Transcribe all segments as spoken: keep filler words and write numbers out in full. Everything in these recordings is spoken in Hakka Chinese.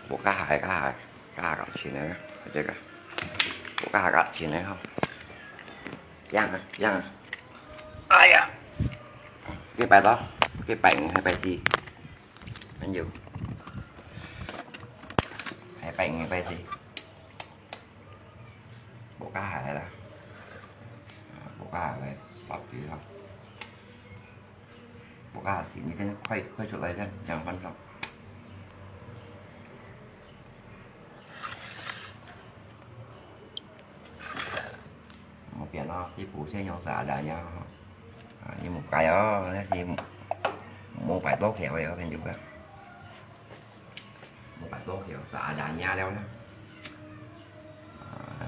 無加下，加下，加下錢个，這個，無加下錢个吼。這樣啊，這樣啊。哎呀，幾擺咯？幾擺五，還擺四，還有，還擺五，擺四。 無加下啦，無加下个，少啲咯。無加下先，你先快，快出來先，兩分鐘。無變咯，師傅先用啥來呀？啊，你無改哦，那是無擺多條个，我跟你講。 無擺多條，啥人也了啦。啊，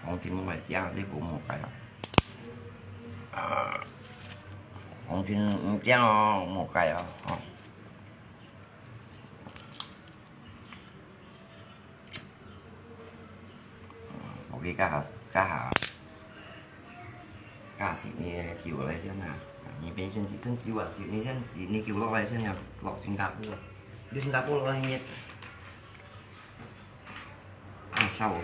黃金毋係靚，這個無改啊。啊，黃金毋靚哦，無改啊，吼。無去加下，加下，加十年九來先啊，你變成一千九啊，十年先，十年九落來先啊，落新加坡，你新加坡落來你，啊，差不多。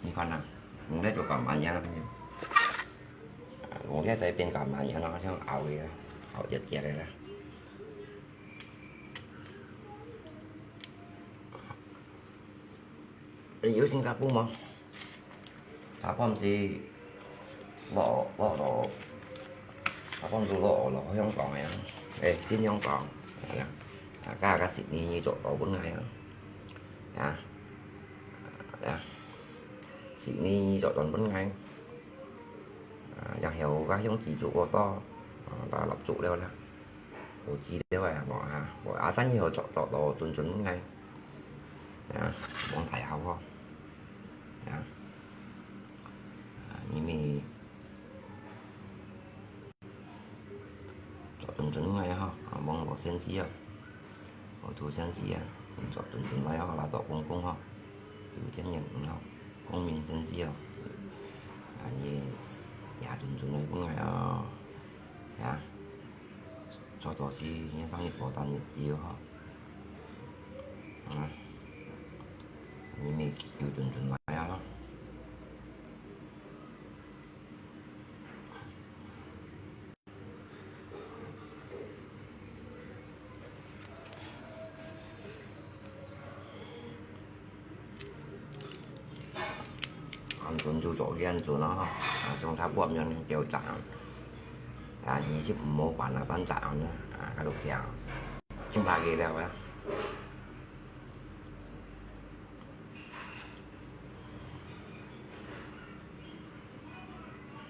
你看呐，你那就干嘛呀？ 我現在變感冒，然後好像熬夜，熬一節个啦。你有新加坡無？新加坡毋係落，落，落，新加坡毋係落，落香港个啊？誒，新香港，係啊，啊，加，加十年做到本來啊，啊，啊，十年做到本來。 啊，然後个香紙做過多，啊，把蠟燭了啦，火紙了啊，無啊，無啊，生意好做，做到準準个，啊，望大好吼，啊，啊，因為做準準个吼，啊，望無生意啊。 我做生意啊，你做準準來哦，來做公公吼，有錢人吼，公民生意哦，啊，你也準準來分來哦，呀，做做事，你生意過單一啲吼，啊，你咪有準準來啊。 恁準就做恁準啦吼，啊，像他半樣就賺，啊，二十五毛半啊，半賺啊，啊，佢都強，千把幾了啊。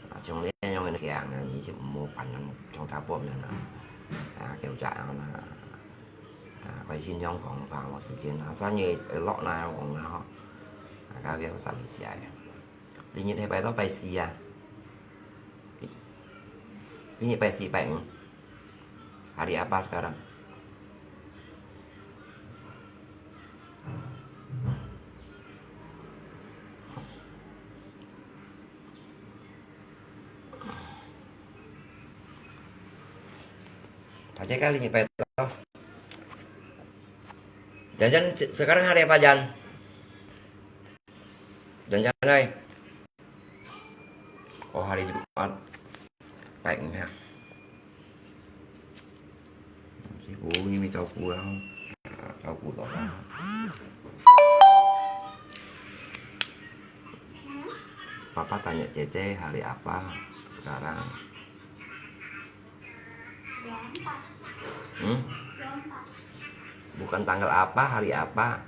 啊，像恁樣个強啊，你就毋好辦啊，像他半樣啊，啊，叫做恁啊，啊，開心樣講話，無時間啊，生意會落來講啊吼，啊，該叫三四个。你日禮拜到拜四啊？你日拜四拜五？ Hari apa sekarang? Tadi kali ni peto. Janjan se-, sekarang hari apa, Jan? Janjan, hai. Oh, hari Jumat. Baik, ya. Sibuk ni, mi 照顧啊，照顧到啊。Papa tanya 姐姐 hari apa sekarang. Hmm? Bukan tanggal apa, hari apa.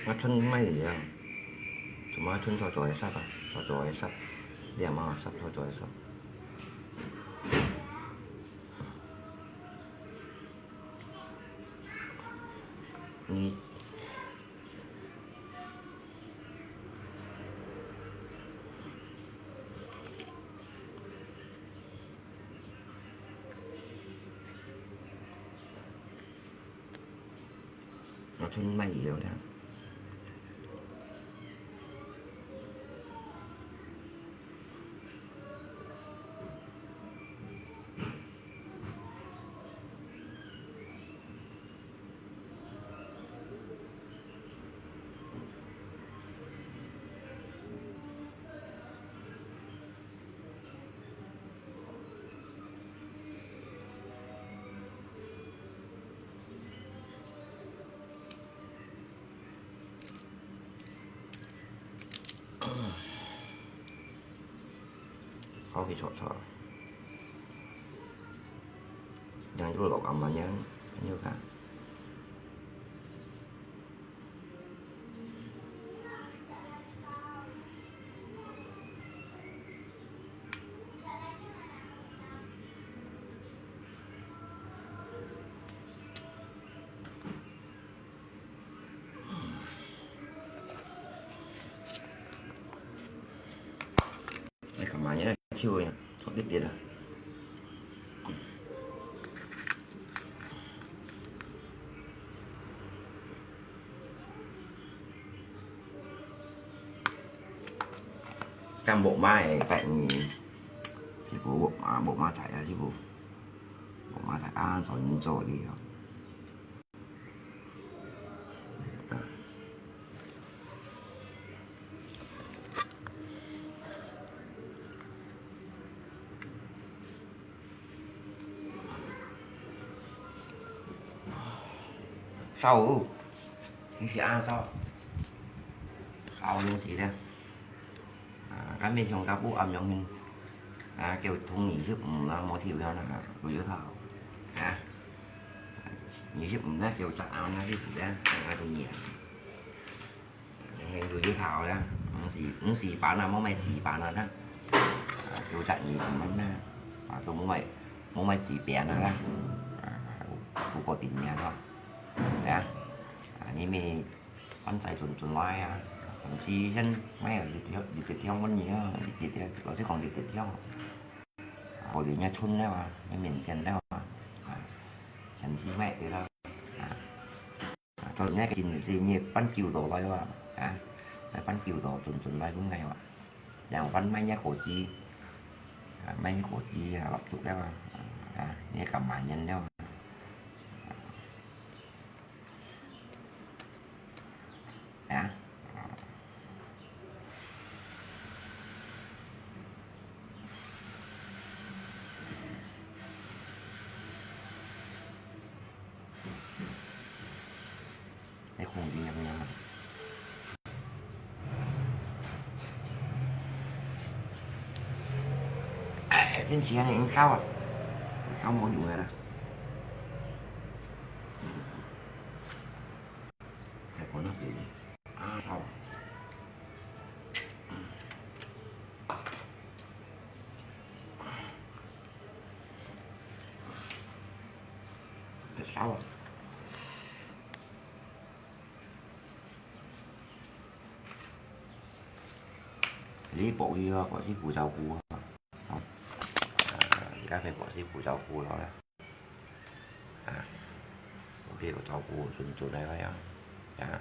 啊，春賣了，做麼春早早个十啊，早早个十，你也莫十早早个十。你 我春賣了了。燒佢炒炒，然後落咁樣，你看。 你看嘛，你个手呀，好滴滴啊。敢無買个，拜你，師傅，無買，無買菜啊，師傅，無買菜啊，做你做哩哦。 燒，你係恁燒，燒東西咧。啊，該面上加不暗用hin，啊，叫通二十五啦，無條件啦，不要燒，啊，二十五咧叫十啊，那是不咧，啊，都熱。 你係有一頭啦，毋係，毋係板啊，莫買紙板啊啦。啊，九十二咁樣啦，啊，都莫買，莫買紙餅啊啦。啊，不過點樣咯，係啊，啊，你咪安在準準來啊，甚至先買一條，一條問你啊，一條，老實講一條，啊，我哋一寸了啊，一面線了啊，啊，甚至買一條啦，啊。 啊，到你个今日你半久到來哇，啊，來半久到準準來分𠊎哇。然後分買隻果子，啊，買隻果子啊，蠟燭了啊，啊，你个感恩人了啊。啊。 你空氣點樣啊？哎，真係啊，你烤啊，烤無用个啦。還講到這裡，啊，烤啊。 燒啊！你薄佢哦，薄師傅照顧哦。好，呃，而家畀薄師傅照顧了啦。 啊，OK，有照顧準準來个啊。啊，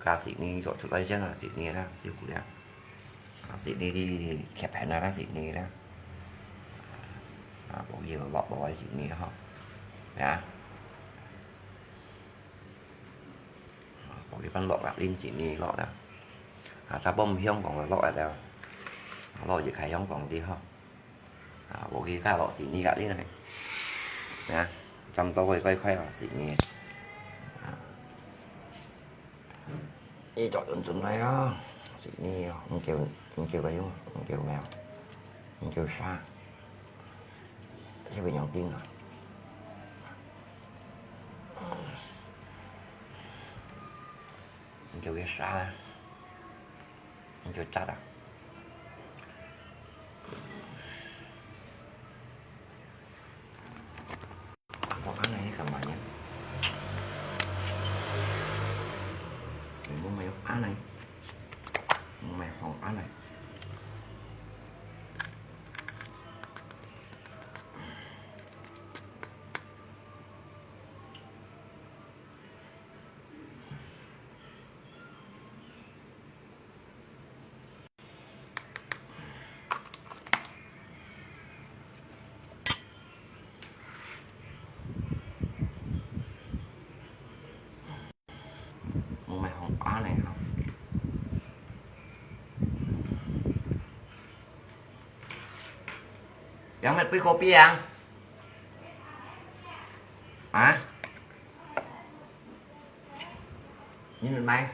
加Sydney做出來先啊，Sydney啦，師傅啦。啊，Sydney你切片啦，Sydney啦。啊，無要落落个Sydney吼。啊。啊，無要放落啦，恁Sydney落啦。啊，差不多香港就落來了。落就開香港啲吼。 啊，無佢加落Sydney个呢，啊，差不多會快快哦，Sydney。啊，一早準準來哦，Sydney哦，毋夠，毋夠个用，毋夠个哦，毋夠啥，這邊用定啊。有个啥啊？你就炸了。我按呢干嘛呢？你莫买按呢，莫买好按呢。莫买好按呢哈。兩百杯可比啊？啊？你们买？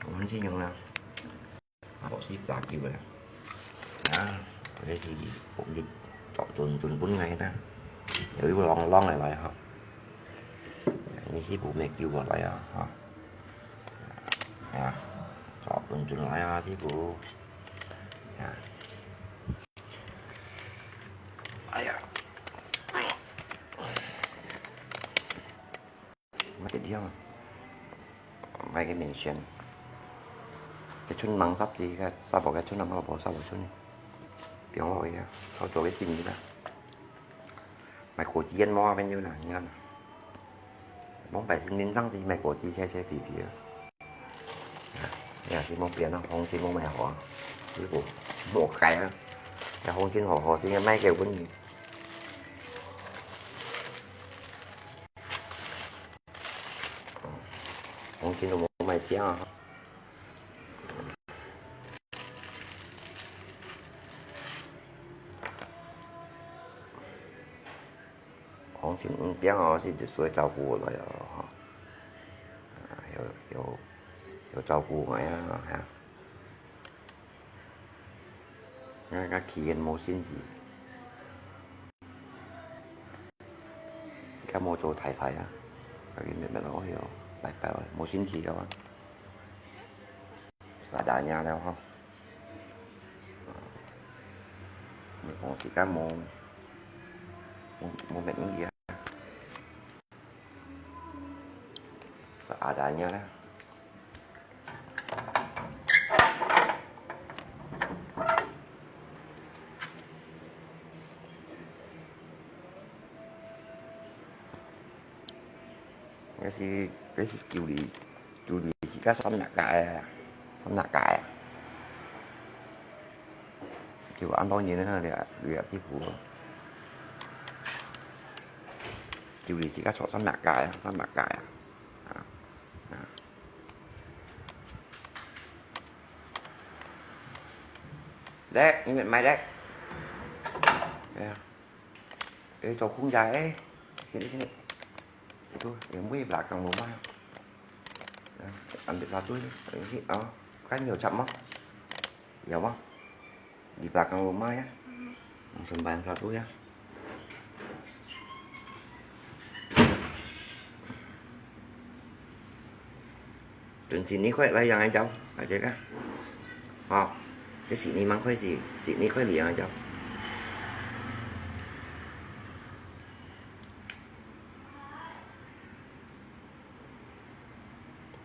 我们先用了。 啊，老师打球了。啊，这是你做准准本来的，有一个啷啷的来哈。你是不没救过来啊，哈。啊，做准准来啊，师傅。啊。哎呀。 買个料，买个面線，个春芒十字个，十五个春芒，老婆十五春，放落去啊，好做个经理啦。买果子ăn無朋友啦，你看，往擺新年上去买果子，切切皮皮啊。哎呀，是莫變啊，行情莫買好啊，如果莫改啊，要行情好好，今天卖给我你。 行情都無賣正啊。行情毋正哦，是就所以照顧我來哦，哈。啊，有，有，有照顧我呀，哈。 𠊎个企業無信心，自家無做太太啊，該面面哦，喲，拜拜哦，無信心个哇。Seadanya了吼。你講自家無，無，無名義啊。Seadanya了。 該是，該是九里，九里是个三哪个啊？三哪个啊？九安多年了，這，這師傅。九里是个三哪个啊？三哪个啊？啊，啊。 Dek, ini mai dek. Ya. Eh, tokong ya, eh. Sini, sini. Itu, yang boleh belakang rumah. Ah, ambil satu je. Ini, ah, kan jauh cap mah. Ya, bang. Di belakang rumah ya. Sembarang satu ya. Tun sini koi lai yang aja, aja kah. Oh, di sini mang koi si, sini koi li yang aja.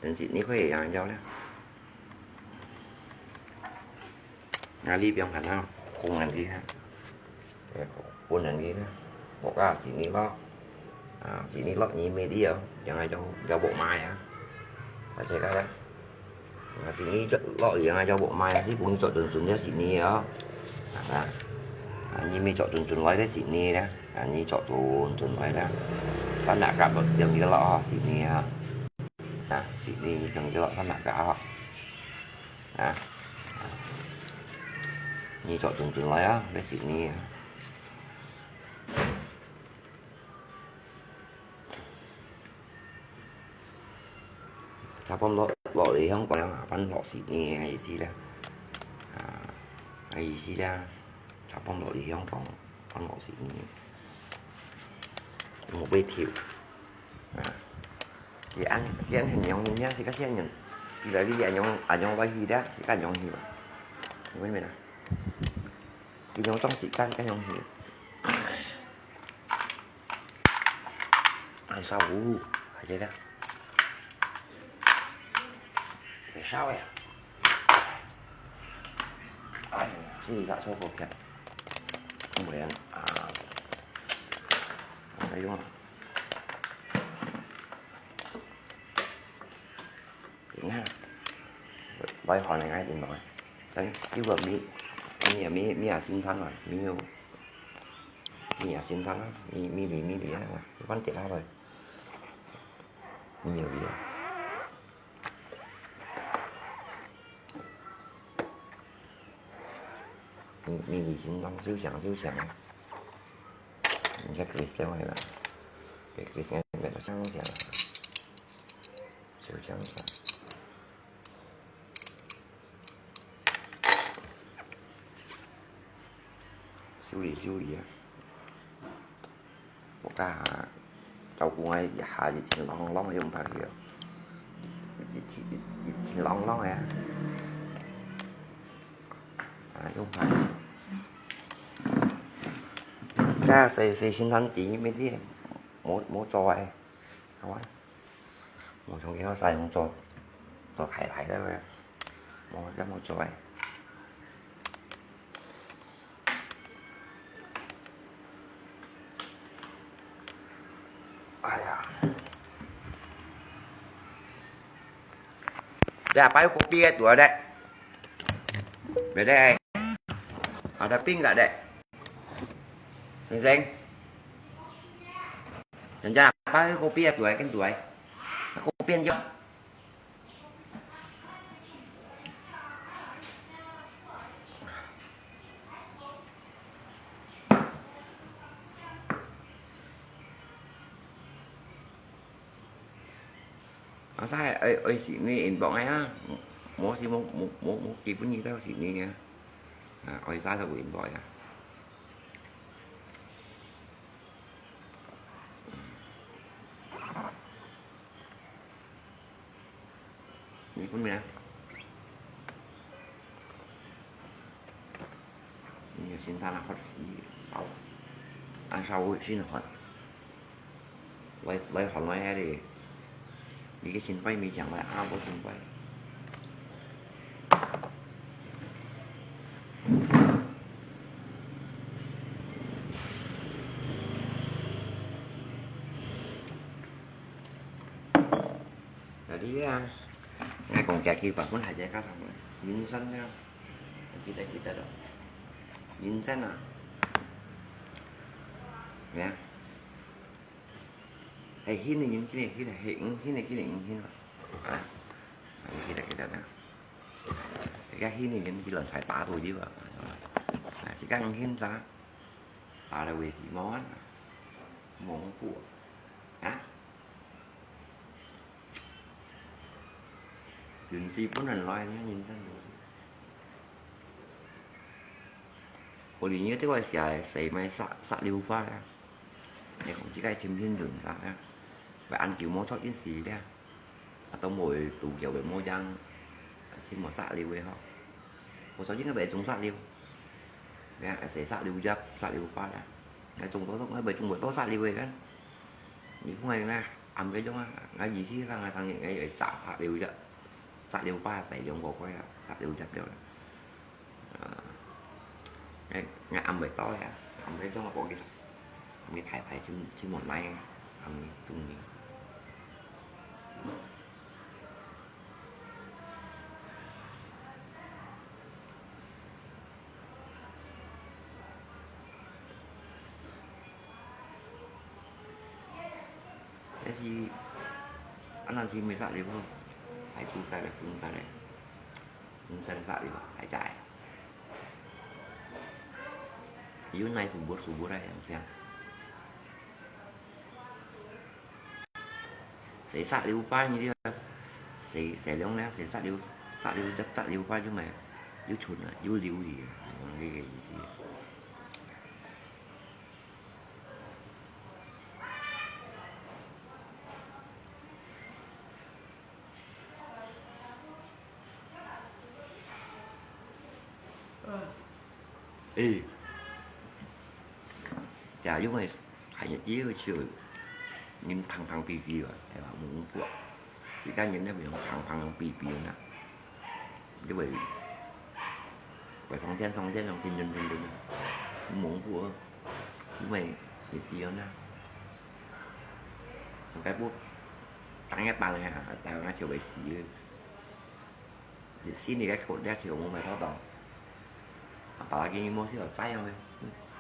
Tun sini koi yang aja lah. Nah, li biang kan nah, kong nanti ha. Pun nanti ha. Bok ah sini lo. Ah, sini lo ni mê đi oh. Yang ai jong jauh bok mai ah. Aja kah lah. Nah, sini jauh lo yang ai jauh bok mai. Si pun jauh tun tun dia sini oh. Nah, ah, ni mê jauh tun tun lai dia sini lah. Ah, ni jauh tun tun lai lah. Sa nak kah yang kita lo oh sini ah. Nah, sini yang kita lo sa nak kah oh. Nah. Ni jauh tun tun lai ah, dia sini ah. Sa pom lo, lo li hong kong yang apan lo sini ah, isi lah. Ah, isi lah. Sa pom lo li hong kong, apan lo sini. Một bê thiệu. Nah. Ki an, ki an hen yong ni ya, si ka sian yun. Ki lai li an yong, an yong lai hi da, si ka yong hi ba. Ni mê na. Ki yong tong si ka, ka yong hi. Ai sao u, ai je da. Ai sao ya. Ai, si sa so ko kian. Không phải ăn. À. Ai yong. Tính ha. Bài hỏi này ngay đến nói. Đang siêu hợp mỹ. Mỹ à, mỹ, mỹ à xin thắng rồi. Mỹ yêu. Mỹ à xin thắng á. Mỹ, mỹ đi, mỹ đi á. Văn tiết ha rồi. Mỹ nhiều đi á. Mỹ, mỹ đi xin thắng siêu强, siêu强. Mình chắc Chris theo này là. Cái Chris này phải là chắc siêu强. Siêu强. Siêu đi, siêu đi á. Một cái hả? Cháu cũng ấy, hả, đi xin lòng lòng, không phải hiểu. Đi xin, đi xin lòng lòng á. À, không phải. Cái xe, xe xin thắng chỉ mới đi. Mua, mua cho ấy. Hả? Mua trong cái nó sai không cho. Cho thải thải đấy. Mua, chắc mua cho ấy. Ai ya. Dek, apa kopi tu, Dek? Dek, Dek. Ada pink tak, Dek? Seng Seng. Jangan apa kopi tu, kan tu. Kopi je. Asa ai, ai, ai sini inbox ai ha. Mo si mo, mo, mo, mo, kipen ni tau sini ya. Ah, ai sa tau inbox ya. Ni pun mina. Ni sin ta na hot si. Au. An sa wu sin hot. Lai, lai hot lai ha di. Ni ke sin pai mi chang lai, a bo sin pai. Jadi ya, ngai kong kia ki ba pun haja ka sama. Insan ya. Kita, kita dah. Insan ah. Ya. Hei, hin ni, hin ni, hin ni, hei, hin ni, hin ni, hin ni. Ah. Kita, kita dah. Sika hin ni, hin ni, kita sai pa tu je ba. Nah, sika hin sa. Ada wei si mau kan. Mau pu. Ha? 運勢本來來，你看人生運勢。我連這個寫，寫麼石，石榴花啊，你講這個青青潤色啊，會恁久無出現時咧，啊，都無杜橋會無樣，全部石榴个吼。我昨天个會種石榴，你看，寫石榴葉、石榴花啊，𠊎種多多，𠊎會種會多石榴个，你看𠊎呢，暗个種啊，𠊎意思講𠊎當然𠊎會摘石榴葉。 石榴花細兩個个啊，石榴葉了。啊，𠊎，𠊎暗會到呀，暗會到我講佢，佢太太去，去問來，暗中意。但是，恁樣是無石榴好，太古色了，古色了。 毋使發了，還在。有哪subur-subur啊，yang siang。寫石榴花呢，寫，寫兩呢，寫石榴，石榴，石榴花就買，又純啊，又流利啊，這個意思。 誒，呀，因為看日子就人胖胖肥肥啊，係吧？無不，一個人那邊胖胖肥肥啊，因為，會上天上天，上天天天天，無不，因為日子啊，該不，當一般个啊，台灣就會死个。 Sini kan kot dia sio mo mai thotong. Apalagi ni mo sio cai ang,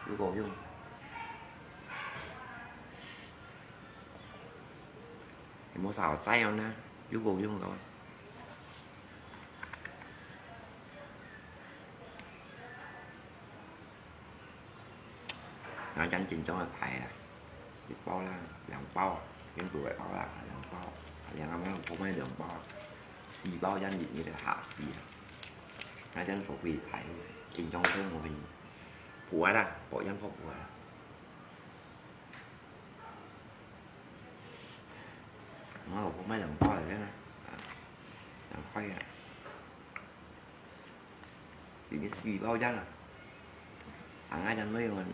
yuk ko yung. Ni mo sao cai ang na, yuk ko yung ko. Ngã chắn chín trăm là Thái à. Một bao là 兩包, những tuổi bao là 兩包. Yang apa kau main 兩包. 四包 chắn gì như là hạ xì à. Ngã chắn số quỷ Thái. Chín trăm thôi một bình. Phú Thái à, bỏ chắn phó Phú Thái à. Nó là kau main 兩包 rồi đấy nè. À, 兩塊 à. Ini 四包 chắn à. Ang ai chắn nuôi ngon,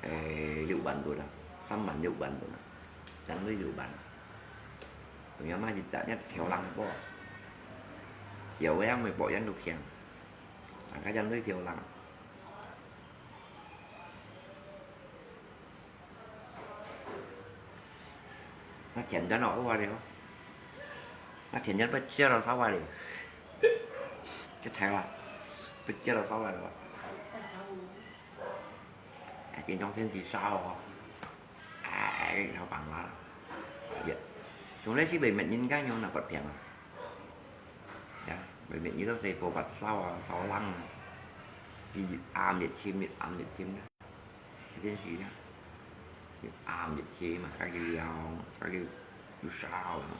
eh, 六萬 tu dah. 三萬六萬 tu dah. Chắn nuôi 六萬. Punya mah cicak nya 條零 po. Chiều yang mới bỏ yang được hiang. Ang ai chắn nuôi 條零. Nó chén chắn nó qua đi. Nó chén chắn bắt chia nó sao qua đi. Cái thằng là bắt chia nó sao qua đi. À, bên trong xin gì sao hả? À, à, cái thằng bằng là. Dạ. Chúng lấy xí bề mệt nhìn cái nhau là bật phiền à. Dạ, bề mệt như nó sẽ bộ bật sao à, sao lăng. Đi ám nhiệt chim, nhiệt ám nhiệt chim đó. Cái tiên sĩ đó. Nhiệt ám nhiệt chim mà, cái gì không, cái gì, lu sao đó.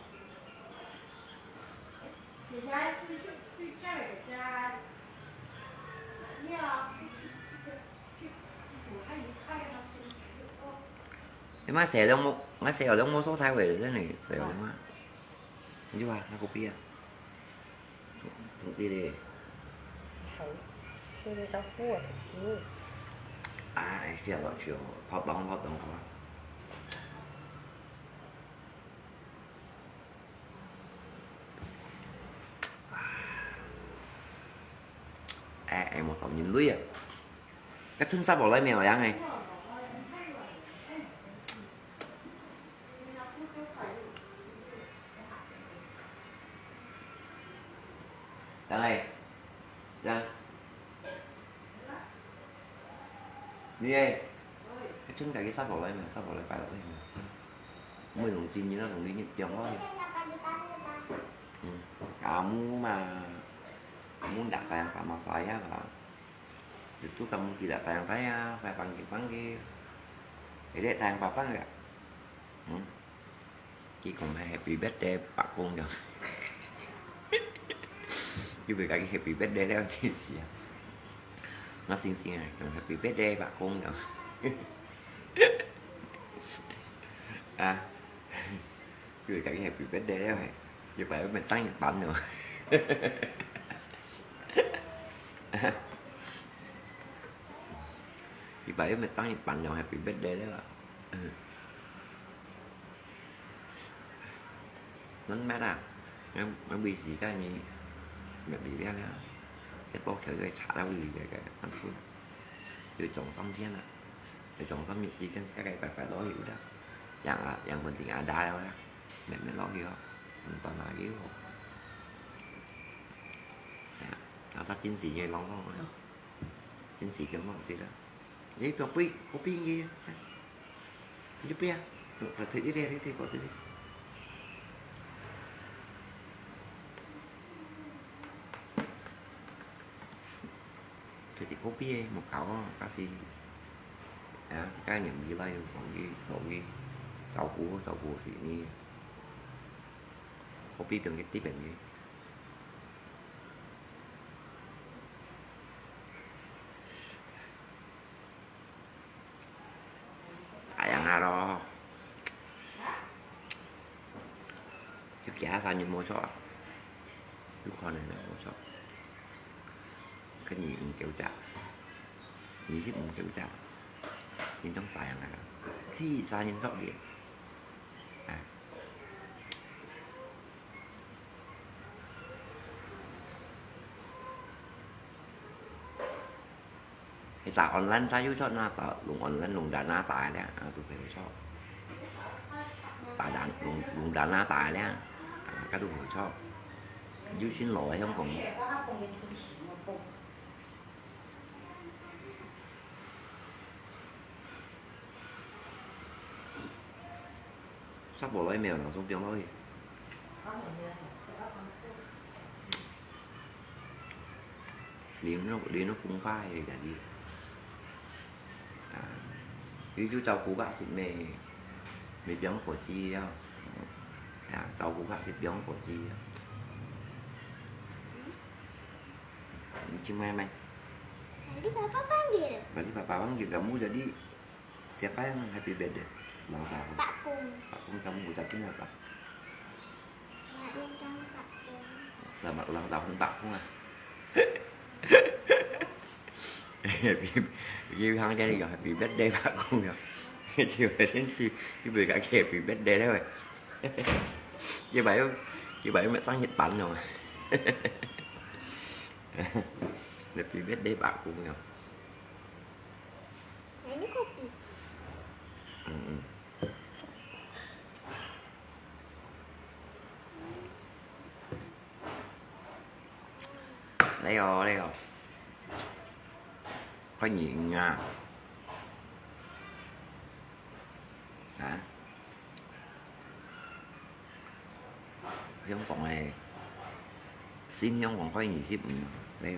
Em mà xé đông mô, mà xé ở đông mô số thái về rồi này, xé ở đông á. Như vậy, nó có bia. Cũng đi đi. Sáu, tôi đi sáu phút à, thật chứ. À, em xé ở chiều, thoát bóng, thoát bóng, thoát. Ê, ê, một sáu nghìn lui à? Cái thun sắp bỏ lấy mèo yang này. Đang này. Đang. Đi đây. Cái thun cái sắp bỏ lấy mèo, sắp bỏ lấy phải lấy mèo. Mới đồng tin như nó đồng đi như chồng đó. Ừ. Kamu mà, kamu ndak sayang sama saya lah. Itu kamu tidak sayang saya, saya panggil-panggil. Jadi sayang papa nggak? Hmm? Chỉ còn hai happy birthday Pak Pung rồi. 佢會講佢Happy birthday了，真係啊！我星星啊，講Happy birthday，伯公講。啊，佢會講佢Happy birthday了，佢擺又毋係生日班了。佢擺又毋係生日班了，Happy birthday了啊！ Ngon mệt à? Ngon, ngon vì gì các anh mệt vì thế này? Cái bố kéo cái chả đâu vì cái, cái ăn phun. Rồi trống sắm thiên à? Rồi trống sắm mịt gì cái, cái, cái, cái, cái đó hiểu đó. Yang à, yang quần tình à đá đâu đó. Mệt mệt lo hiểu. Mình toàn là cái hiểu. Nó sắp chính gì như lòng không? Chính gì kiểu mong gì đó. Ê, kopi, kopi gì? Kopi à? Phải thử đi, đi, đi, đi, đi. Thử đi kopi một cốc, có gì? À, cái niệm gì lại, còn gì, còn gì? Cháo củ, cháo củ gì nè? Kopi bằng cái tiếp bằng gì? Sayang à lo. Chú kia sao nhìn mua chó? Chú con này là mua chó. Cái gì cũng kéo chặt. Gì chứ cũng kéo chặt. Nhìn trong sayang à. Thì sao nhìn chó kìa. À. Kita online sayu chok na ta, lùng online lùng đàn na ta lẹ, à, tu phải chok. Ta đàn, lùng, lùng đàn na ta lẹ, à, các tu phải chok. Yu xin lỗi không cũng. Sắp bỏ lối mèo nó xuống tiếng lối. Đi nó, đi nó cũng phai rồi chả đi. À, đi chú cháu cú bác xịt mẹ, mẹ biếng của chị á. À, cháu cú bác xịt biếng của chị á. Chứ mày mày. Balik papa panggil. Balik papa panggil kamu jadi. Siapa yang happy birthday? Ulang tahun. Pak Kung. Pak Kung, kamu ucapin apa? Selamat ulang tahun, Pak Kung. Selamat ulang tahun, Pak Kung, ah. Happy, happy birthday, happy birthday, Pak Kung, ya. Chiu, chiu, chiu, chiu, happy birthday, deh, weh. Chiu, bayu, chiu, bayu, mak sang Nhật Bản, no. Happy birthday, Pak Kung, ya. Nah, ini kopi. Mm-mm. Leo, leo. Khoai nhì ưng à? Hả?香港个，新香港開二十五，這個。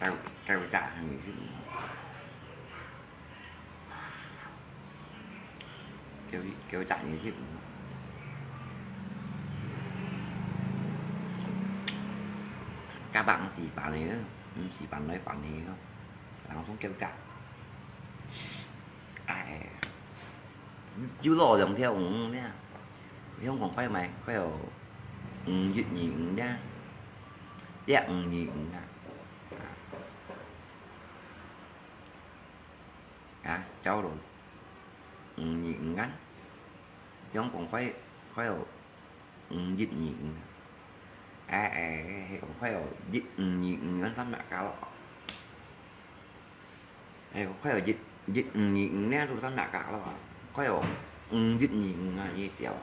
夠，夠價二十五。夠，夠價二十五。加百五十八呢，五十八來八呢。 人講叫價。哎，又落兩條魚呢。香港快賣，快有五一二五呢。這五二五啊。啊，走路。五二五啊。香港快，快有五一二五啊。哎，哎，哎，快有一五二五啊，三百九。 哎，快有一，一五二五呢，都三百九了啊。快有五一二五啊，一條。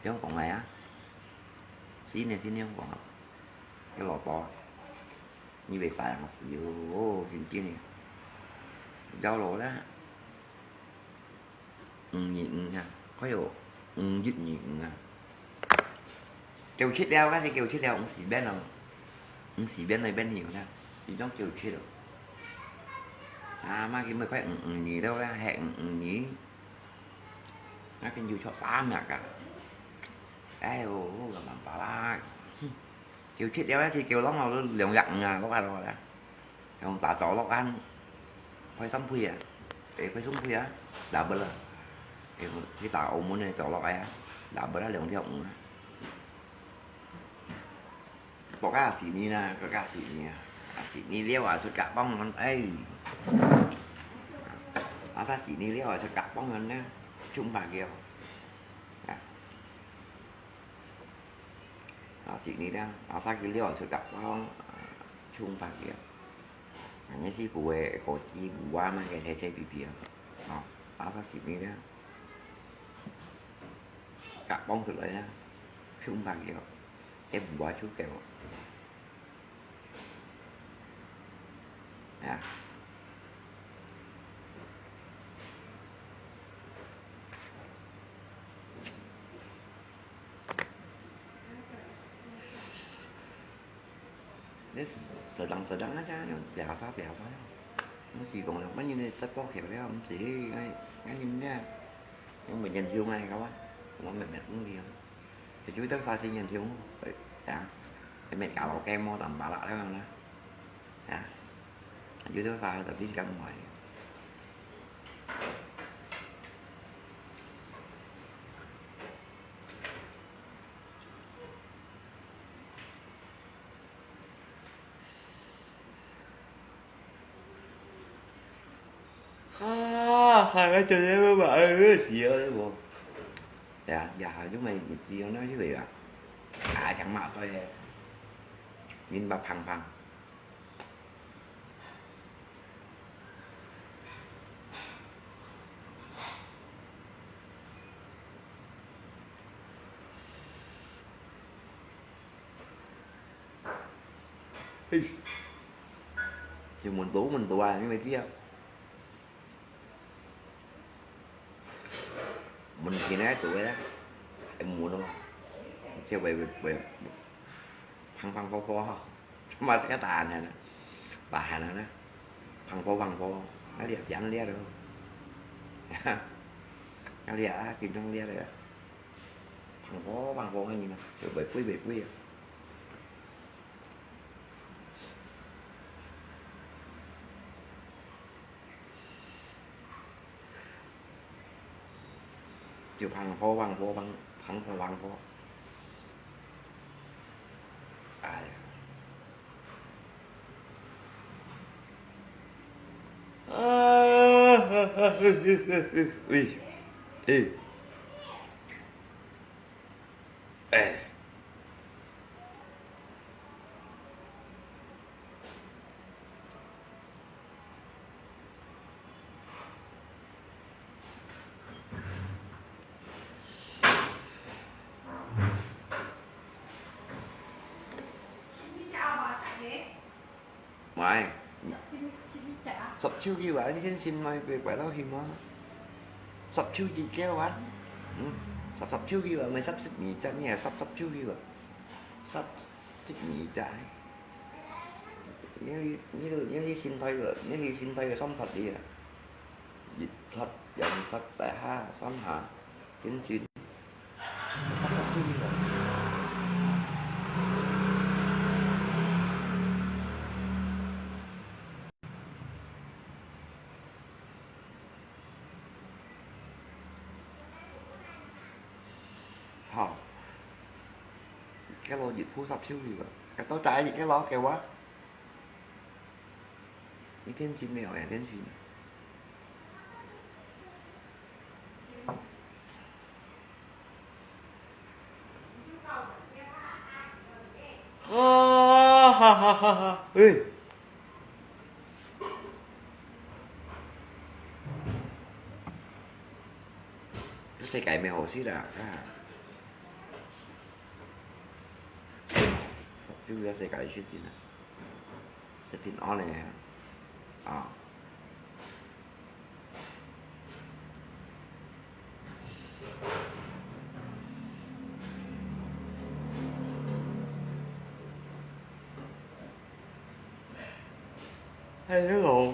香港來啊。新个，新香港啊。要落多啊。你袂使啊，死哦，真緊个。要落啦。 五二五啊，快有五一二五啊。九七了，該是九七了，毋是變咯，毋是變來變去啦，已經九七了。啊，嘛，佢每塊五五二了啦，係五五二。那邊有著啥物啊？哎喲，个蠻巴拉。哼，九七了，係九六咯，兩隻五啊，落下落下。用打早落啊，快三倍啊，誒，快三倍啊，double啊。誒，去打澳門个早落啊，double啊，兩條五啊。 國家十二啦，國家十二啊，十二了啊，出甲幫人，哎。啊，啥十二了啊，出甲幫人呢，衝白叫。啊，啊，十二了，啊，啥个了啊，出甲幫，啊，衝白叫。啊，你是不會，國際舞啊嘛，个黑色皮皮啊，啊，啊，啥十二了，甲幫出來啊，衝白叫。 Em bua chú kèo. À. Nè, sedang-sedang aja, biasa-biasa. Mesti kong yang mana ni, tepok kèo dia, mesti ngai, ngai ni dia. Yang menyentuh ngai kawan. Cuma mệt mệt cũng đi. Thì chú tớ xa xin nhận thiếu. Dạ. Thì mẹ cả lẩu kem mua tầm bả lạ đấy mà nè. Dạ. Chú tớ xa tập đi gắn ngoài. Ha, ha, cái trời ơi, bà ơi, xỉa đấy bộ. Dạ, dạ, chúng mày chỉ nó chứ gì à? À, chẳng mạo tôi. Nhìn bà phăng phăng. Ê. Thì muốn tú, muốn tú à, nhưng mà kia. Mình thì nói tụi đó. Em muốn đâu. Chứ vậy, vậy, vậy. Phăng, phăng, phăng, phăng. Mà sẽ tàn hả nè. Tàn hả nè. Phăng, phăng, phăng, phăng. Nó liệt chán liệt rồi. Nó liệt á, kinh trong liệt rồi. Phăng, phăng, phăng, phăng, như nè. Rồi bảy mươi, bảy mươi. Chiu phăng pho, phăng pho, phăng, phăng pho, phăng pho. Ai. Ui. Ê. Mai. 十手機啊，你先先買，買，買到去嘛。十手機叫啊，嗯，十，十手機啊，買十，十二隻，你係十，十手機啊，十，十二隻。你，你，你，你先睇个，你先睇个三十二啊，一七、二七、大下、三下，先先。 好，該落一鋪十手去吧，該到底該落个話，一天先沒有，兩天先。 哈哈哈哈哈！哎，這世界無好食啦，啊！就這世界食先啦。 食平安个啊。Hello，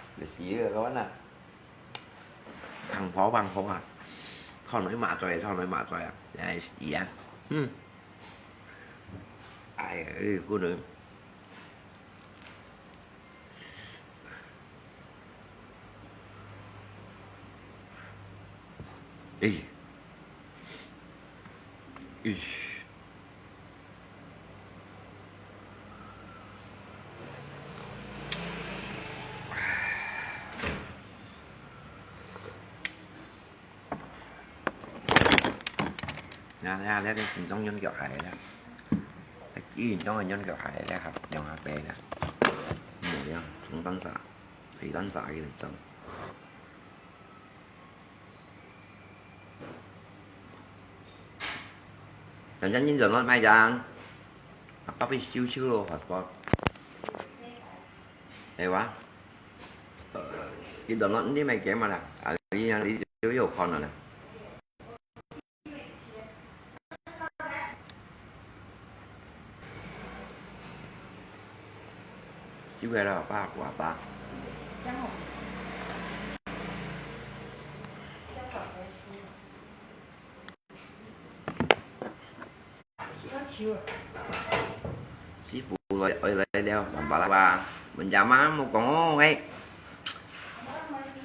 你死了，个啊。嘭婆嘭婆啊，創來麻醉，創來麻醉啊，哎，死啊，嗯，哎呀，哎，个人。 哎，哎。那那那个心脏用腳鞋了，运动个用脚鞋了，还用下背了，没有，从单啥，随单啥个那种。 人家認真咯，買張，啊，八百九十九咯，passport。係哇？認真咯，你買game嘛啦？啊，你啊，你就有看了啦。 收起來了，爸，我爸。師傅來，來，來了，mambalau啊，人家嘛，莫講哦，哎。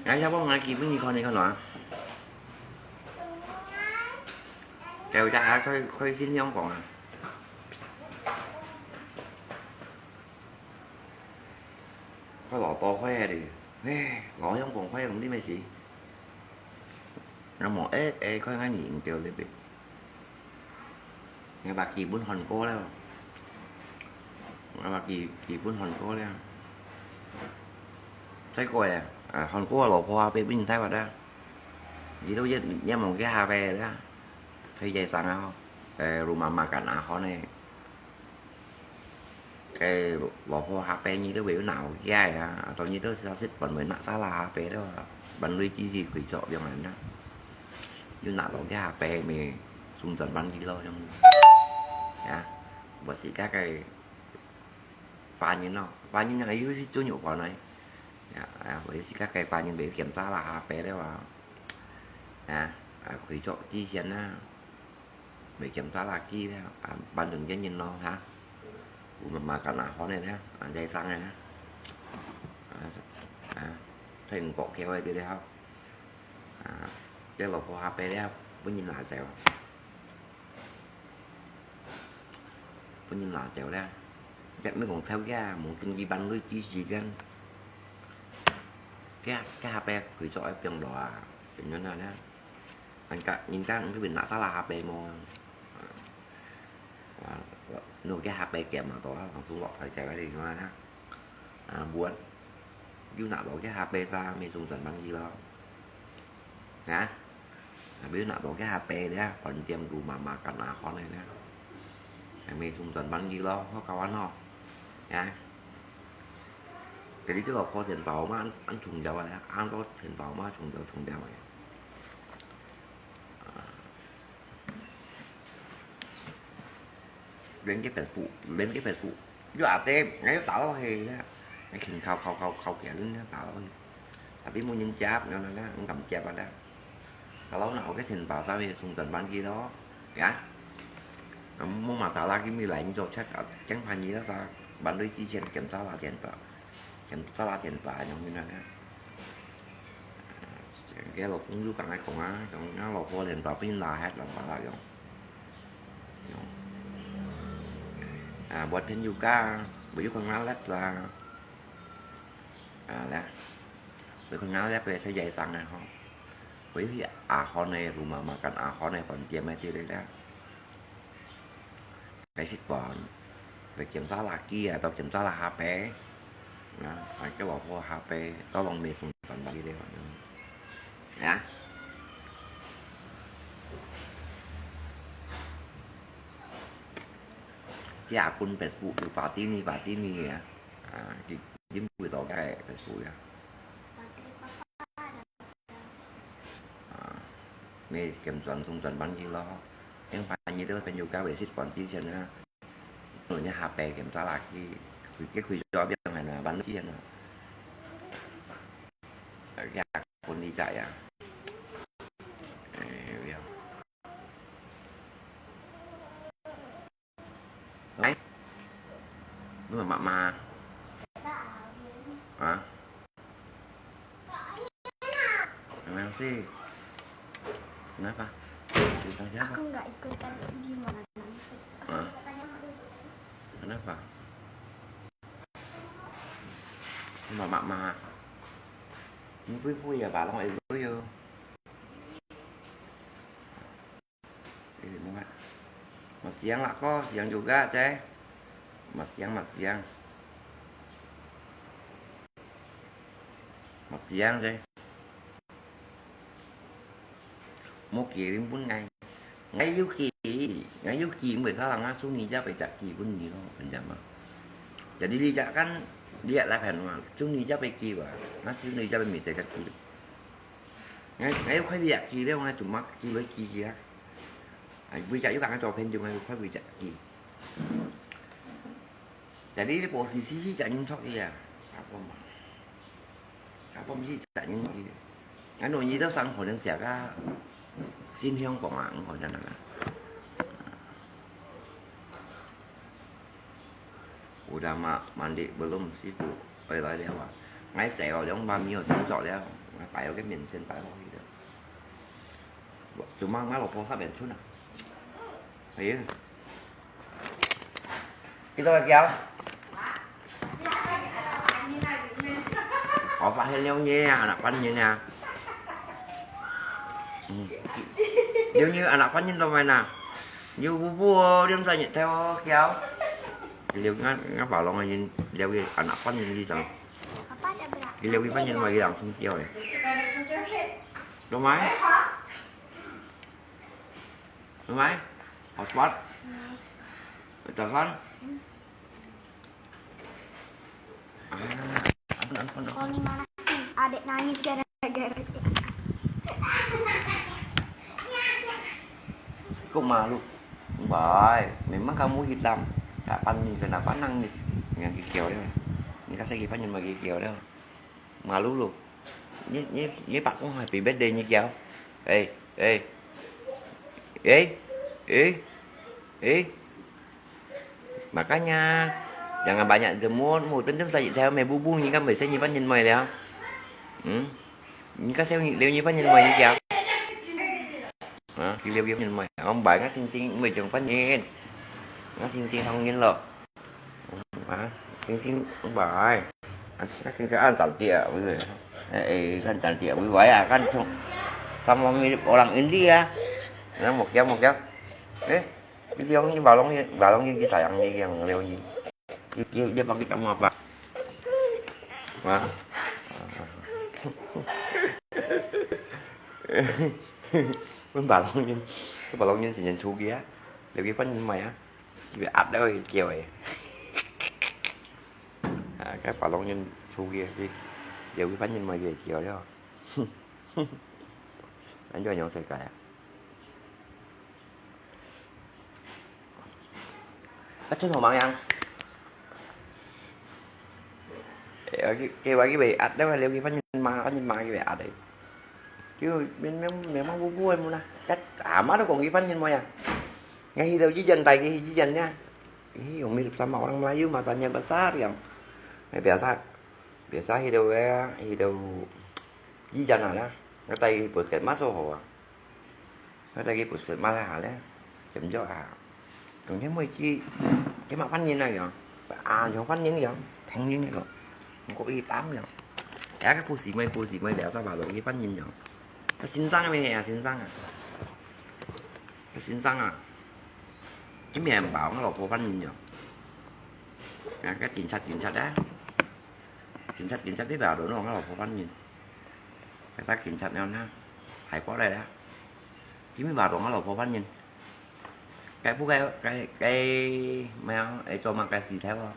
哎，要不我來給你看，你看哪？ 佢有隻鞋可以，可以先用講啊。佢老多開啊你，哎，老用講開，毋知咩事。那麼，哎，哎，開眼你毋對這邊。你把基本看過了，你把基，基本看過了。再過呀，啊，看過老婆啊，被問太晚了。你都也，也忘記下輩了。 佢也生啊，呃，rumah makan Ahon呢。該老婆下輩你都會有拿好起來啊，到你都係識分為拿沙拉下輩了啊，分類知識佢做樣人啊。有拿到佢下輩咪送轉分佢咯，樣。呀，我自家个華人咯，華人啊，又係做肉飯來。呀，啊，我自家个華人咪檢查啦下輩了啊。啊，啊，佢做之前啊。 Mì kiểm soát là kia đó, à, bán được cái nhìn nó hả? Ủa mà, mà cả nà khó này đó, à, dây xăng này đó. À, à, thấy mình có kéo ai kia đi không? À, cái lộc phô hạp đi không? Bữa nhìn lại chèo. Bữa nhìn lại chèo đó. Chắc mấy con theo kia, muốn kinh gì bán lưới chi gì kia. Cái, cái hạp bé, quỷ trọi piang đó à, cái nhóm nào đó. Anh cả, nhìn các cái bình nã sát là hạp bé mò. À, nó cái hạp bé kém mà tỏ lòng xuống lọt thời chạy cái gì mà nè. À, buồn. Dù nã đó cái hạp bé ra, mày dùng dần bằng gì đó. Hả? À, biết nã đó cái hạp bé đấy, còn tiêm đủ mà, mà cả nã khó này nè. À, mày dùng dần bằng gì đó, có cao ăn không? Hả? Cái lý cái lọ kho thiền bảo mà ăn, ăn trùng dầu này, ăn có thiền bảo mà trùng dầu, trùng dầu này. À. Lên cái bẹt phụ, lên cái bẹt phụ. Yua tê, ngay tao lo hê á. Ngay khinh khâu, khâu, khâu, khâu kia lên á, tao lo hê. Tapi mun nhìn chạp, nó, nó, nó, không cầm chạp á đó. Kalau nak cái thiền bảo sao về sung tần ban kia đó. Ya. Mun mà sao là cái mi lại cho chắc, à, chẳng phải gì đó sao. Ban đôi chi thiền kiểm tra là thiền bảo. Kiểm tra là thiền bảo, giống như là cái lộc cũng du cẳng ai cũng á, cũng á, lộc vô thiền bảo pin là hết lòng bảo là giống. À, buat pin yoga, buat yoga ngalet là. À, là. Buat yoga ngalet về sẽ dạy sang này không? 會去阿漢个，rumah makan阿漢个飯店个之類个。該食飯，會檢查laki atau檢查H P，啊，還叫我喝H P，tolong may送飯飯佢了，啊。佢akun Facebook有Patini，Patini啊，啊，佢，佢會到該Facebook啊。啊，你檢查送轉飯佢咯。等飯佢都朋友家會食飯之前啊，人家下班檢查laki，佢，佢開咗邊係呢，飯之前啊。佢akun你知啊？哎，不要。來，你媽媽。啊？Kenapa sih? Kenapa? Cerita siapa? Aku nggak ikutan gimana. Ah. Kenapa? Mama, mama. Ini pui-pui ya, balong itu yo. Eh, mama. Masiang lah ko, siang juga, ceh. Masiang, masiang. Masiang, ceh. Mau kirim pun ngai. Ngai yu ki, ngai yu ki, mười sao ngasuh ni ja pei jak ki pun ni lo, kan jam ah. Jadi li jak kan liak lah kan ma, suh ni ja pei ki ba, ngasuh ni ja pei mi se ka ki. Ngai, ngai yu khai liak ki leo, ngai tu mak ki loi ki ki ah. Ai, bui jak yu kan ngai to pen ju ngai yu khai bui jak ki. Jadi posisi si jak nyin chok iya. Apa ma? Apa mi si jak nyin chok iya? Anu ni tau sang kau dan siak ka. Sin hiong kong ah, kau dan ah. Udah ma-, mandi belum, sibuk. Oi, lai liao ah. Ngai sai oh, liang ma mi oh, sin chok liao. Ngai pai oh, cái miệng sen pai oh, gitu. Cuma ngai lo po sa ben chun ah. Ayo. Kita lagi ah. Apa hal liao ni ah, anak pan ni ah. Hmm. Liao ni anak pan ni lo mai na. Liao bu bu, liao sa ni theo kiao. Liao nga, nga ba long ni, liao ni anak pan ni di tang. Liao ni pan ni mai di tang sung kiao eh. Lo mai? Lo mai? Hotpot? Telepon? Ah, ampun, ampun, ampun. Kau ni mana sih? Adik nangis gara-gara. Kok malu. Baik, memang kamu hitam. Kapan ni kenapa nangis? Yang kikiau dia. Ni kasih kipan yang bagi kikiau dia. Malu lu. Ni, ni, ni pak kong happy birthday ni kiau. Eh, eh. Eh, eh, eh. Makanya, jangan banyak jemur, mu tendem saja saya mai bubu ni kan, biasa ni pan nyen mai liao. Hmm? Ni kan saya liu ni pan nyen mai ni kiau. Ha, ki liu ni pan nyen mai. Ang bai nga sing sing mai jeng pan nyen. Nga sing sing hong nyen lo. Ha, sing sing bai. Nga sing sing an tan tiak, eh, eh, kan tan tiak, bai ah, kan sama mirip orang India. Nah, mau kiau, mau kiau. Eh, Liu ni balong ni, balong ni kisayang ni yang liu ni. Dia, dia, dia panggil kamu apa? Hah? Pun balong ni, pun balong ni sih yang cuki ya. Liu kipan ni mai ya. Kibi ada kiau ya. Ah, kan balong ni cuki ya. Liu kipan ni mai kiau ya. Anjo yang saya kaya. Kacun ho mang yang. Eh, bagi, ke bagi be, ada liu kipan nyen ma, kan nyen ma ki be ada. Kiu, memang, memang bubuan mu nah. Kat, ama tu kong kipan nyen mo ya. Ngai hidau jijan tai ki jijan ya. Ih, mirip sama orang Melayu, matanya besar yang. Eh, biasa, biasa hidau ya, hidau jijan lah. Ngai tai puskesmas ho ah. Ngai tai ki puskesmas lah le. Chém gió à. Tổng giám mùi chi, cái mà phát nhìn này kìa. À, nhiều phát nhìn kìa. Thằng nhìn này kìa. Không có y tám kìa. Cái cái phu sĩ mày, phu sĩ mày đéo sao bảo lộn cái phát nhìn kìa. 該先生乜係啊，先生啊，該先生啊，佢面包𠊎老婆番人哦。啊，該警察，警察啊，警察，警察，你包到𠊎老婆番人，該隻警察了呢，還過來了，佢乜包到𠊎老婆番人。 該不該，該，該，麼个，會做麼个事頭哦？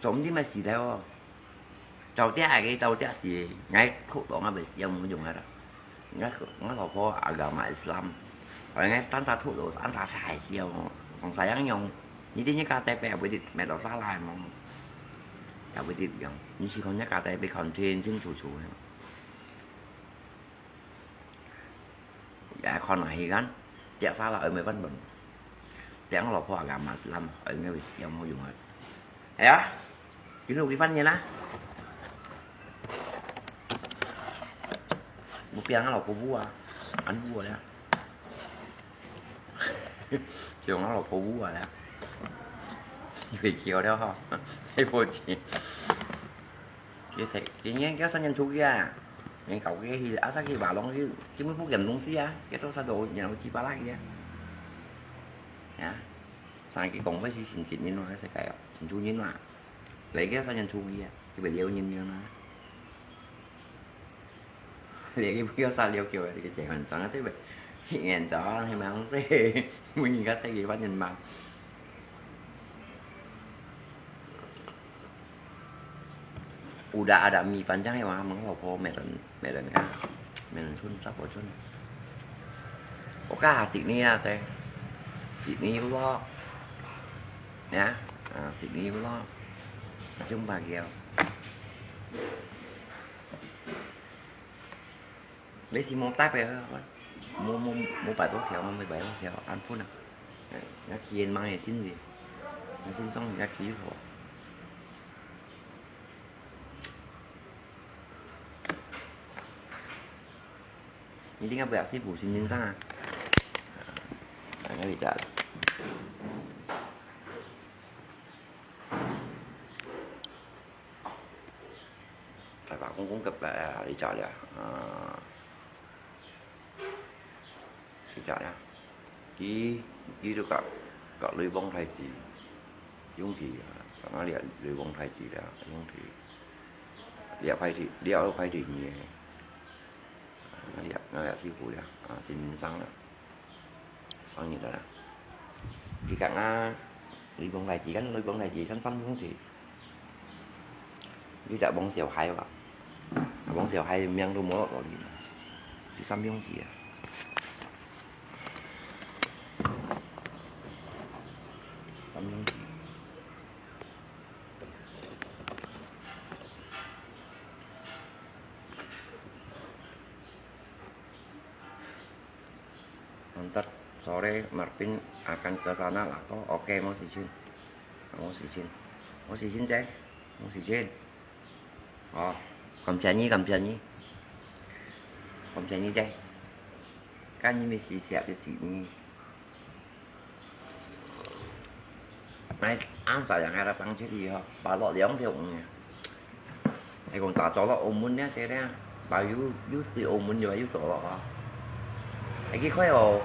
做毋知麼事頭哦？做這个，做這事，𠊎哭到𠊎會死，無用啊啦！𠊎，𠊎老婆agama Islam，𠊎單儕哭到單儕會死哦，同sayang樣，你知你家底背會得買到沙拉無？也會得樣，你試看你家底背看清清楚楚个。 也看下去kan，這沙拉愛麼个版本？這𠊎老婆agama Islam，愛麼个有無用啊？哎呀，今日幾番人啊？無變𠊎老婆母啊，恁母啊，就𠊎老婆母啊，會叫了吼，對不起。 佢食，佢年紀三年初幾啊，年搞佢去，啊，再去馬龍去，佢乜不撿東西啊，佢都殺到年紀八十去啊。啊，上去講話是神經人咯，世界哦，神經人嘛。來个三年初幾啊，佢會撩人了嘛。 你个不要杀了叫，你个真很脏啊，對不对？很脏，很忙噻，每人家在一万人嘛。Udah ada mie panjang ya, Mang, apa meren, meren kan? Meren sun, sapa sun? Oka, sini ya, teh. Sini vlog. Ya, ah, sini vlog. Jumpa lagi. 你是無帶牌啊？無，無，無擺到票，無擺到票，恁笨啊！哎，若去人問个先至，若先裝若去好。你點解不要去補新金上啊？哎，那你家的。 大家公公个白啊，你家了啊，你家了，佢，佢就甲，甲雷公太子，兄弟啊，甲那里雷公太子了，兄弟，了排队，了排队呢，那里，那里师傅了，啊，新民商了。 生日啦。佢講啊，雷公太子，跟雷公太子，跟三兄弟。佢就王小孩哇，王小孩名都無落落去，佢三兄弟啊，三兄弟。 Ntar sore Marvin akan ke sana lah ko. Oke, mau izin. Mau izin. Mau izin, Cek. Mau izin. Oh, 感謝你，感謝你。感謝你，Cek。看你們是寫的是你。 𠊎恁早人家來放出去吼，擺落兩條魚啊。係講打早落澳門呢，這呢，擺又，又對澳門又，又早落啊。係佢開哦，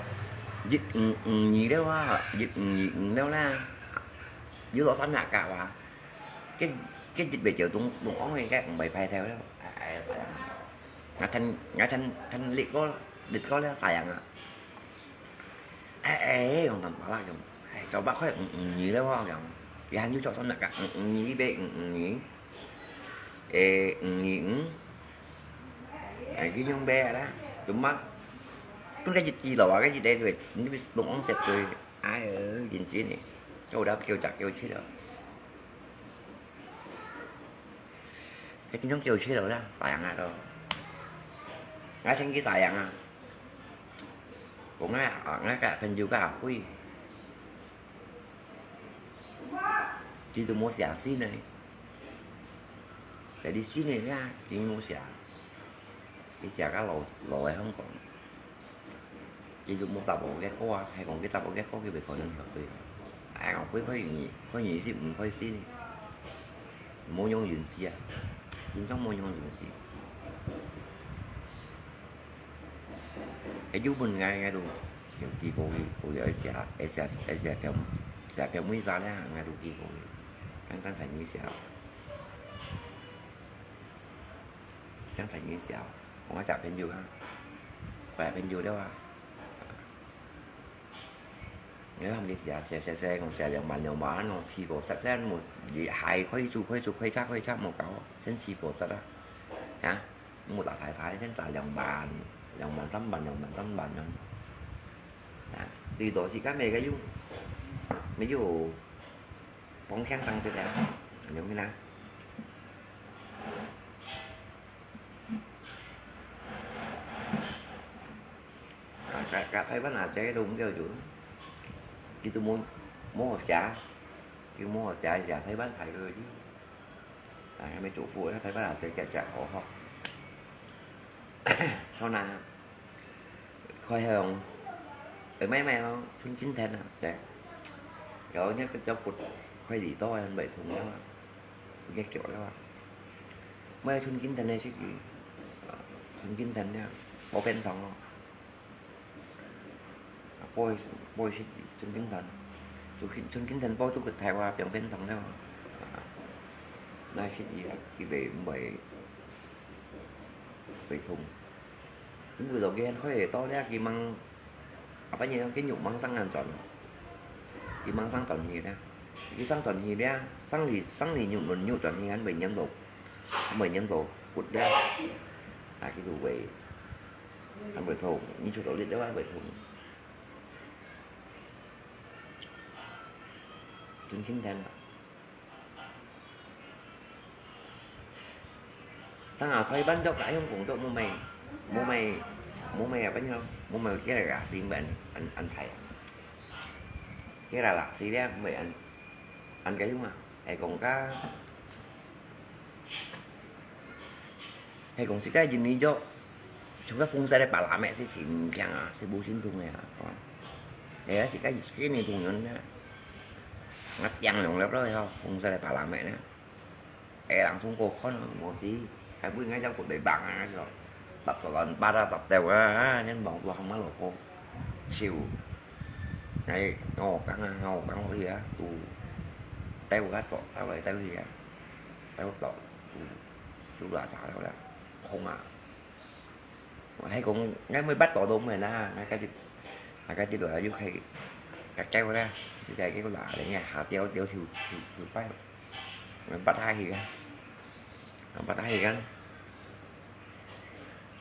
一五五二了啊，一五二五了啦，又落三下架啊。這，這一百九東，東安个該五百派頭了，哎，哎，哎呀。𠊎聽，𠊎聽，聽歷過，歷過了，sayang啊。 哎，哎，用淡薄啦，用，哎，做八塊五五二了哦，用，佢還有做生日个，五五二一百五五二，哎，五二五，哎，佢用白啦，做麼？本來一支路啊，該一個對，你咪弄紅色對，哎喲，認真呢，做到九十九七了。 該經常叫出來啦，sayang啊都。𠊎聽佢sayang啊，講啊，啊，𠊎个朋友个阿輝，佢都無寫信呢，在你信呢啦，佢無寫。 佢寫个老，老个香港，佢就無打無結果啊，係講佢打無結果，佢袂可能曉對。哎，𠊎會開二，開二十五開四，無用運氣啊，經常無用運氣。有問𠊎，𠊎都有寄過去，過去愛寫，愛寫，愛寫表，寫表妹啥咧，𠊎都寄過去。剛剛才你寫，剛才你寫，我交朋友啊，交朋友了啊。你看你寫，寫，寫，寫，講寫兩萬，兩萬，哦，試過，實在無，你還可以做，可以做，可以差，可以差，無搞，先試過得啦，啊？ 我打太太，先打兩萬，兩萬三萬，兩萬三萬啊。啊，最多是个每个月，每月放輕鬆点啊，有没啦？啊，个，个菜饭啊，这个都毋要做，佢都無，無好食，佢無好食，食菜饭菜个。 啊，還沒做好，那才把它切切切好好。好啦，開香，呃，買買哦，春金天啊，對。然後那個叫骨，快點到啊，袂痛了啊，不要叫了啊。買春金天的去，啊，春金天了，好便當哦。 啊，買，買食，春金天，春金，春金天買做个菜花，放便當了。啊，那食啊，佢袂，袂，袂痛。因為落去開會到了，佢吂，啊，半夜佢肉吂生恁轉，佢吂生轉去了，佢生轉去了，生理，生理肉，肉轉去，還袂黏到，還袂黏到骨了，啊，佢就會 還袂痛，你出到力了還袂痛。真輕鬆啊！當下開班做，該樣工作，無咩，無咩，無咩啊，朋友，無咩，叫佢啊，先安，安，安排啊。叫佢啦，死了，毋會安，安該樣啊，係講个。 係講自家人民就，像个風沙个巴拉咩係真強啊，係無神通个啊，哦。哎呀，自家人民通人啊，我頂用了咯，吼，風沙个巴拉咩呢？哎，人送過看啊，無事，還不應該叫國內幫啊，就，搭手段，搭啊，搭掉啊，啊，恁忙，我還蠻勞苦，笑。哎，我講啊，我講去啊，都，帶我做，帶我帶去啊，帶我做，都。 就拉閘了啦，空啊！𠊎還講，𠊎毋會捌到都毋會啦，𠊎家己，𠊎家己來又可以，該叫啦，就該叫啦，人家下掉掉就，就，就拜，𠊎捌下去啊，𠊎捌下去啊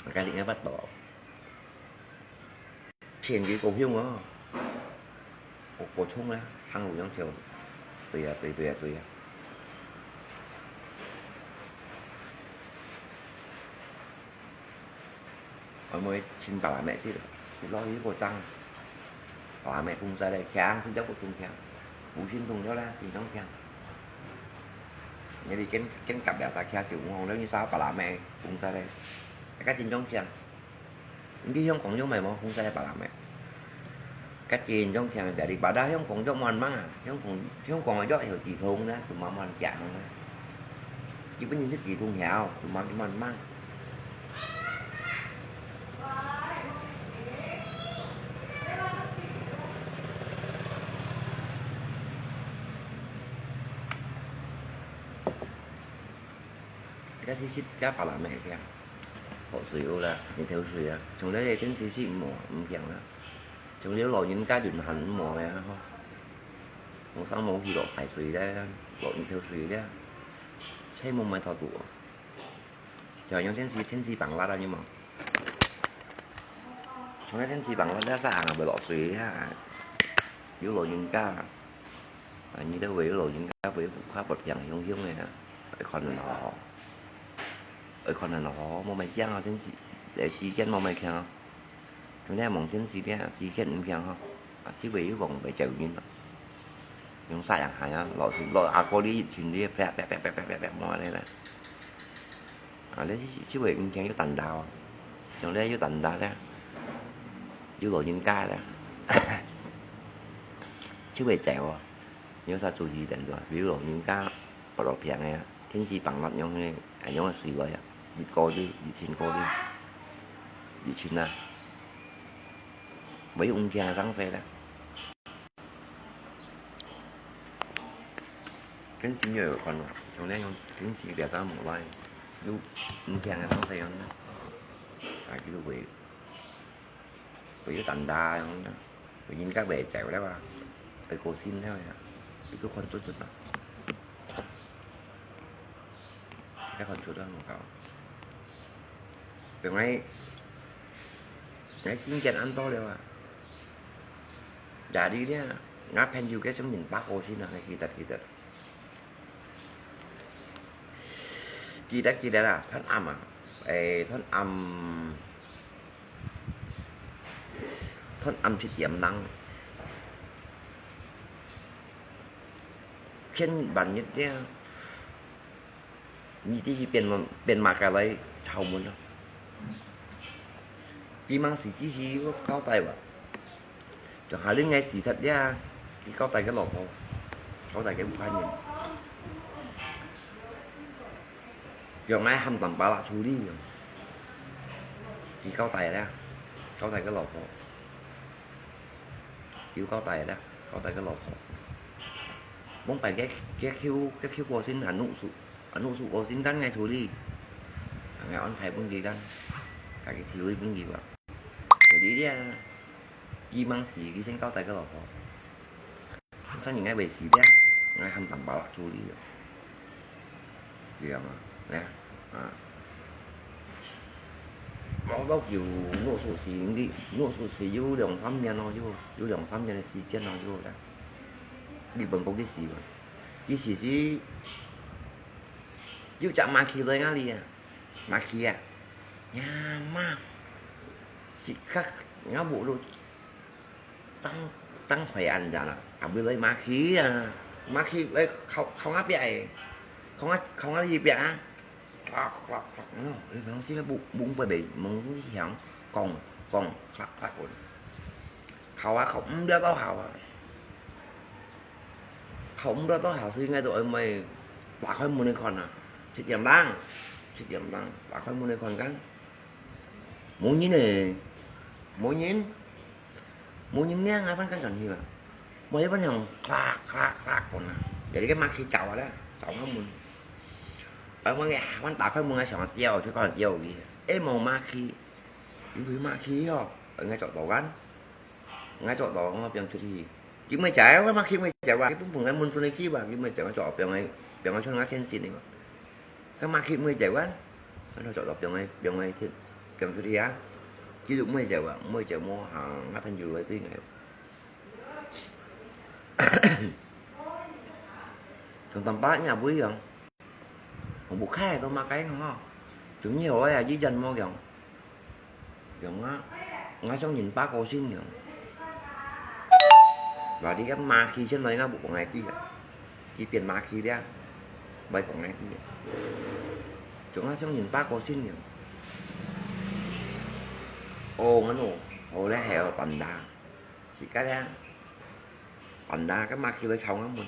，𠊎家己毋會捌到。 錢佢高興哦，高，高衝啊，行路樣跳，對啊，對，對啊，對啊。𠊎妹尋巴拉咩食，佢老姨過爭，巴拉咩風沙咧，強，新加坡中強，無神通了啦，真正強。你哋跟，跟隔壁儕徛小紅紅，你儕巴拉咩風沙咧，大家真正強。 你去香港有賣無？風沙个巴拉咩？較緊種強个，你巴打香港藥無人買啊？香港，香港个藥係止痛个，就慢慢食个。佢本身係止痛藥，就慢慢買。這個係食个巴拉咩个。 好水有啦，日頭水啊，從來个天時係無，毋強啦。從來老人家運行毋無个吼，無生無氣落大水咧，落日頭水咧，車無買頭度哦。就用天時，天時放辣啊，有無？從來天時放辣咧，煞行啊，會落水啊。有老人家，啊，你兜會有老人家會有看發病雄雄个啊，愛看人好好。 愛看人好，無買驚啊，真係，這時間無買驚啊。像這望天時咧，時間毋驚吼，啊，這位又望會走人咯。用啥樣行啊？老是，老阿哥你一群你啪啪啪啪啪啪啪，無恁樣啦。啊，你這位毋驚有膽大哦，像這有膽大咧，有老人家咧，這位走哦，你有啥注意點做？比如老人家，發落病个啊。 天時放辣樣个，恁樣个水來啊，一個月、一千個月，一千啊。會有毋平个生死咧。跟神有關咯，像恁樣跟神比較無關，有毋平个生死樣咧，啊，佢就會，會有等待樣咧，會人家會走了啊，會過身了呀，你都看做做啊。 該款做得很好。本來，來今天恁多了啊。夜裡咧，𠊎朋友个上面八個星啊，記得記得。記得記得啊，昨暗啊，誒，昨暗，昨暗七點零，千萬日咧。 你知佢變，變麼个來敲門咯？佢吂死之前有交代無？就下輪𠊎死忒了，佢交代个老婆，交代个屋下人。叫𠊎喊當巴拉處理，佢交代了，交代个老婆，有交代了，交代个老婆。往擺个，个Q，个Q過身還有事。 啊，老師，𠊎先跟𠊎處理，𠊎安排分佢跟，家己處理分佢吧。Jadi咧，佢吂死，佢先交代个老婆。生日𠊎會死了，𠊎喊當巴拉處理了。知道嗎？哎呀，啊。我到有老師死，你老師死有兩三年咯，有，有兩三年个時間咯，有啦。日本過去死了。 佢時時有隻麻雀來𠊎這啊，麻雀啊，呀媽，時刻𠊎屋肚當，當開恁樣啦，後尾來麻雀啊，麻雀來敲，敲𠊎壁誒，敲𠊎，敲𠊎這壁啊，Klak, klak, klak，嗯，有當時个門，門會，門會響，Kong, kong, klak, klak，敲啊敲，毋曉到敲啊。敲毋曉到敲，所以𠊎就愛買，打開門來看啊。七點零，七點零，打開門來看看。無人誒，無人，無人咧，𠊎翻緊轉去嘛。無一般響，klak, klak, klak，講啊。Jadi个麻雀走啊咧，走到門。啊，𠊎个，𠊎打開門，𠊎想叫，就看叫佢。誒，無麻雀，有佢麻雀哦，𠊎捉到kan。 𠊎捉到，𠊎放出去。佢毋會走，𠊎麻雀毋會走啊！佢本本來門出去吧，佢毋會走，𠊎捉到放个，放个像𠊎天線个嘛。該麻雀毋會走啊！𠊎捉到放个，放个天，放出去啊！佢就毋會走啊，毋會走，無行，𠊎朋友來對𠊎。同當巴也毋會樣。 我不開都嘛該樣哦，就你好呀，一人莫講，講啊，𠊎想人八個星樣。Và đi cái ma khi trên này nó bụng ngày đi à, đi tiền ma khi đi à, vậy cũng ngày đi à. Chúng nó sống nhìn ba cô xin nhỉ. Ồ, ngắn ồ, ồ, đấy hè, ồ, tầm đà. Chỉ cái đấy, tầm đà, cái ma khi lấy sau ngắn mình.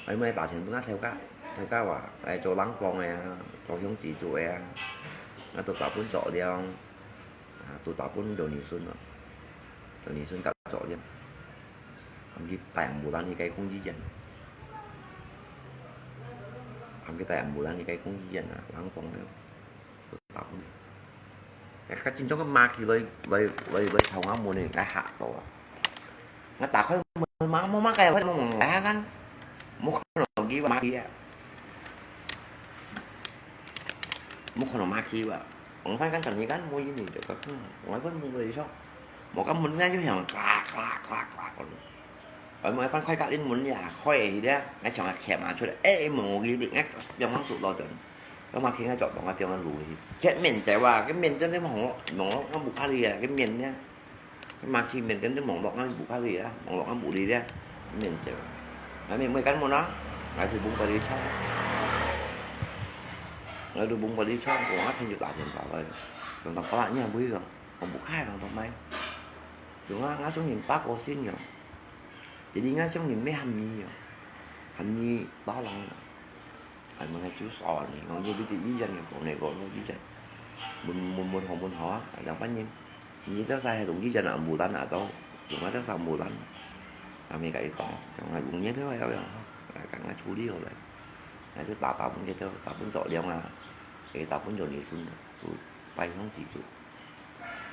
Ai mai打錢分𠊎頭家，頭家話，誒，做冷房个啊，做兄弟做个啊，啊，都打分做了，啊，都打分做女孫咯，做女孫甲做了，含佢帶紅布單去該工資間，含佢帶紅布單去該工資間啊，冷房了。 打分。哎，較真正个ma khi來，來，來，來敲𠊎門呢，𠊎嚇到啊！𠊎打開門嘛，無ma khi，𠊎門門開下kan，無看到佢嘛嘛佢啊，無看到ma khi啊！𠊎翻緊轉去kan，無影影就个，嗯，𠊎翻門來上，無个門呢就響，咔咔咔咔个。𠊎門翻開隔壁門呀，開起來，𠊎想啊，徛啊出來，哎，門無佢，𠊎，兩方手落等。 該ma khi𠊎捉到𠊎放个滷去，佢面走啊，佢面真係望落，望落𠊎屋下裡啊，佢面呢，該ma khi面真係望落𠊎屋下裡啊，望落𠊎屋裡啊，面走。𠊎面會敢問啊，𠊎就歕玻璃窗，𠊎就歕玻璃窗，𠊎朋友打電話來，講到好啦，你還會講，我不開，講到咩？講啊，𠊎想人八個星哦，一定𠊎想人咩喊你哦，喊你打人哦。 Ai mangasuso ni, ngau nyo biti iyan, ngau pone ko nyo iyan. Mun, mun, mun ho, mun ho, ah, yang panyin. 你兜晒係容易將人無爛啊到，用啊兜晒無爛。啊，咪甲佢講，用啊用你兜啊，用啊，啊，剛剛處理好了，啊，就打包分佢兜，打分做量啊，佢打分做你孫，就擺放自助。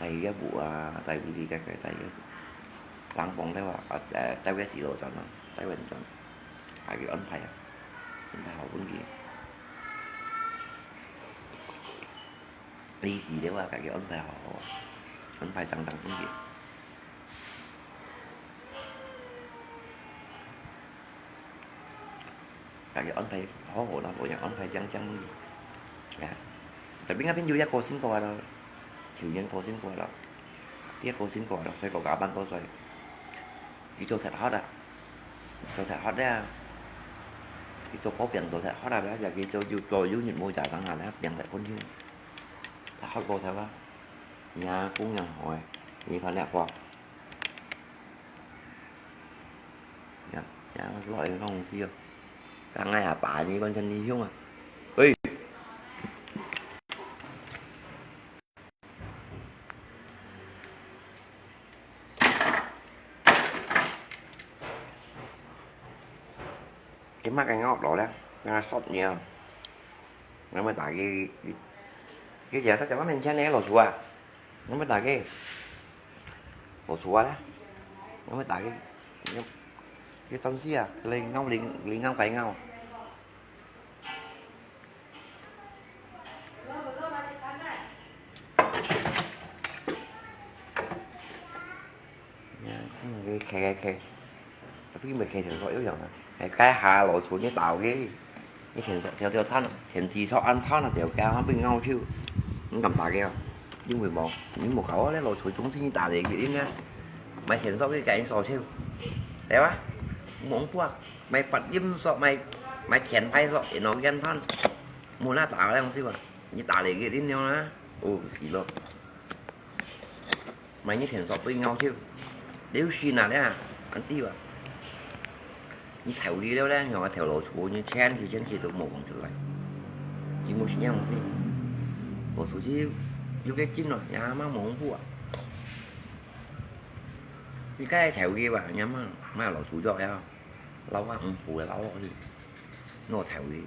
帶佢个屋啊，帶佢个个帶佢个，人幫兜啊，啊，呃，帶佢个洗手間啊，帶完轉，啊，佢安排啊，安排好分佢。 利是了啊，家己安排好好啊，安排正正分佢。家己安排好好啦，無人安排正正分佢。啊，tapi該片有一個辛苦啊咯，求人過辛苦啊咯，一個辛苦啊咯，所以講加班多歲。佢做食客啊，做食客咧，佢做糕餅做食客啊，也佢做有做有日無夜等下咧，餅在分佢。 他好過頭啊，你啊，公羊好誒，你看那花，呀，呀，落來弄死哦，剛剛啊，把你完全利用啊，喂。 Cái mắt anh ngọc đó đấy, nó sót nhiều. Nó mới tả cái, cái, cái gì đó, chắc chắn nó mình chen này lẩu chùa. Nó mới tả cái lẩu chùa đấy. Nó mới tả cái, cái, cái con sia, lên ngau, lên, lên ngau cái ngau. Cái khe, khe, khe. Tapi mày khe thiện sọ yếu dòng à. Cái, cái hà lẩu chuối như tao cái. Cái thiện sọ theo theo thân, thiện gì sọ ăn thân là tiểu cao, không bị ngau chứ. Không cảm tạ kìa. Nhưng mày mò, nhưng mà cậu lấy lẩu chuối chúng sinh như tao để kỹ nha. Mày thiện sọ cái cái sọ siêu. Đấy á. Mong buộc. Mày bật im sọ, mày, mày thiện phải sọ, để nó ghen thân. Mua lá tao lấy không siêu à. Như tao để kỹ nhau á. Ồ, xì lô. Mày như thiện sọ với ngau chứ. Nếu xin là đấy à, ăn tiêu à. Như thèo đi đâu đấy, nhỏ thèo lẩu chuối như chen thì chen thì tụi mổ bằng chuối. Chỉ mua xin nhau một tí. Lẩu chuối chứ, dù cái chín rồi, nhà má mổ không hua. Thì cái thèo đi bà, nhà má, má lẩu chuối cho em. Lâu quá, không hua lâu rồi. Nó thèo đi.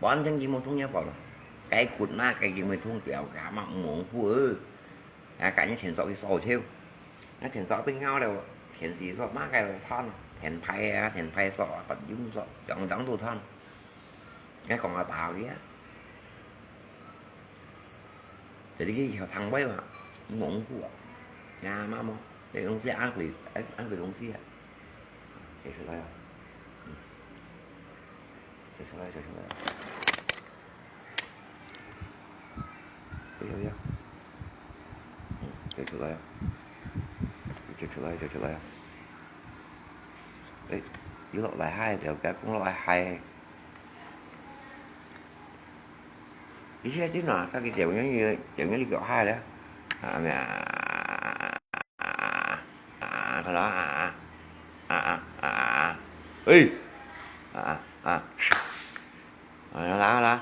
Bọn chân chỉ mua thùng nhà bảo là. Cái cụt má, cái gì mới thùng kéo cả mà mổ không hua. À, cả như thiện sọ cái sọ chứ. Nó thiện sọ bên ngau đâu, thiện gì sọ má cái là thon, thiện phay à, thiện phay sọ, bật dũng sọ, chống chống tụ thon. Cái còn là tao kia. Thì cái gì thằng bấy mà, mỏng của. Nhà má mỏng, để ông phía ăn quỷ, ăn quỷ ông phía. Thì sao đây? Thì sao đây, thì sao đây? Ê, ê, ê. Ừ, chạy trở lại à? Chạy trở lại, chạy trở lại à? Ê, you look like hai, điều cái cũng look like hai. You see, I didn't know, các cái kiểu như, kiểu như kiểu hai đấy. À, mẹ, à, à, à, à, à, à, à, à, à. Ê! À, à, à. À, đó, đó.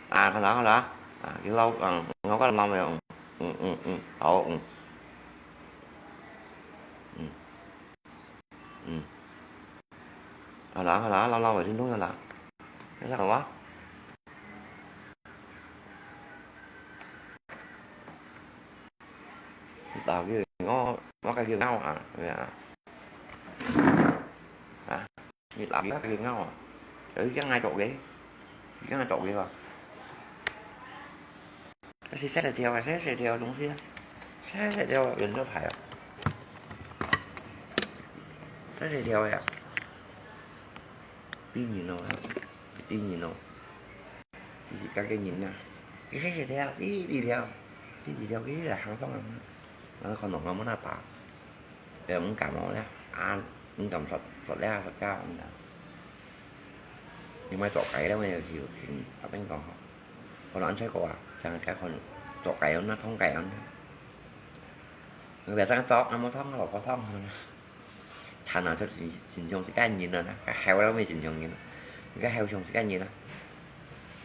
À, cái đó, cái đó. À, cái lâu, à, không có lâu rồi. Ừ, ừ, ừ, ừ. Ồ, ừ. Ừ. Ừ. À, đó, cái đó, lâu lâu rồi, xin đúng rồi đó. Cái đó quá. Tao cái ngó, ngó cái kia ngó à. Vậy à. Hả? Như tao cái kia ngó à. Chữ cái ngay chỗ ghế. Cái ngay chỗ ghế à. Cái xe, xe theo, xe, xe theo đúng xe. Xe, xe theo, bên đó phải à. Xe, xe theo à. Tin gì nó, tin gì nó. Chỉ, chỉ các cái nhìn nè. Cái xe, xe theo, đi, đi theo. Đi, đi theo, cái là hàng xóm rồi. Nó còn nổ nó muốn là tao. Để muốn cảm nó đấy. À, muốn cảm sọt, sọt đeo, sọt cao, không nào. Nhưng mà chỗ cái đó mà nhiều chiều thì tao bên còn họ. Còn nó ăn chơi của à, chẳng cái còn chỗ cái nó thông cái nó. Người ta sang chó, ăn mua thông, nó có thông. Chả nào cho chính, chính chúng cái nhìn rồi nè, cái heo đó mới chính chúng nhìn. Cái heo chúng cái nhìn đó.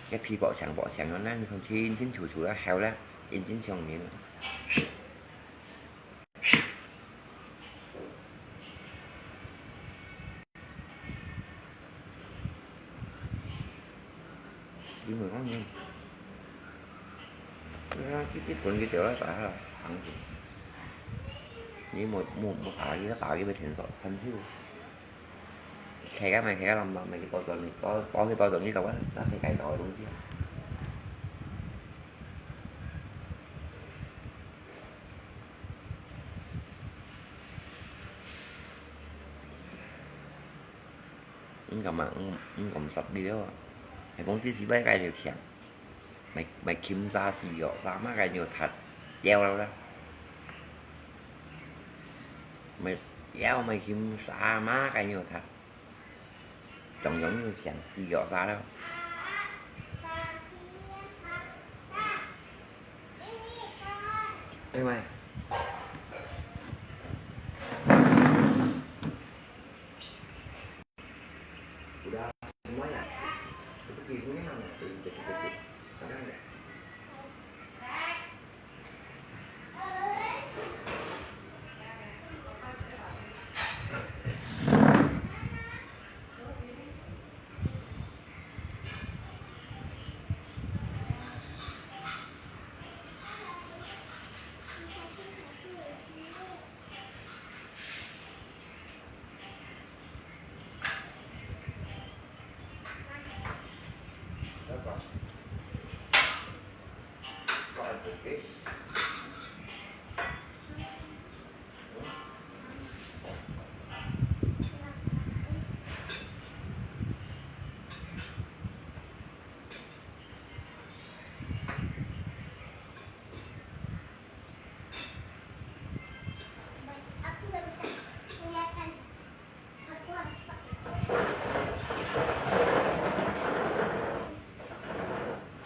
Cái phi bỏ chẳng bỏ chẳng nó nè, không chín, chín chủ chủ đó heo đó, in chính chúng nhìn. 佢問講你，啊，佢，佢分佢掉了，打下行去。你莫，莫，莫打佢，打佢會天手，很久。開个嘛，開个嘛，嘛，去包裝，包，包去包裝，你搞啊，那世界搞个東西啊。應該嘛，嗯，應該毋使你了啊。係講這時擺該條強。 買，買金沙西藥，沙媽个尿踢，掉了啦。買，要買金沙媽个尿踢，總總有想西藥沙了。哎喂。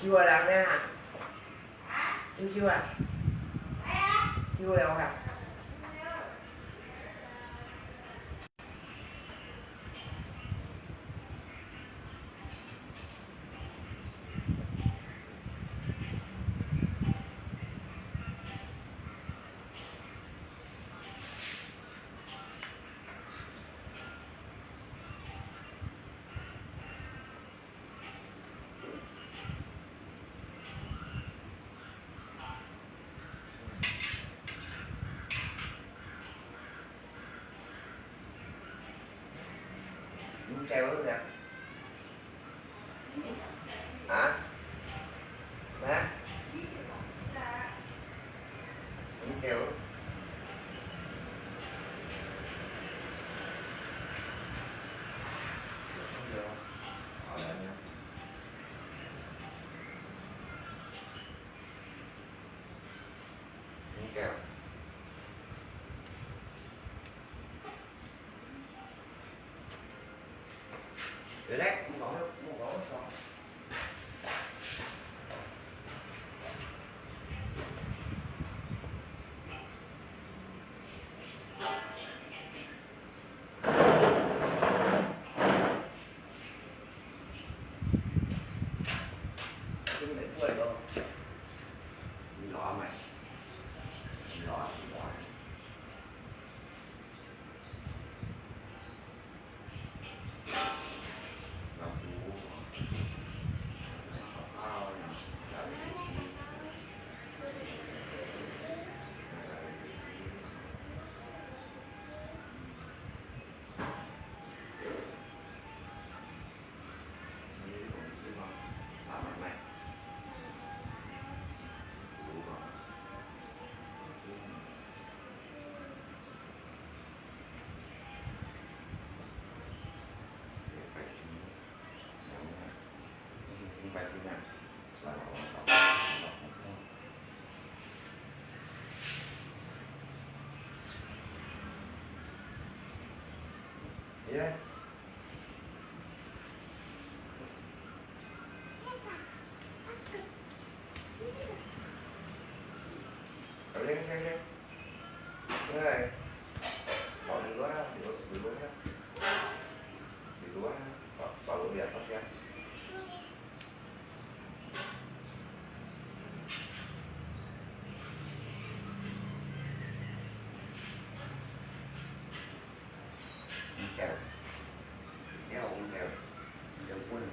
救我人呢？救救啊！救我了啊！ 你走了？啊？啊？你走？你走？ Ung kèo. Kèo, ung kèo. Kèo bún.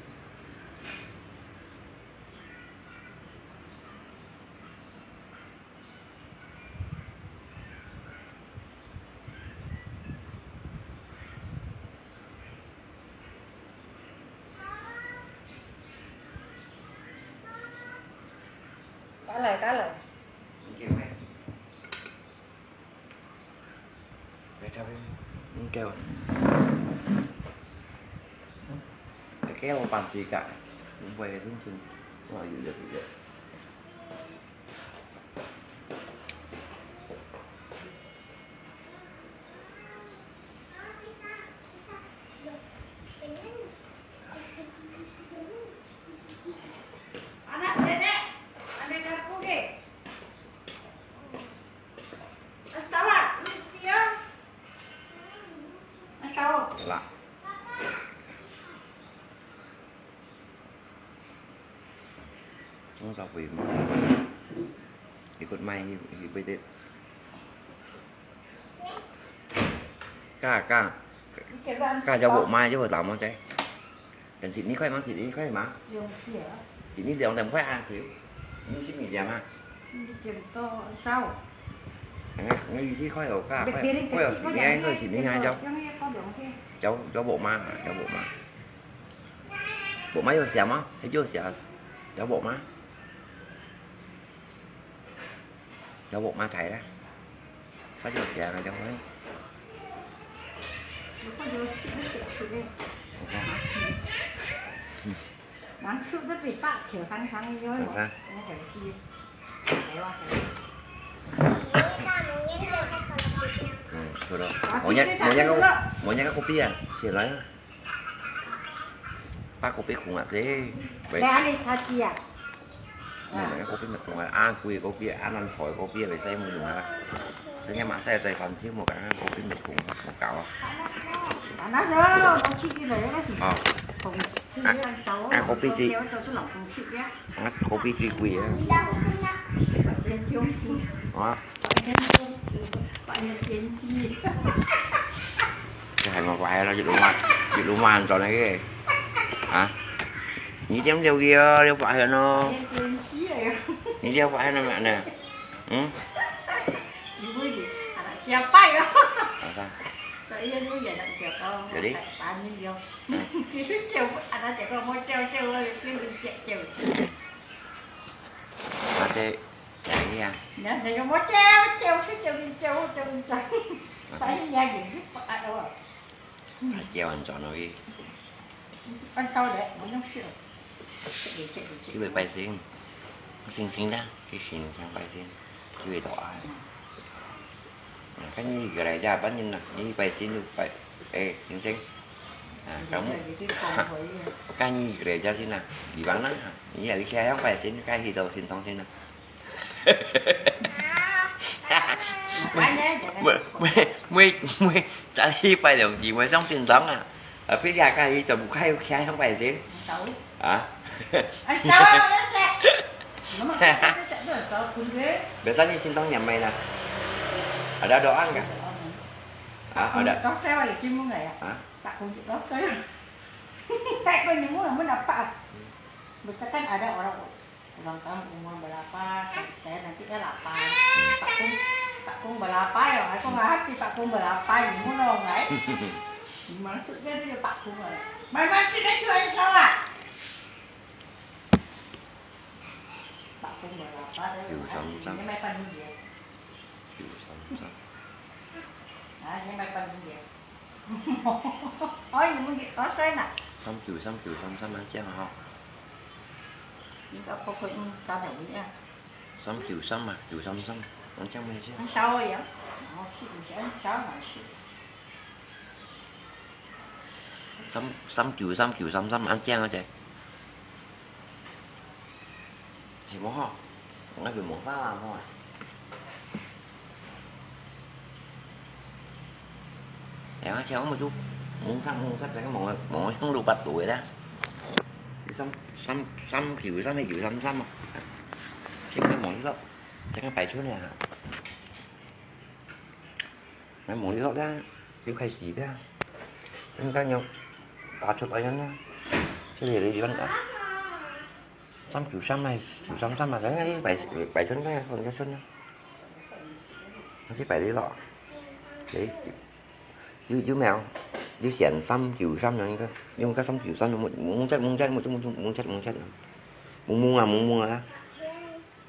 加来，加来。你给我。没差别。你给我。给我半杯咖。我也认真。我有的有的。 啦。Chúng ta phải ikut mai, ikut bete. Ka, ka. Ka cháu bộ mai chứ bộ táo mà chứ. Cần xịt ní khoai mà, xịt ní khoai mà. Xịt ní dòng tầm khoai à, thiếu. Ní xịt mì dèm à. Ngay, ngay xịt khoai ở ka, khoai, khoai ở xịt ní, khoai xịt ní ngay cháu. Cháu, cháu bộ mai hả, cháu bộ mai. Bộ mai vô xẻo mà, thấy chưa xẻo. Cháu bộ mai. Cháu bộ mai cái đó. Sao chưa xẻo này cháu ấy. Nắng sụt rất bị sạ, thiểu sáng sáng như thế. Làm sao? Nó phải chi. Đấy là cái. Ừ, thôi đó. Có Một nhát, tí một nhát nữa. Có, một nhát có copy à? Thì nói. Ba copy khủng à thế. Vậy. Để ăn đi, tha chi à? Nè, mà cái copy mà khủng à, ăn copy, copy, ăn ăn khỏi copy, vậy sao em mua mà. Thế nhưng mà sao tại còn chứ một cái ăn copy mệt khủng, một cảo à. Ăn ăn rồi, nó chi chi rồi, nó chỉ Ờ. Khủng. Ăn, ăn copy chi. Kéo cho tôi lòng khủng chịu nhé. Ăn copy chi quỷ à. Hả? Cái hàng mà quay nó, dịch lũ ma, dịch lũ ma ăn trò này kìa. Hả? Nhí chém liêu kìa, liêu phải hả nó? Nhí liêu phải hả nó mẹ nè? Ừ? Làm sao? Vậy đi. Ừ. Mà thế, cái gì à? Nhớ, nhớ, nhớ, mua treo, treo, treo, treo, treo, treo, treo. Mà Phải thế, nhà gì biết có ai đâu. Phải treo ăn trò nó đi. Ăn sau đấy, nó giống sữa. Chết đi, chết đi, chết Chứ đi. Phải bay xin. Xin xin đó, cái xin sang bay xin. Chứ phải đỏ ai. Cái gì cái này ra bắt nhìn nè, như bay xin được bay. Ê, xin xin. À, Cái kamu. Này thì tôi còn phải Cái gì cái này ra xin nè. Đi bán đó. Như là đi xe không bay xin, cái gì đâu xin thông xin nè. Mui, mui, mui, mui, mui, chả hi pai lòng gì mui sống trên đó à. Ở phía ra cái gì tao bục khai khai không phải gì. Hả? Anh sao á, nó sẽ. Nó mà không có cái chợ đó, sao cũng thế. Để sao đi xin tông nhà mày nè. Ở đó đồ ăn cả. Hả? Ở đó. Có sao thì chứ muốn này à? Hả? Tại không chịu có sao. Tại coi như muốn là muốn đọc phải. Mình sẽ cắt ở đây, ở đâu? Ulang tahun umur berapa? Saya nanti kan lapan. Pak Kung, Pak Kung berapa ya? Aku nggak hati Pak Kung berapa. Ini mau dong, kan? Maksudnya dia Pak Kung, kan? Mana sih dia jual salah? Pak Kung berapa? Dia Yu nggak hati. Sam Sam. Dia main pandun dia. Yu Sam Sam. Ah, dia main pandun dia. Ôi, nhưng mà có sai nè. Sắm kiểu, sắm kiểu, sắm, sắm ăn xiang hả? Những cái có cái in sao để ý à? Sắm kiểu sắm à, kiểu sắm sắm. Ăn xiang mày xiang. Ăn sao vậy? Ờ, chị cũng sẽ ăn sao mà chị. Sắm, sắm kiểu, sắm kiểu, sắm, sắm ăn xiang hả chị? Thì mua hả? Ngay bị mua phá làm thôi. Ê, xiao một chút. Muốn thăm, muốn thăm, cái món, món không đủ bắt tuổi đó. Sắm, sắm, sắm kiểu, sắm hay kiểu, sắm, sắm à. Chứ cái món đó, chắc cái phải chút này hả? Mấy món đó đó, cái khai sĩ đó. Cái cá nhau, cá chốt ở đó. Cái gì đấy, đi ăn à? Sắm kiểu sắm này, kiểu sắm sắm mà, cái bài, bài chân cái, phần cái chân. Nó sẽ bài đi lọ. Đấy. Chứ, chứ mèo. Chứ xiển sắm kiểu sắm nó cái. Nhưng cái sắm kiểu sắm nó muốn, muốn chết, muốn chết, muốn chết, muốn chết, muốn chết, muốn chết. Muốn mua à, muốn mua à.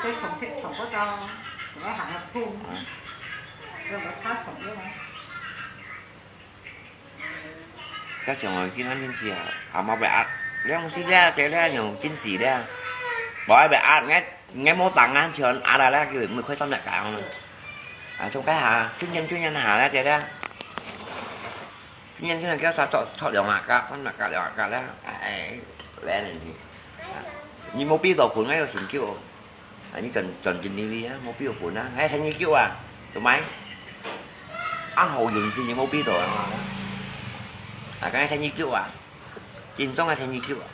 佢從佢從嗰度，同佢行入去，啊。佢話佢從咗嘛。該上來見到面試啊，阿媽被壓，你毋使咧，姐咧，用緊死咧。無愛被壓，𠊎，𠊎無打啊，全壓啦咧，叫佢開心就搞啦。啊，從該下，轉轉轉轉下咧，姐咧。 你人叫人叫啥做做兩下架，三下架，兩下架咧，哎，來人去。你無必要分，𠊎有成就。啊，你賺賺錢哩哩啊，無必要分啊，還趁你久啊，做麼？恁好運勢你無必要啊，啊，剛才趁你久啊，緊張啊趁你久啊，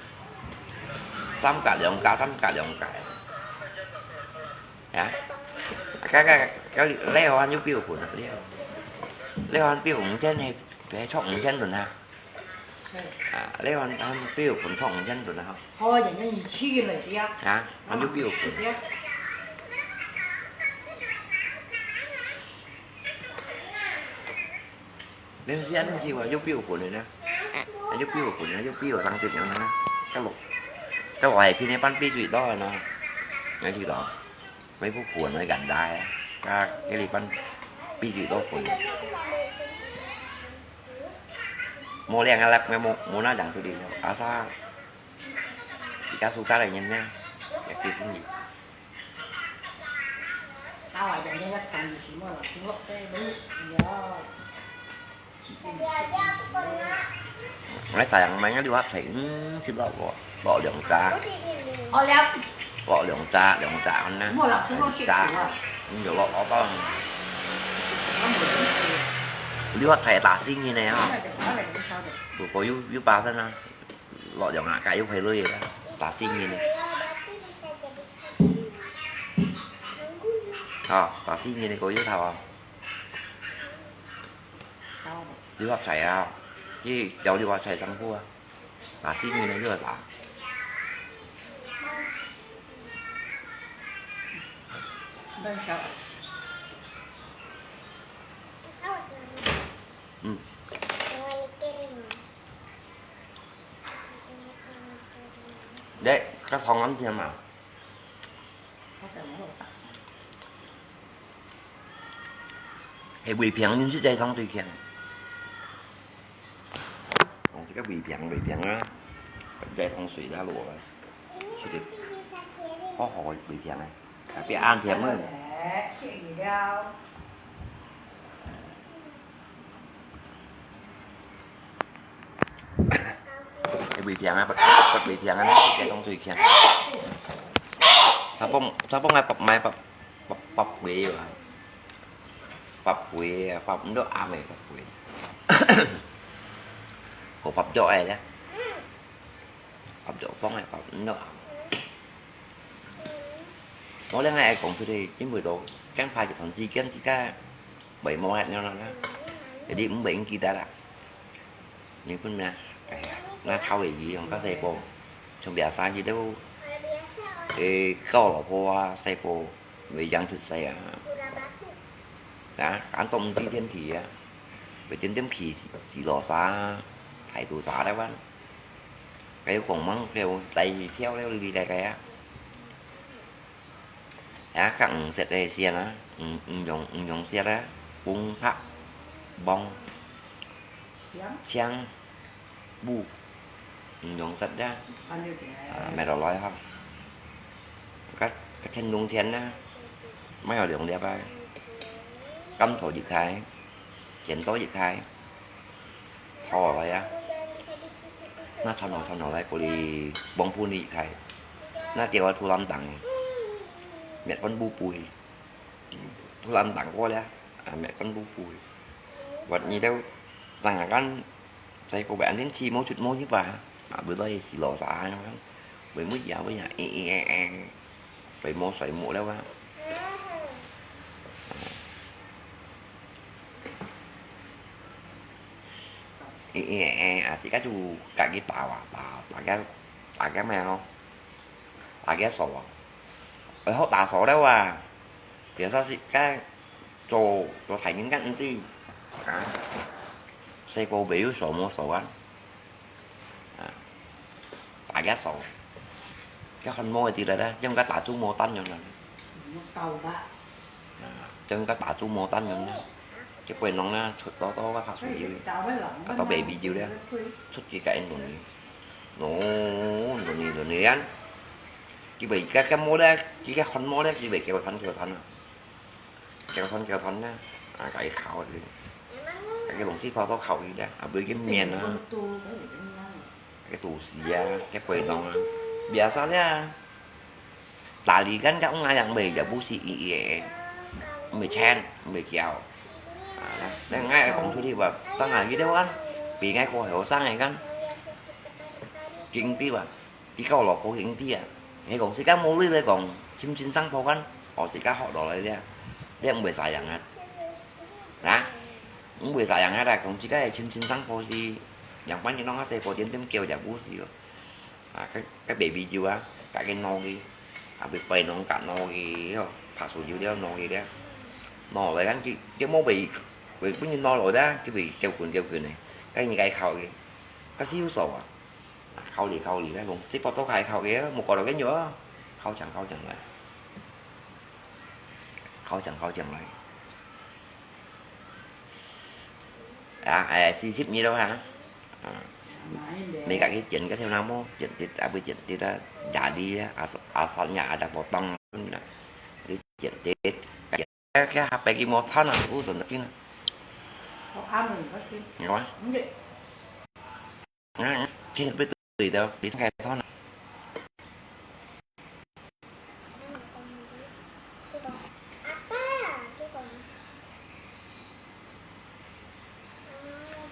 三架兩架，三架兩架，啊，該該該，你好還有必要分啊，你好。你看標五千係，係著五千銀啊？啊，你看，看標分著五千銀啊？好，人家你去了呀。啊，看你標分。你先去吧，有標分的呢。有標分的，有標上去呢。該落，該落係偏偏半杯水多呢。你知道？ ไม่ผู้ควรเลยกันได้ก็แค่รีบันปีจีโตคนโมเรียงอะไรไม่โมโมหน้าอย่างตัวเดียวอาซาสิกาสุกาอะไรเงี้ยเนี่ยอยากติดนี่ Tao ai dèm ne, yak tang yu shi mo la, tu lok te bu, ya. Ngai sayang mai ngai liu hak thai, hm, sit lok lok, lok liang cha. Lok liang cha, liang cha an na. Liang cha. Hm, yo lok lok tao. Liu hak thai ta sing ni ne ha. Ko ko yu yu pa san na. Lok liang a, ka yu phai lui la. Ta sing ni ne. Ha, ta sing ni ne ko yu thao a. Liu hak thai a. Yi yau liu hak thai sang bu a. Ta sing ni ne yu ta. Hm. Dek, ka thong an thiam a. He wei piang yun sit zai thong tui kiang. Ong sit ka wei piang, wei piang a. Zai thong sui la lo a. Sui de. Ho ho wei piang a. Ka pi an thiam a. Ê, bì thiàng á, bật, bật bì thiàng á, cái tông thủy thiàng. Sao bông, sao bông ai bật mai bật, bật, bật bì rồi. Bật bì, bật ndo am mày bật bì. Cô bật cho ai đó. Bật cho bông ai bật ndo am. Có lẽ ngày cũng phải đi, chính buổi tối, chẳng phải chỉ thằng gì kiến gì cả. Bảy mô hạt nhau nó đó. Jadi, mung bảy kita lah. Ni pun na, eh, na chau eh, yang ka sai po. Trong bia sa ji tu. Eh, kau lo po a, sai po. Vì yang thực sai à. Đó, cán tôm ti thiên thì á. Vì tiên tiêm kỳ xì, xì lò sa, thái tù sa đấy bắn. Cái cũng mắng kêu tay theo leo đi đây cái á. Á, khẳng set ê sia na, ừm, ừm, yong, ừm, yong set á, bung phak, bong, chiang, bu, ừm, yong set á, à, mẹ đó lòi ha. Các, các thiên đông thiên á, mấy hồi đường đẹp á, cắm thổ dự khai, chiến tố dự khai. Thò lai á. Na chon no, chon no lai, kô li bông phu ni khai. Na tiao thu lam tang. Miet pon bu pui. Thu lam tang kô lia. À, miet pon bu pui. Wat ni têu. Tang kan. Sai kô bèn tin chi mô chut mô hi ba. À, bữa đó xì lò sa kan. Bữa mui ya, bữa ya. Ê, ê, ê, ê. Bữa mô soi mô leo á. Ê, ê, ê, à, xì cá chu cá kí tàu à, tàu, tàu cá, tàu cá mèo, tàu cá sổ. Ê, hốt tàu sổ đâu à. Thì sao xì cá cho, cho thầy những cái đi. À. Xe cô biểu sổ mua sổ anh. À. Tàu cá sổ. Cái con mua thì là đó, chứ không có tàu chú mua tấn rồi nè. Nó cầu đó. Chân ka ta chu mo tan yun na. Ke poi nong na, chut to to ka pha su yu. Ka to baby yu le. Chut ki ka en dong ni. No, dong ni, dong ni an. Ki bai ka ka mo le, ki ka hon mo le, ki bai ke than ke than. Ke than ke than na. A ka i khao le. Ka ke long si pha to khao i le. A bai ke mien na. Ke tu si a, ke poi nong a. Bia sa le. Tali kan ka ung ayang mei ya bu si i i e. Mei chen, mei kiao. Nang ngai kong thu li wa, tang a yi de wan. Pi ngai ko heo sang ai kan. King pi wa. Ti kao lo ko king pi a. He kong si ka mo li le kong, chim sin sang po kan. O si ka ho lo le ya. De mei sa yang a. Na. 毋會啥樣啊啦，講自家係親親生婆是，樣般人攏較細婆點點叫就毋係哦。啊，該，該baby就啊，該个腦个，啊，會背囊甲腦个哦，拍手就了腦个了。腦來咱佢，佢無會，會分人腦來啦，佢會叫滾叫滾个，該人該靠个，該是有數啊。啊，靠你靠你，該講，這波都該靠个，無搞到个哦，靠牆靠牆來，靠牆靠牆來。 啊，哎，四十二了哈。啊，你家己剪个條那么，剪直，啊，不剪直啊，jadi啊，asal, asalnya ada potong lah. Jadi剪直, cái cái hộp cái màu than à, u tuần tin. Có ăn mình có tin. Hiểu không? Không vậy. Nah, kini betul itu, di tengah sana.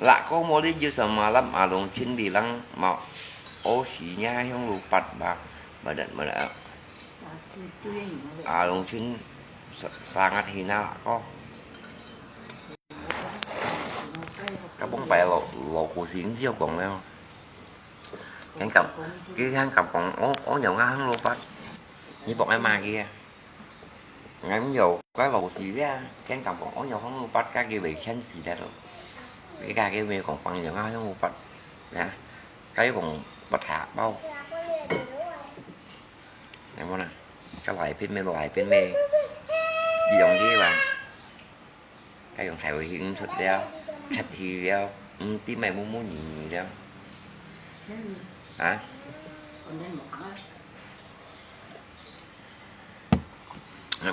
Lak ko mo li ju semalam Along Chin bilang mau, oh, sinya hiong lupat ba, badan mana. Along Chin sa-, sangat hina lak ko. Kapong pai lo, lo ko sing siu kong leo. Khen cảm, cái khen cảm kong, ô, ô, nhiều ngang hăng lô bát. Như bọn em mà kia. Ngắm nhiều cái lẩu xì ra, khen cảm kong, ô, nhiều hăng lô bát, các kia về khen xì ra rồi. Cái gà kia về kong păng nhiều ngang hăng lô bát. Nè, cái kong bát hạ bao. Em muốn à, cái loại phết mê, loại phết mê. Đi dòng đi mà. 該用菜會去毋出了，出去了，毋知買麼麼人了。啊？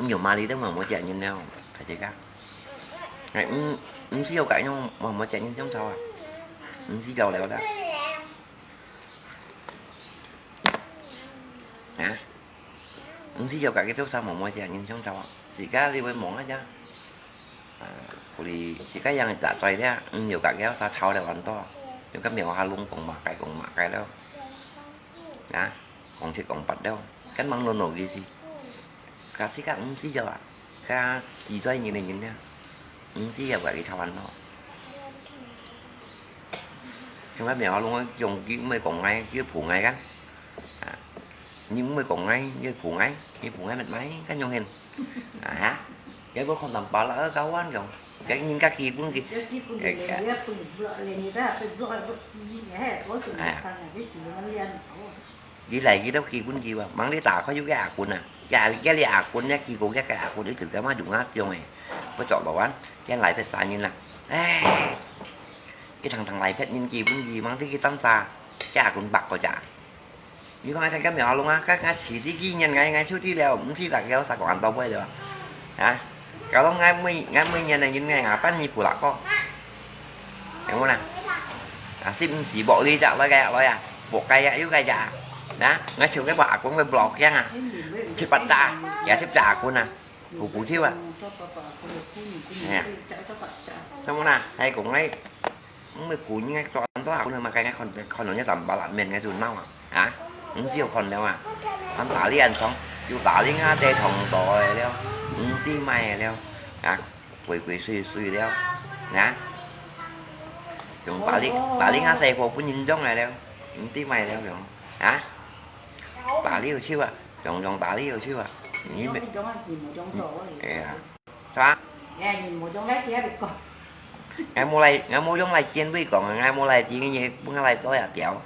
毋用買哩，等下無隻人了，大家講。哎，毋，毋使有該樣，無，無隻人相吵啊。毋使吵了啦。啊？毋使有該个做啥，無，無隻人相吵啊。自家你會忙啊，這。 啊，佢自家樣打嘴咧，嗯，有个个啥吵了很多，就个苗下弄講嘛，該講嘛，該了，啊，講七講八了，跟忙弄弄个事，可是个毋使有啊，个自在人的人呢，毋使有个个吵很多。因為苗下弄用佢毋係講𠊎，佢抱𠊎个，啊，你毋係講𠊎，你抱𠊎，你抱𠊎乜買，跟用hin，啊哈。 Kaya ko khon tam pala, eh, kawan kong. Kaya ngin kaki pun ki. Kaki pun ki, eh, kaya pun blok le ni dah, pun blok, blok ni, eh, ko tu kan ada si malian. Đi lại đi đâu ki pun ki wa. Mang đi ta khó yuk cái akun à. Cái, cái li akun nhá, ki ko cái, cái akun itu cái mà đúng ngã siông eh. Có chọn bảo an, cái lại phải xa nhìn là. Eh, cái thằng, thằng lại phải nhìn ki pun ki, mang đi ki tâm xa. Cái akun bạc có chả. 你講𠊎聽个苗下弄啊，該𠊎遲啲幾年，𠊎，𠊎出去了，毋知大家有啥講安到尾了。啊？搞到𠊎每，𠊎每年个人𠊎，𠊎半年不落個。有無啦？啊，是毋是薄利隻來个來啊？薄个呀，有个呀。啊？𠊎手个薄阿公个薄驚啊，七八隻，幾十隻阿公啊，補補手啊。哎呀，怎麼啦？還講𠊎 毋係古人个做安到啊，可能嘛，該个看，看到你三八拉面个就鬧啊，啊？毋係有看到啊？安打理安床，又打理啊，這床多个了，毋知買个了，啊？鬼鬼祟祟了，啊？用打理，打理啊，細個本人種个了，毋知買了，用，啊？打理有手啊，用，用打理有手啊，你，哎呀。 係啊。哎，你無用來接別個。𠊎無來，𠊎無用來見你講，𠊎無來接你，分𠊎來做啊表。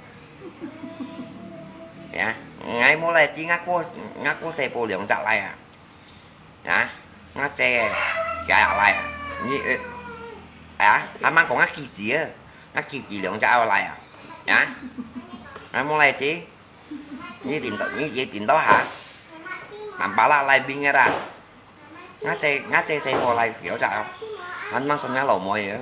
呀，𠊎無來接，𠊎過，𠊎過細部兩隻來啊。啊，𠊎姐，姐也來啊。你，呃，啊，阿媽講𠊎幾時啊？𠊎幾時兩隻要來啊？啊，𠊎無來接。 你點到，你，你點到下？Tampalak來冰个啦。𠊎姐，𠊎姐細個來表姐哦，還吂生𠊎老妹啊。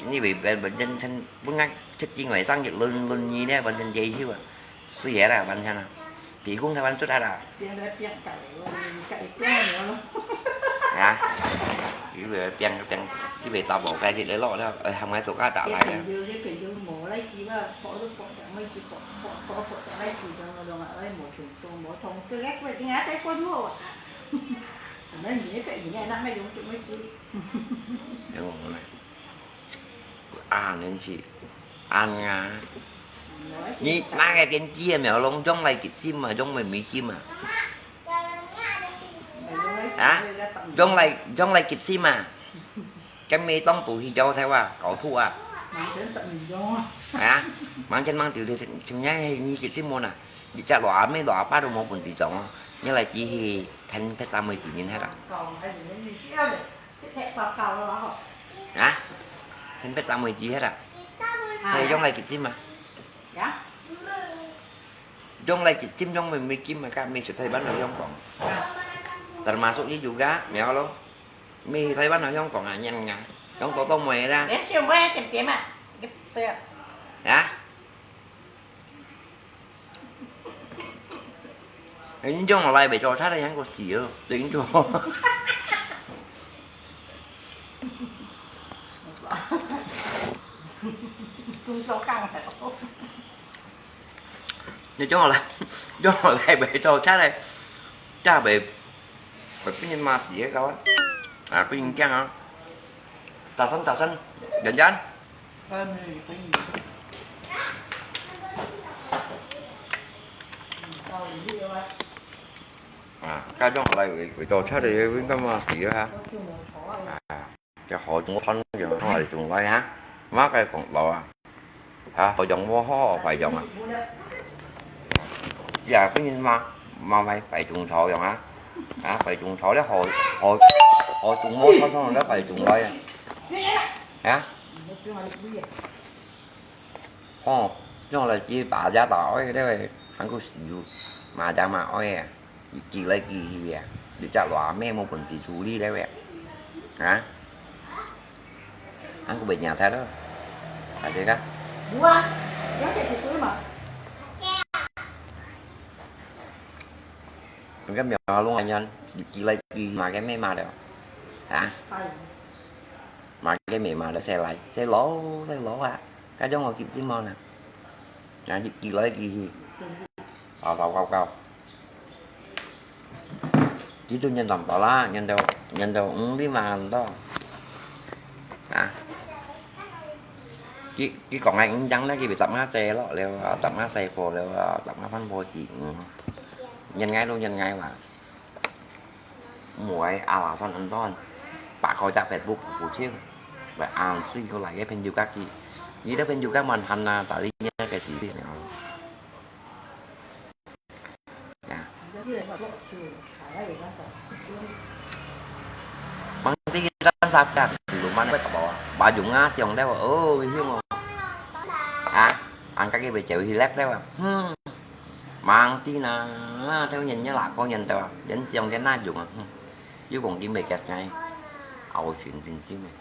你以為本，本身，本身出境外生日輪，輪你呢，本身介紹啊。水个啦，本身啊。皮公台灣出來啦。啊？以為變，變，以為打無該日來落了，哎，還買做家長來了。 有，我來。啊，恁樣子，恁樣啊。你拿个電子个苗，用，用來激心啊，用來美金啊？啊？用來，用來激心啊？跟美東補習教材啊，搞錯啊？啊？完全忘記了，像樣你激心無啦？你隻老阿妹、老阿爸都無本事種哦，你來支持，天別三位子人係啦。啊？天別三位子係啦？係用來激心啊？ 用來激心，用美金啊，跟美國、台灣都用講。Termasuk你juga，苗咯。美、台灣都用講啊，用啊，用多多美啦。你先不要点点嘛，你不要。啊？你用來袂做，他的人个死了，等于做。工作干了。 你叫我來，叫我來袂做，真係，真係袂，會分人罵死个，搞啊！啊，分人驚啊！大聲，大聲，認真。啊，家長來會，會做出來，會分人罵死个啊！啊。 該河中湯樣，河中來哈，麼个講老啊？啊，河中無好，壞樣啊？呀，分人罵，罵，罵壞中草樣啊？啊，壞中草咧，河，河，河中無湯，湯咧壞中來啊？啊？哦，用來去打架打，哎，對，還過死，罵架罵，哎呀。 佢激來激去啊，你隻老阿妹無本事處理了啊？啊？恁个會贏忒咯？大家看。有啊，了解就對嘛。你看苗龍安樣，佢激來激去，罵个咩罵了？啊？哎。罵个咩罵了，誰來？誰老？誰老啊？該種我激心毛呢？啊，佢激來激去。啊，搞搞搞。 佢就認當多啦，認到，認到五六萬多。啊。佢，佢講个五張咧，佢咪十萬細咯，了啊，十萬細貨了啊，十萬番貨子，嗯。認𠊎都認𠊎哇。無愛阿拉山恁多，八個隻Facebook不清，來安睡過來个朋友家己。你个朋友家蠻閒啊，打理你个事情啊。 Ya. Mang ti kita sa ka, luman ko ka bawa. Baju nga siang deh, oh, hiu mo. Ha? Ang kaki be cheu hi lep deh. Hmm. Mang ti na, theo nhìn như là có nhìn theo. Đến siang đến na dùng. Hmm. Yêu cùng đi mệt kẹt ngay. Ao chuyện tình chứ mày.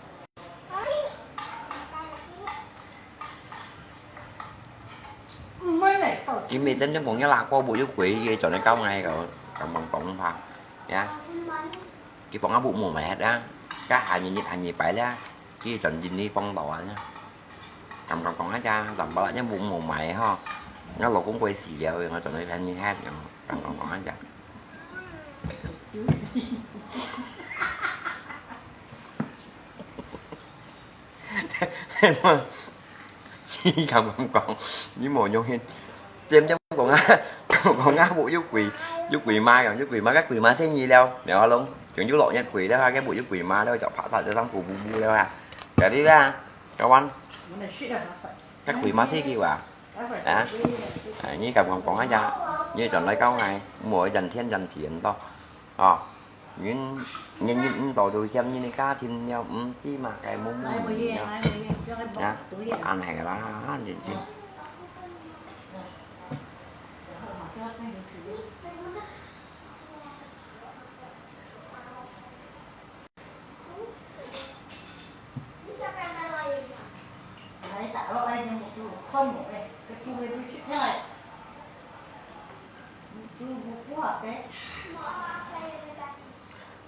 Cái mì tính trong bóng nhá là qua bộ yêu quỷ, cái chọn cái cao ngày rồi, trong bóng bóng pha. Ya. Cái bóng áo bộ mù mày hết á. Cái hai mươi nhịt hai mươi bảy lá. Cái chọn Jin đi bóng đỏ nhá. Trong bóng bóng á cha, trong bóng nhá bộ mù mày ho. Nó lột cũng quay xì dẻo rồi, nó chọn cái hai mươi hai, trong bóng bóng á cha. Cảm ơn con. Với mùa nhung hin. Tiêm cho con á. Con á bộ giúp quỷ. Giúp quỷ mai rồi, giúp quỷ mai, các quỷ mai sẽ nhì leo. Nếu không, chúng chú lộ nhất quỷ đó ha, cái bộ giúp quỷ mai đó, chọn phá sản cho tao, của bu bu leo ha. Cả đi ra. Các bạn. Các quỷ mai sẽ kêu à? Hả? À, như cảm ơn con á cha. Như chọn lấy cáo ngày. Mùa dần thiên dần thiện to. Ờ. Nhìn, nhìn, nhìn tổ tụi xem như này cá thìn nhau, ừ, tí mà cái mũ mũ nhìn nhau. Nhá, ăn hè là ăn điện thìn.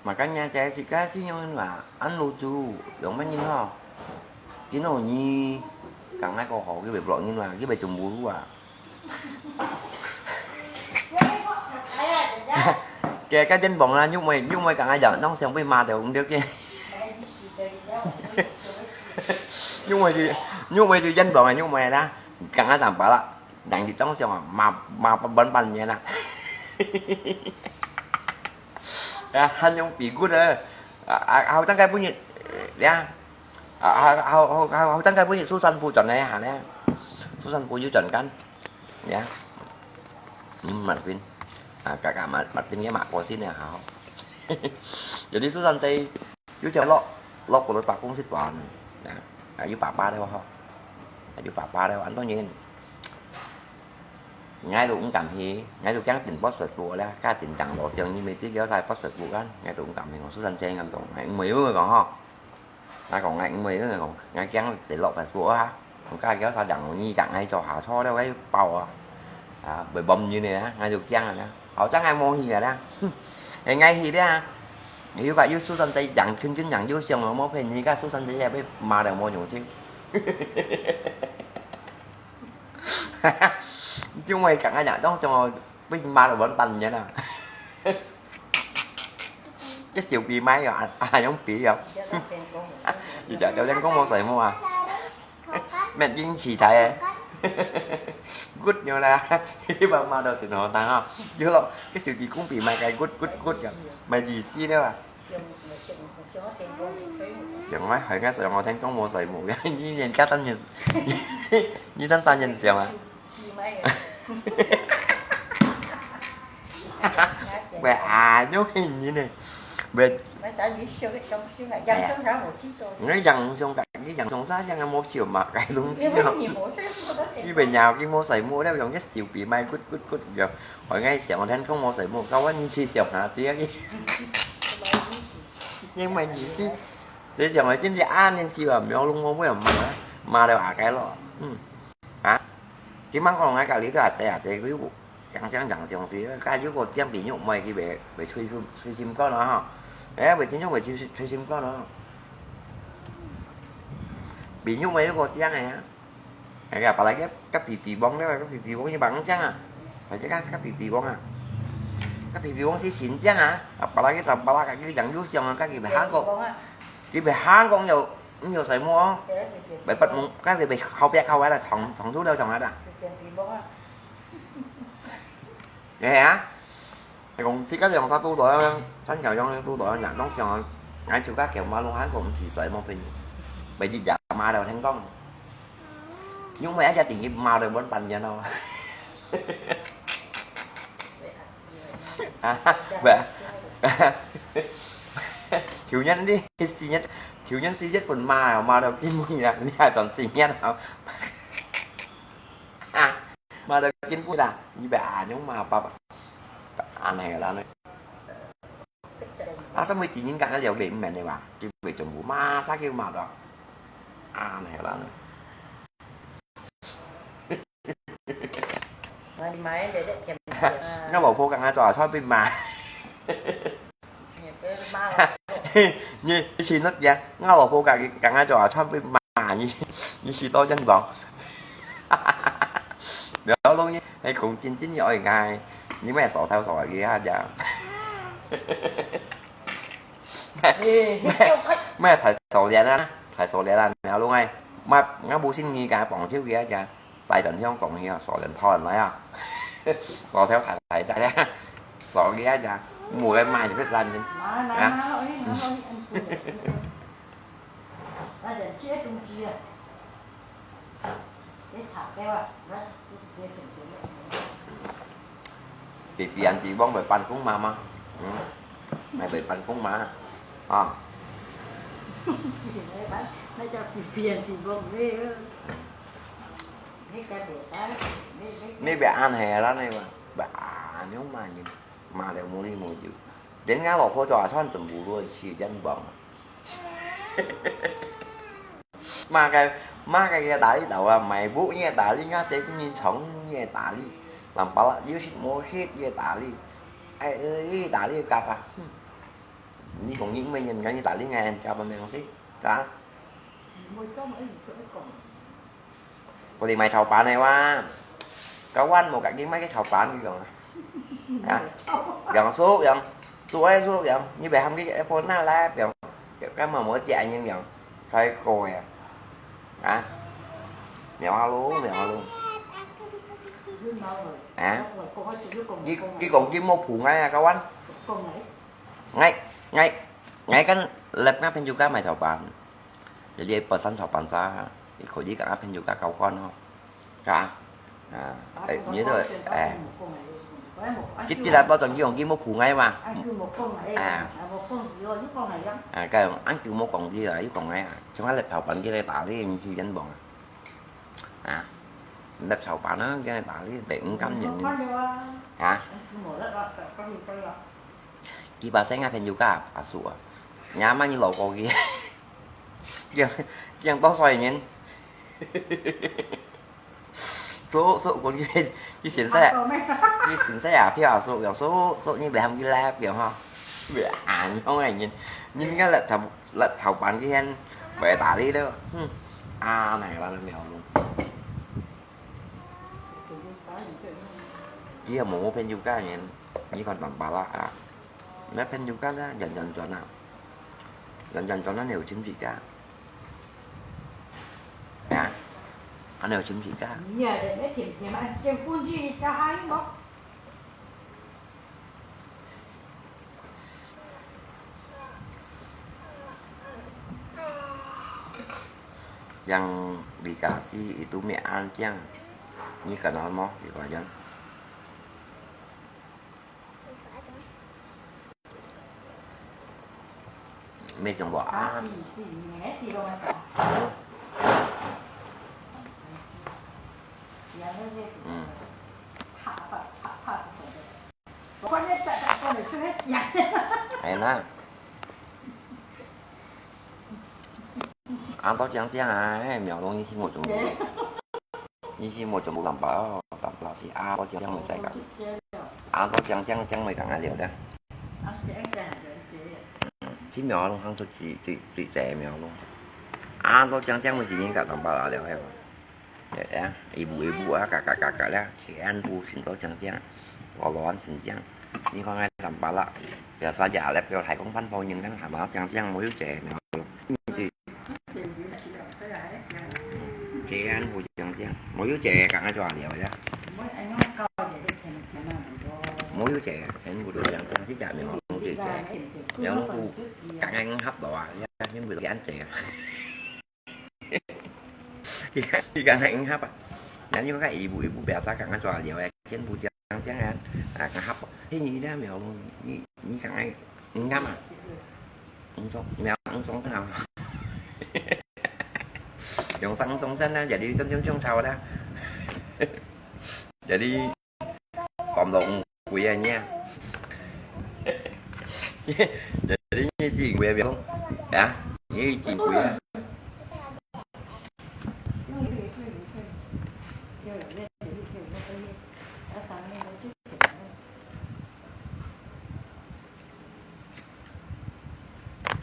Makanya saya suka sih yang anu ah, anu lucu, yang main ni ha. Kino ni, kang ai ko ho, kibai blok ni lah, kibai cemburu ah. Kể cái dân bóng là nhúc mày, nhúc mày kang ai dạo, nóng xem với ma đều không được kì. 肉味就，肉味就煙黃个肉味啦，剛剛長白了，兩日當上啊，麻，麻，半半年啦。啊，還用鼻骨个，啊，啊，好，大概不呢，呀，啊，好，好，好，好，大概不呢，蘇三姑轉來一下呢，蘇三姑又轉間，呀，嗯，Martin，啊，kakak Martin也mak過身了，好，有啲蘇三在 有隻落，落過來辦公室玩，啊，啊，有爸爸了吼，啊，有爸爸了，恁多人，𠊎都毋敢去，𠊎都驚訂passport了，加訂張羅相，你每日叫晒passport啊，𠊎都毋敢去，我蘇三姐恁多，𠊎毋會，𠊎講吼，𠊎講𠊎毋會，𠊎講，𠊎驚得落passport啊。 Ka kéo sao đặng nhi đặng ai cho hả cho đâu ấy bảo à. À, bởi bom như này á, ngay được kiang à. Hảo chắc ai mua hi à. Ai ngay hi đấy à. Hiếu cả Yusuf Sunday đặng chân chân đặng Yusuf Sông mua phải nhi cả Yusuf Sunday ya phải mà đặng mua nhung chứ. Chứ mày cả ngay đặng đóng cho mày mà đặng vẫn tần nhá nè. Cái siêu kỳ máy rồi, à, à, giống kỳ rồi. Chị chả cho em có mua giày mua à. Mẹ Duyên xì xài à. Good nhiều là. Cái bà mà đâu xịn hổ tăng không? Chứ lo, cái siêu kỳ cũng bị mày cái good, good, good rồi. Mày gì xí đấy à? Đừng nói, hãy nghe sao ngồi thêm con mua giày mua. Như nhìn cá tánh nhìn. Như tánh sao nhìn xìu à. Bà à, nhớ hình như này. Bà Nói chả dĩ siêu cái trong siêu ngại dăng trong sáng một xí tô. Nói dăng trong cái, cái dăng trong sáng dăng một triệu mà cái đúng xí đó. Cái bà nhào cái mua giày mua đó, dòng cái siêu bị may good, good, good rồi. Hỏi ngay xẻo mà thanh không mua giày mua, cao quá, như xí xẻo hả, tí cái. Nhưng mà gì xí. Thế xẻo mà chính xí an nên xí mà, mèo lung mua bữa mà, mà đều à cái lo. Ừ. Hả? Cái măng con ngay cả lý cả, chạy à, chạy cái vụ. Chang chang chang siang si, ka yu ko tiang pi nyuk mai ki be, be chui sim, chui sim kau no ha. Eh, be tiang nyuk be chui, chui sim kau no. Pi nyuk mai yu ko tiang eh. Eh, ka pa lai ka, ka pi pi bong le, ka pi pi bong ni bang chang ah. Sai ka, ka pi pi bong ah. Ka pi pi bong si sin chang ah. Ka pa lai ka sa pa lai ka ki yang yu siang ka ki be hang ko. Ki be hang ko yo, yo sai mo. Be pat mong, ka be be khao pek khao ai la chong, chong tu le chong ai la. Nghe hả? Hay còn xí cách dòng sao tu tội, sẵn chào dòng tu tội nhạc đóng chồng. Ngài chịu các kiểu mà luôn, hán cũng chỉ sợi một hình. Bởi vì giả mà đâu thành công. Nhưng mà ai gia đình mà rồi muốn bàn cho nó. À, vậy. Thiếu nhân đi, xí nhất. Thiếu nhân xí nhất còn mà, mà đâu kim mông nhạc, đi hai tuần xí nhất hả? À. Mà được kinh cũng là như vậy à, nhưng mà bà, bà, à, này là này. À, sao mới chỉ nhìn cả cái điều kiện mẹ này bà, chứ bị chồng bố mà sao kêu mà đó. À, này là này. Mà đi máy để để kiểm tra. Nó bảo cô cả hai trò sao bị mà. Nhi, nhi, xin nói ya, ngao lo po ka, ka ngai cho a chuan bui ma, nhi, nhi si to chân bong. Đó luôn nhi, hay cũng chín chín rồi ngai, nhi mẹ sổ theo sổ kia hả ya. Mẹ, mẹ, mẹ phải sổ liền á, phải sổ liền á, nè luôn ai. Mà ngao bu xin nhi cả bong chiếu kia ya. Tại Trần Hiông cũng hiểu, số điện thoại nói à. Số theo thầy thầy chạy đấy. Số kia chả. Mua cái mai thì biết làm gì. Má, má, hả? Má, ôi, má, ôi, anh chị. Tại Trần Chiết Trung Chia. Cái thảo keo à, má, cái kia Trung Chia. Thì tiền chị bông về pan cũng mà mà. Ừ. Mày về pan cũng mà. À. Nó cho tiền thì bông ghê. Maybe ăn hè đó này mà. Bà ăn nhưng mà nhìn mà đều mua đi mua chứ. Đến ngã lọ phô cho à son tầm bù đuôi chỉ dân bằng. Mà cái, mà cái kia đá đi đâu à, mày bố nhẹ đá đi ngã chế cũng nhìn sống nhẹ đá đi. Làm bà lạ, you should more shit nhẹ đá đi. Ai ơi, đá đi cà phê. Ni kong ni mei nyen ka ni ta li ngai en ka ba meng si. Ka. Ko li mai chao pa nai wa. Ka wan mo ka ki mai ki chao pa ni yong. Ya. Yong su yong. Su ai su yong. Ni be ham ki e po na la yong. Ka ma mo jia nyen yong. Sai ko ya. 啊，苗阿龍，苗阿龍。啊？佢，佢講佢無陪𠊎啊，kawan。𠊎，𠊎，𠊎kan lep ngah朋友家買炒飯。Jadi pesan炒飯sa，佢可以跟ngah朋友家交換哦。 Ka? Ah, eh, nyo to, eh. Kita to tong kiong ki mo phung ai ma. Ah. Ah, ka ang kiu mo kong di a, yu kong ai a. Chuma le thau pan ki le ta li ni si yan bong. Ah. Le thau pan na ki le ta li, be ng kam yan. Ha? Ki ba seng a phen yu ka, a su a. Nya ma ni lo ko ki. Kiang, kiang to soi nyen. Số, số của cái, cái xin xe, cái xin xe à, phiếu à, số, số, số như vậy không ghi lẽ, phiếu ha. Vậy à, như không này nhìn, nhìn cái lật thầu, lật thầu bán cái hen, vậy ta đi đâu. Hmm. À, này là mèo luôn. Chỉ là một cái yoga nhìn, như còn tầm ba la à. Nó phen yoga đó, dần dần cho nào. Dần dần cho nó nhiều chứng chỉ cả. À, nó nhiều chứng chỉ cả. Nhiều để nó kiểm kiểm ăn, kiểm phun gì cho hai mốc. Yang dikasih itu mie ancang. Ini kenal mo, di Payan. Mie sing bo a. Hmm. Ai na. Ăn to chang chang a, mèo lông ni si mo chung. Ni si mo chung tamba, tamba si ăn to chang chang mo chai ka. Ăn to chang chang chang mo kang a liu da. Si mèo lông hang su si, si, si chai mèo lông. Ăn to chang chang mo si ni ka tamba la liu he. Ya, ya, ibu-ibu a, kakak-kakak la, si ăn bu sin to chang chang. Lo lo ăn sin chang. Ni kong ai tamba la. Ya sa ja lep yo hai kong pan po nyin kan ha ma chang chang mo yu chai mèo lông. Ni si Chế ăn hủ tiang tiang. Mỗi đứa trẻ cắn cái trò liều vậy đó. Mỗi đứa trẻ ăn hủ tiang tiang chứ chả mèo không chịu chế. Mèo không hù cắn ăn hấp đó à. Nhưng mà ăn chế. Thì cắn ăn hấp à. Nếu như các ý bụi bụi bèo sao cắn cái trò liều vậy. Chiến hủ tiang tiang ăn. À, cắn hấp. Thế nhỉ đó mèo nhỉ, nhỉ cắn ăn. Ngắm à. Ngắm sống, mèo ngắm sống thế nào? Yung sang song san na, jadi tem tem chong chao da. Jadi pom dong kui a nia. Jadi ni jing kui a biang. Ya, ni jing kui a.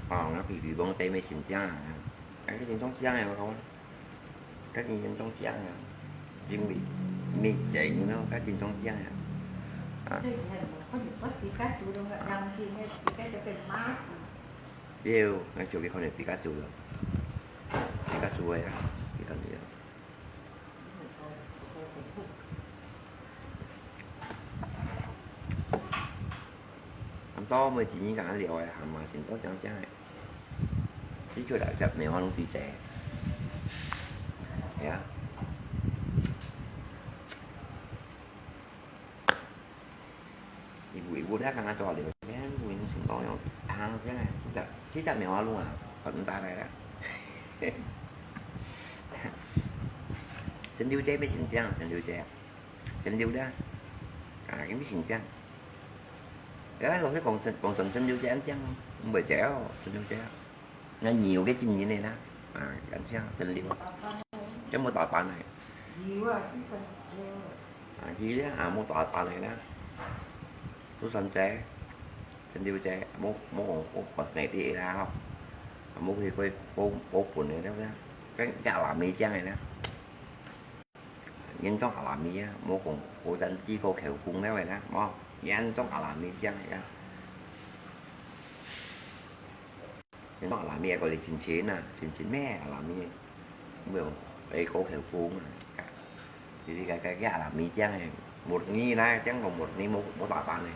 Ờ, nó bị, bị bông tay mày xin chăng à. Cái, cái chân trống chăng này mà không? Cái chân, chân trống chăng à. Chính vì mì chạy nó, cái chân trống chăng à. À. Điều, nó chụp cái con này Pikachu rồi. Pikachu ấy á, cái con này á. Ăn to mười chín cái ăn liều à, hàng mà xin to chăng chăng ấy. Tí chưa đã chập mèo ăn tí trẻ. Ya. Ibu-ibu dah kang aco liu, kan ibu ini sing tong yang ang siang eh, tidak, tidak mèo alung ah, kot entah dah. Sendiri je, sing siang, sendiri je. Sendiri dah. Ah, ini sing siang. Ya, lo si kong sen, kong sen sendiri je an siang, mbai je oh, sendiri je. Ngan nhiều cái chân như này nè. À, cắn chang, chân liu. Cái mô tả bạn này. À, gì á, à, mô tả bạn này nè. Tú sân chế. Chân liu chế. Mô, mô hồn, mô bật này đi là không. Mô cái quay, mô, mô phun này nè. Cái, cái là mi chang này nè. Nhân trong là mi á, mô hồn, mô chân chi cô khéo cung nè vậy nè. Mô, nhân trong là mi chang này nè. Nên đó là mẹ gọi là chín chín à, chín chín mẹ là mẹ. 無用，會過口風啊。就是該，該，該阿拉咪講个，murni啦，講到murni無，無打扮个。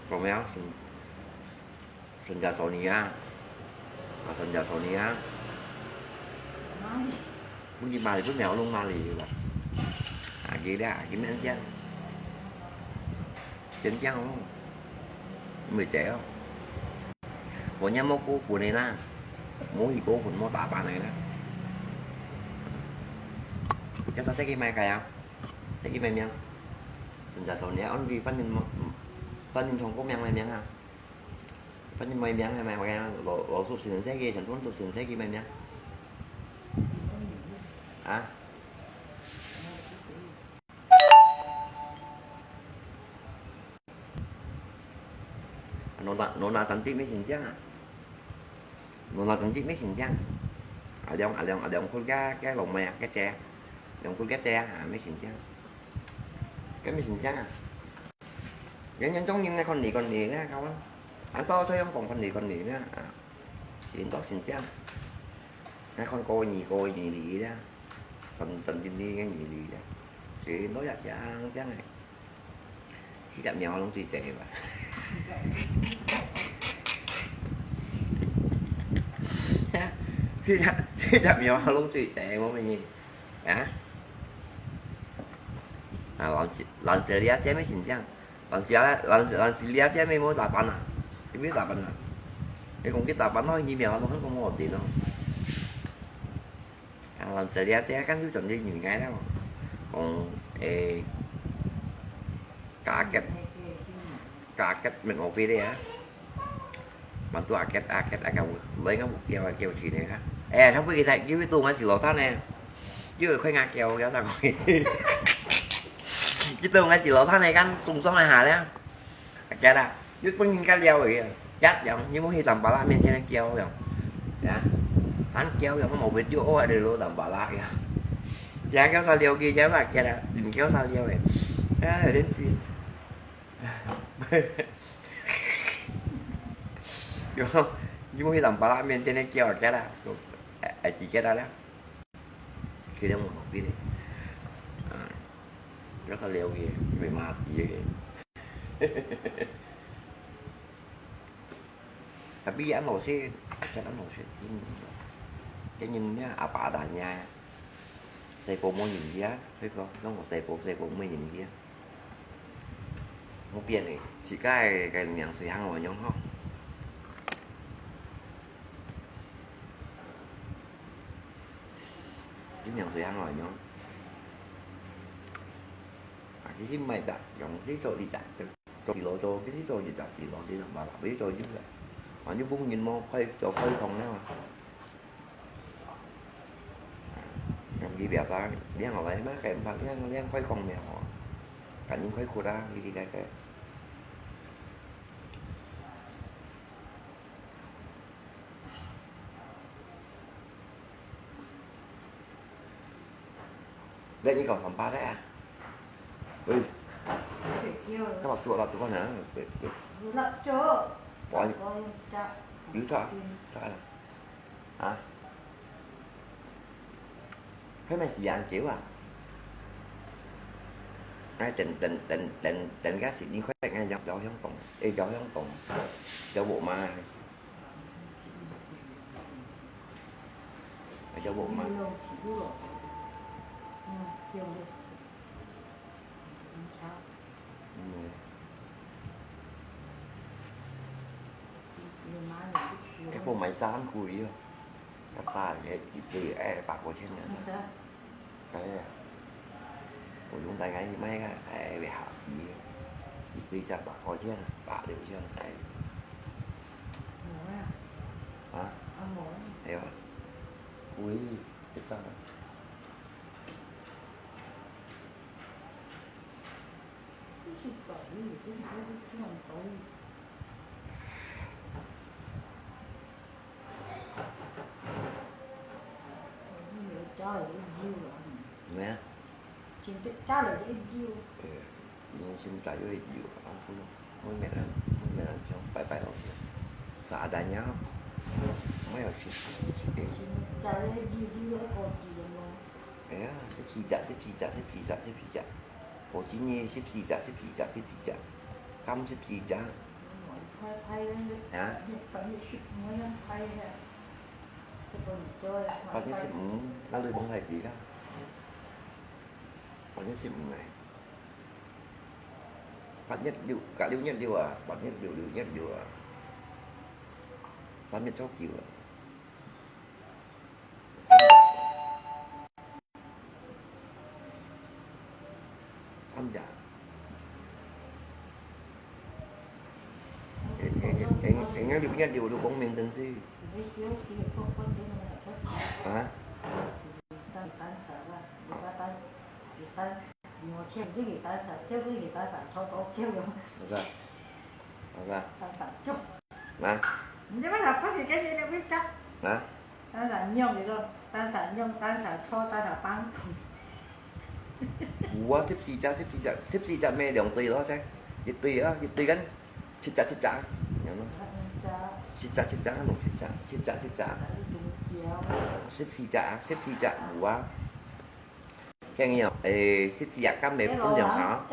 講咩啊？Sen-，senja Sonia。啊，senja Sonia。Mali。Mali，mali，不是苗龍mali吧？啊，佢啦，佢面講。 真正哦，毋會濟哦。我若無過分个啦，無去過分，無打扮个啦。叫啥？設計麼个啊？設計麼个名？人家說你要按你，反正無，反正中國名麼个名啊？反正無名个麼个名，老，老熟悉人設計，全部熟悉人設計麼个名？啊？ Nona, nona cantik乜senja啊？Nona cantik乜senja？Alyong, alyong, alyong cool个，个老妹啊，个姐，alyong cool个姐啊，乜senja？个乜senja啊？人人中意个看你，看你呢，kawan。俺到最用讲看你，看你呢，啊，人都senja。那看过你，过你哩啦，真，真正正个你哩啦，人都要这样，这样个。 四隻貓攏最濟个吧？四隻，四隻貓攏最濟，無乜人。啊？啊，蘭西，蘭西利亞姐乜senja？蘭西亞，蘭，蘭西利亞姐乜無打扮啊？佢無打扮啊？你講佢打扮咯，佢貓攏很講無好聽咯。 啊，蘭西利亞姐，敢有轉去原來了。講，誒，加吉，加吉，明我飛的啊。Mantu阿吉，阿吉，阿吉，來个目標啊，叫起來啊。誒，他不給他，因為都我是老大呢，因為快拿叫，要啥个？你都我是老大呢，敢中上來下了。 阿吉啊，你分人家撩个啊，吉樣，你莫去Tampalak面前叫樣，呀，喊叫樣，無必要，哦，你老Tampalak樣，呀，叫啥撩佢，呀，阿吉啊，你叫啥撩个？啊，有點氣。有，你莫去Tampalak面前叫阿吉啊，哎，哎，自己啦啦。 佢兩个毛病呢。啊，要他了解，佢會罵死个。Tapi安老师，安老师，嗯，跟人家阿爸打人家，細个無人理啊，所以講，讓我細个，細个無人理啊。 無變个，自家个，个名水行來用吼。你名水行來用。啊，其實毋係咋，用你做你咋，做，做時路做，其實做一隻時路，你就麻煩，你做一隻。反正本人無開，做開放了嘛。 Yang biasa, yang lain mah kayak empat, yang, yang koi kong mèo. Kan yung koi kuda, gigi kaka. Dek ni kau sampah dek ah. Ui. Kau lap tuak, lap tuak kan ah. Lap tuak. Poi. Poi cak. Ui cak. Cak ah. Hả? Thế mày xì ăn kiểu à? Ai, tỉnh, tỉnh, tỉnh, tỉnh, tỉnh gác xịt đi khoe ngay dọc dấu hiống tổng. Ê, dấu hiống tổng. Dấu bộ ma. Dấu bộ ma. Ừ. Cái bộ máy cán cùi á. Cắt xa cái, cái, cái, cái bạc của trên này. Cái, của chúng ta cái máy á, cái bị hạ xí. Cái, cái bạc của trên, bạc đều trên, cái. Hả? Hiểu. Ui, cái sao đó? Mẹ. Sim ta yo yo, ampun. Muy mẹ, muy mẹ, siang bye bye lo. Seadanya. Muy yo si, si, 哎呀，十四隻，十四隻，十四隻，十四隻。好，今日十四隻，十四隻，十四隻。柑十四隻。啊？八月十五，該你講大隻啦。八月十五哎。八月六，隔六月六啊，八月六，六月六啊。三月初九啊。 三隻。應，應，應，應該六月六，六月公民證書。啊？ 好个，好个。啊？有啊，十四隻，十四隻，十四隻買兩對咯，這，一對啊，一對間，七隻，七隻，有無？七隻，七隻，攏七隻，七隻，七隻。十四隻啊，十四隻，有啊。 建議哦，誒，十四隻柑仔分兩下哦，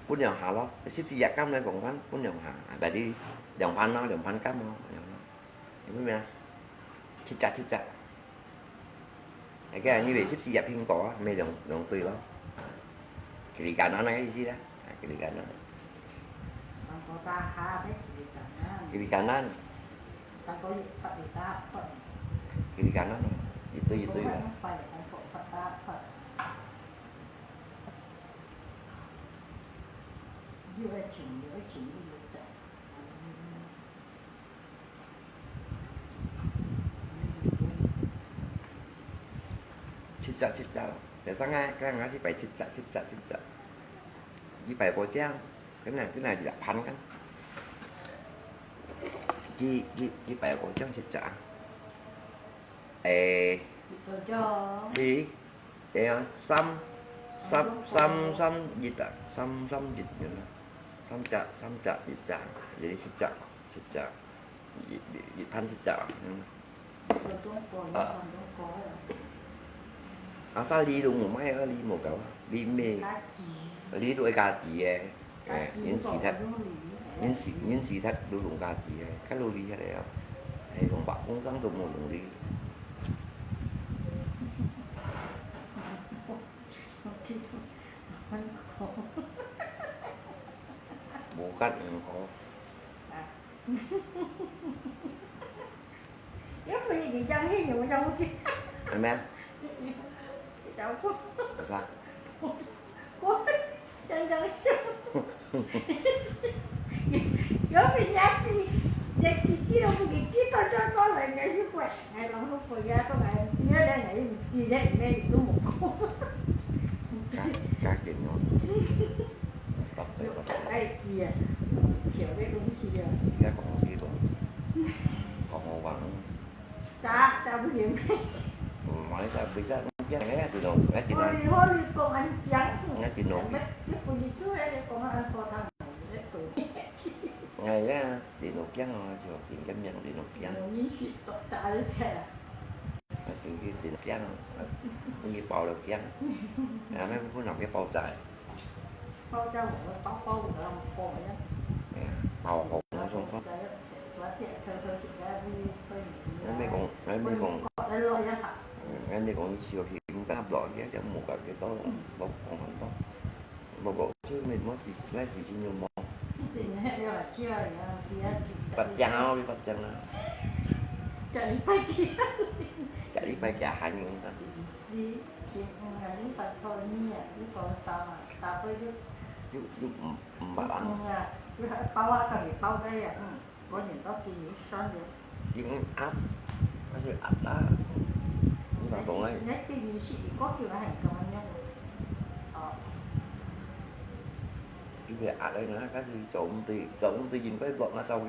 分兩下咯，十四隻柑仔共款分兩下，啊，berarti兩盤咯，兩盤柑哦，兩盤，有無啊？七隻七隻。OK，因為十四隻蘋果啊，買兩，兩對咯。Kiri kanan个意思啦，啊，kiri kanan。 Kiri kanan. Kiri kanan, itu, itu lah. Cicak-cicak. Biasanya kan ngasih pai cicak-cicak-cicak. Di pai bojang, kena, kena di lapan kan. Di, di, di pai bojang cicak. Eh, si, eh, sam, sam, sam, sam, cicak, sam, sam, cicak, sam cak, sam cak, cicak. Jadi cicak, cicak. Di, di, di pan cicak. Hmm. Asal梨攏無賣啊，梨無夠啊，梨咩？梨都會加籽个，誒，因時節，因時，因時節都攏加籽个，較努力下來啊，誒，用白風霜都無努力。無甲毋好。 要不你講起有有去？係咩啊？有過。有啥？我想想笑。有比人家去，人家去都不给，去到这过来，人家就怪，哎，然后回家过来，你要来哪里？你在里面你都没空。加，加減咯。 哎，知啊，條个東西啊。而家講好幾多？講好玩。打，打不贏。嗯，我哋就比較驚，哎，電腦，哎，電腦。我哋可以講很講。哎，電腦。你，你不是出來講很多，他們也不會。哎呀，電腦驚哦，就真正驚電腦驚。有興趣，打，打一下。 啊，就去電驚，啊，去包了驚。啊，那不能去包仔。包仔我包包有人包呀。哎呀，包好，我想講。我咪講，我咪講，嗯，我咪講，你小心，敢落去，就無感覺到，無講很多。 無講，就沒麼事，那時間就無。發獎啊，你發獎啊。隔禮拜幾？隔禮拜幾還有呢？是，今，嗯，禮拜初二啊，你講啥嘛？大概就，就，就毋，毋捌人。嗯啊，就還包啊，特別包个呀，嗯。 我認到今年算了。已經壓，那就壓啦。你話講啊，你今年是過去還係咁樣？哦。佢會壓來呢，但是做毋對，做毋對應該落那走去。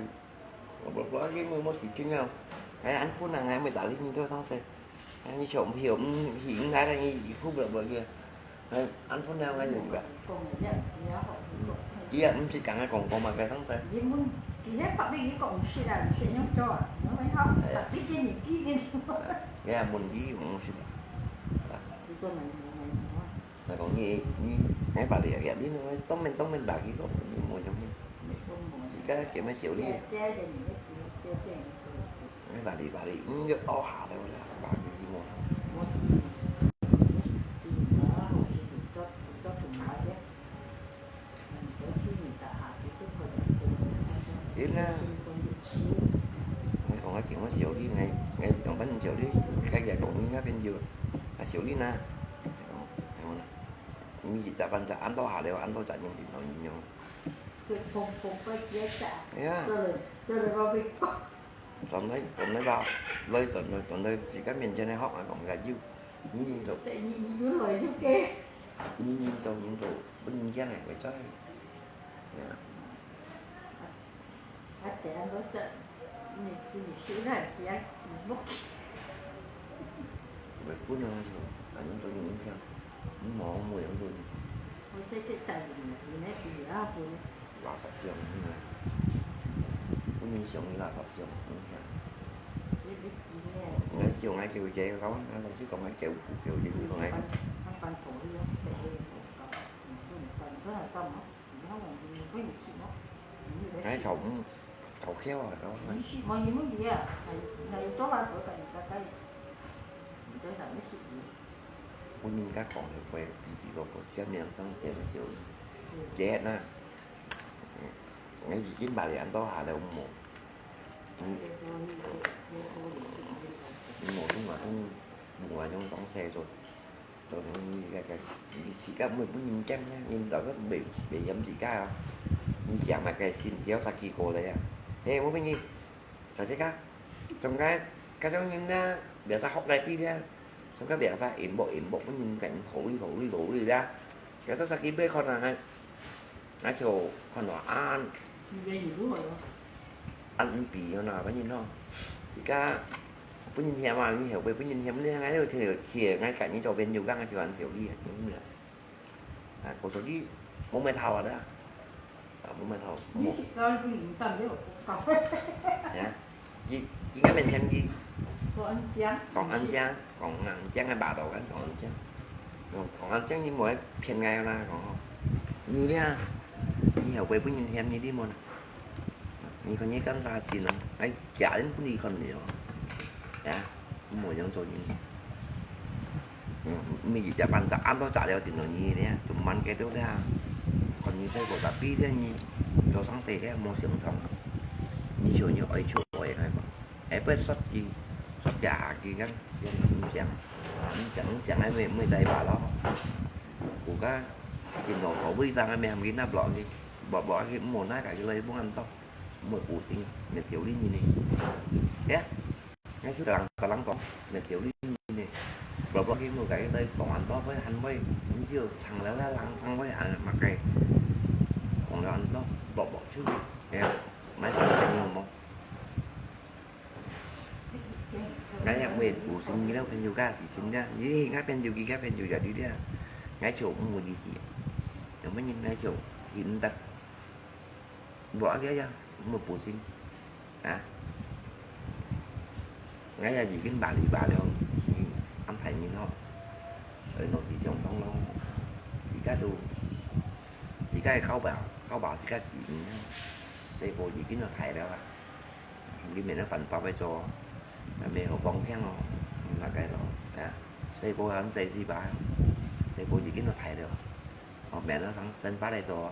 落落去，你無，無事情啊。哎，恁困難，還沒打理你多少歲？哎，你想，你想，嗯，你應該的，你，你付不了，不了。 哎，恁困難个有个。佢也毋識講个講講嘛，該上勢。你問，佢該法律佢講毋識啊，毋識樣做啊，因為吼，哎呀。法律个年紀个。佢也問佢毋識啊。你講哪，哪，哪，哪。 𠊎講你，你，𠊎爸爸也，你當面，當面打佢講，你無用个。自家叫咩修理？𠊎爸爸，爸爸，你就倒下了啦，爸爸你無。對啦。𠊎講𠊎叫咩修理，𠊎，𠊎講分修理，該个講你那邊有，啊修理呢？哦，哦。 你一隻半隻，恁多下了，恁多隻用電腦應用。對，碰，碰，碰，別隻。哎呀。對了，對了，我被告。轉來，轉來吧，來，轉來，轉來，自家面前个學啊，講个有。你就，對，你，你有來就給。你，你就，你就，不能講个，會做。哎呀。 啊，這樣都得，你，你手來，這樣，你莫去。袂分啊，恁樣做影響，你無，無影響。我這个責任啊，你來比啊，分。垃圾箱，你來。不能想你垃圾箱，影響。你，你，你，你。𠊎想𠊎叫佢，𠊎老師講𠊎叫，叫佢，佢講𠊎。他搬，他搬走了，這个，嗯，搬，搬來幹嘛？ 哎，頭，嗯，頭殼啊，頭殼。我人家講个話，比比個個，下面上點个時候，結呢。嗯，我已經把你安到下了，無。嗯。無，無，無，無，無，無，做成你个，个，你自家毋會分人驚呢，人老个袂，袂嫌自家啊。你想嘛，个心跳殺幾過來啊？嘿，我問你，大家，從該，該種人呢，biasa學來的呢，從該biasa imbok，imbok，分人驚，好哩，好哩，好哩啦。該種殺幾倍看啊， 那就看到恁，恁毋比樣啦，反正咯，自家分人嫌嘛，你後背分人嫌，你還有天天切，𠊎趕緊做朋友，剛剛就恁小氣啊，有沒有？啊，我說你，無咩頭啊，對啊，啊，無咩頭，無。你是講不應當，你有講。呀。 佢，佢个面前佢講恁靚，講恁靚，講恁靚个霸道个，講恁靚。講恁靚，你莫騙𠊎啦，講吼。你咧，你後背分人嫌你，你莫啦。你看你幹啥事呢？哎，家人分你看你哦。呀，莫樣做人。 嗯，每一隻班長恁多隻了，頂到你咧，就滿个都咧。看你細個，tapi咧，你做生事咧，無想像。你想你愛笑愛來嘛，哎，不說佢，說假佢講，佢毋想，啊，毋想，毋想，哎，沒，沒在吧咯。有个，佢老頭尾生个，沒，佢那block佢，block，block佢，無那个，佢來，無恁多，無個性，沒少理你呢。呀。 𠊎就同人，同人講，你少理你呢。Block block佢，無个，佢講恁多，會喊會，你就長了，人長會，啊，麼个，講了恁多，block block就，哎呀，買啥朋友無？𠊎也會有心，你了朋友个事情呀，咦，𠊎朋友，佢个朋友也知了，𠊎就無意思，有麼人𠊎就，佢毋得。 無啊，呀呀，無補習啊。𠊎也已經八里八了，安排你咯。呃，老師想講咯，自家都，自家个教保，教保自家自己啊。細部已經都大了啊，你免得煩惱愛做，還沒有幫聽咯，那個咯，啊，細部還細細吧，細部已經都大了，哦，免得上先把來做哦。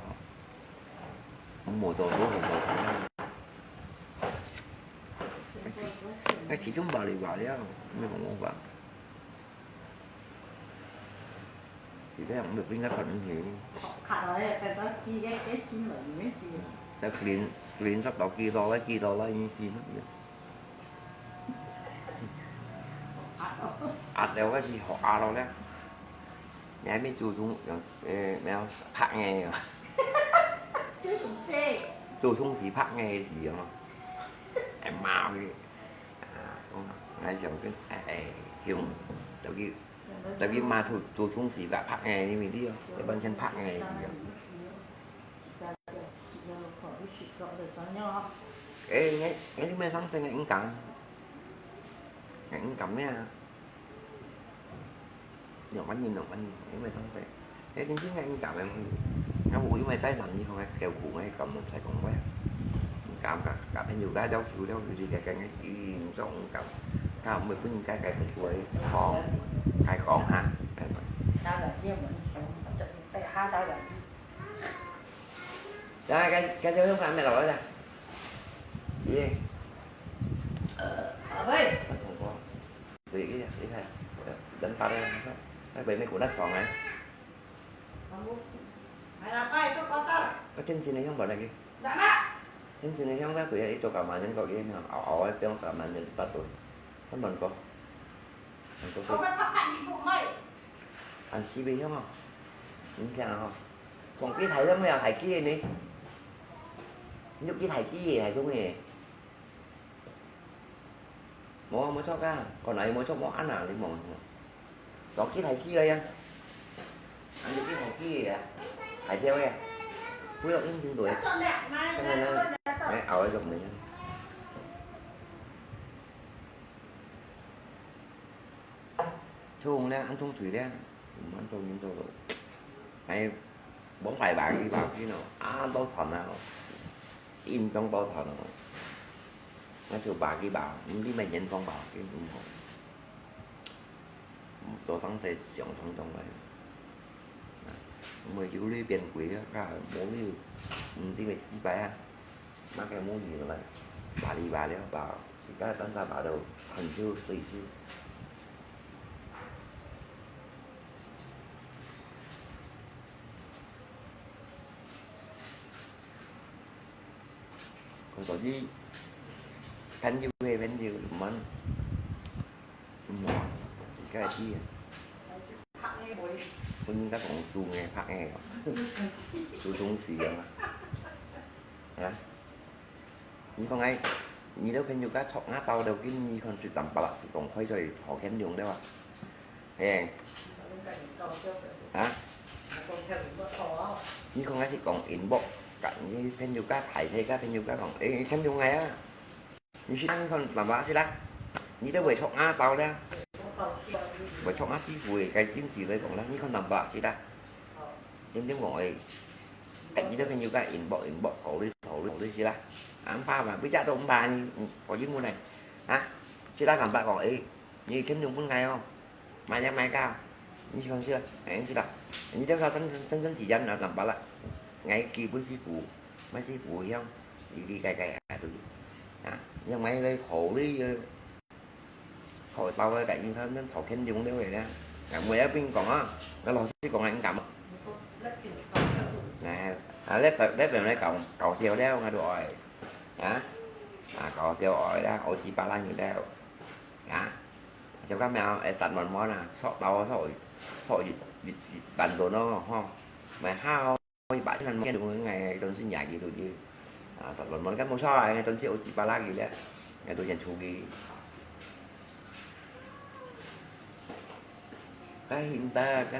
無做都無做成啊。該其中八里八了，沒有辦法。現在我們不應該可能去。看到那個，剛剛第一個新聞裡面去。該clean，clean十到幾多了，幾多了，已經。壓了該是好壓了咧。 你還沒祖宗，呃，沒有，白眼啊。祖宗是白眼个時候嘛。哎媽咪，啊，講，哎，想講，哎，哎，用，等於，等於嘛，祖，祖宗是白，白眼，你明知哦，一般像白眼个時候。哎，你你你买上升个应该，应该咩啊？两万元，两万元，你买上升。哎，真正个应该个，我因为在南京个交苦，我根本才讲话。应该个，个朋友个要求要求是个个个，嗯，这种应该，他们不应该个个个讲，还讲哈。 来，该该就用啥物落来啦？耶。喂。我同我，对，一下一下，人打的，那北美股那爽哎。那天气呢，像本来个。天气呢，像那个，一做干嘛，人搞个呢，熬熬个，不用干嘛，人打盹，他们搞，很多事。还是没用啊，你看啊。 上機台都無有台機个呢？你機台機个，台中个？無啊，無錯啊，國內無錯，無恁啊，你無。上機台機个呀，啊，你機台機个呀，台票个，不要硬性對。當然啦，哎，熬个就無用。 衝咧，恁衝水咧，毋恁衝緊做咯。哎，往擺把佢把佢咯，啊，多團啊咯，印章多團咯。那就把佢把，毋知咩印章把佢毋好。做生意想想想來，啊，毋會有呢變貴啊，無呢，毋知咩幾擺啊。 那个母女呢，拔里拔了，拔，自家單單拔到很久水水。所以，朋友个朋友，毋好，毋好，自家知啊。本人家講做个拍个咯，做東西个嘛。 啊？你講哎，你兜朋友家著牙刀了，今你看最淡薄啦，是講開出去好看用了啊。嘿。啊？你講哎是講inbox，甲你朋友家大細家朋友家講，哎，看用个啊。你去看看淡薄是啦，你都會著牙刀了，會著牙師傅个，該定時來講啦，你看淡薄是啦。定定講哎， 甲你兜朋友家inbox inbox，考慮考慮考慮是啦。啊，毋怕嘛，每隻都毋怕呢，嗯，考慮無呢。啊，這隻坦白講，誒，你肯用分𠊎哦，買呀買个，你看是啦，誒，是啦。你兜下真真真真時間啊，坦白啦，𠊎基本是無，乜是無用，理理解解啊，對。啊，因為來考慮个 好，包个感應，他們討看中了个呢。啊，我也不用講啊，那老師講啊，應該嘛。哎，啊，那本那本來搞搞笑了，我都愛。啊，啊，搞笑愛啦，我幾百萬有了。啊，就咁樣，哎，三萬蚊啊，sok到sok sok一一一萬多咯，吼，買好。 我一百千人見到𠊎，當時廿幾度去。啊，十輪輪，該無錯啊，當時有幾百啦佢咧，𠊎都先出去。該現在該，跟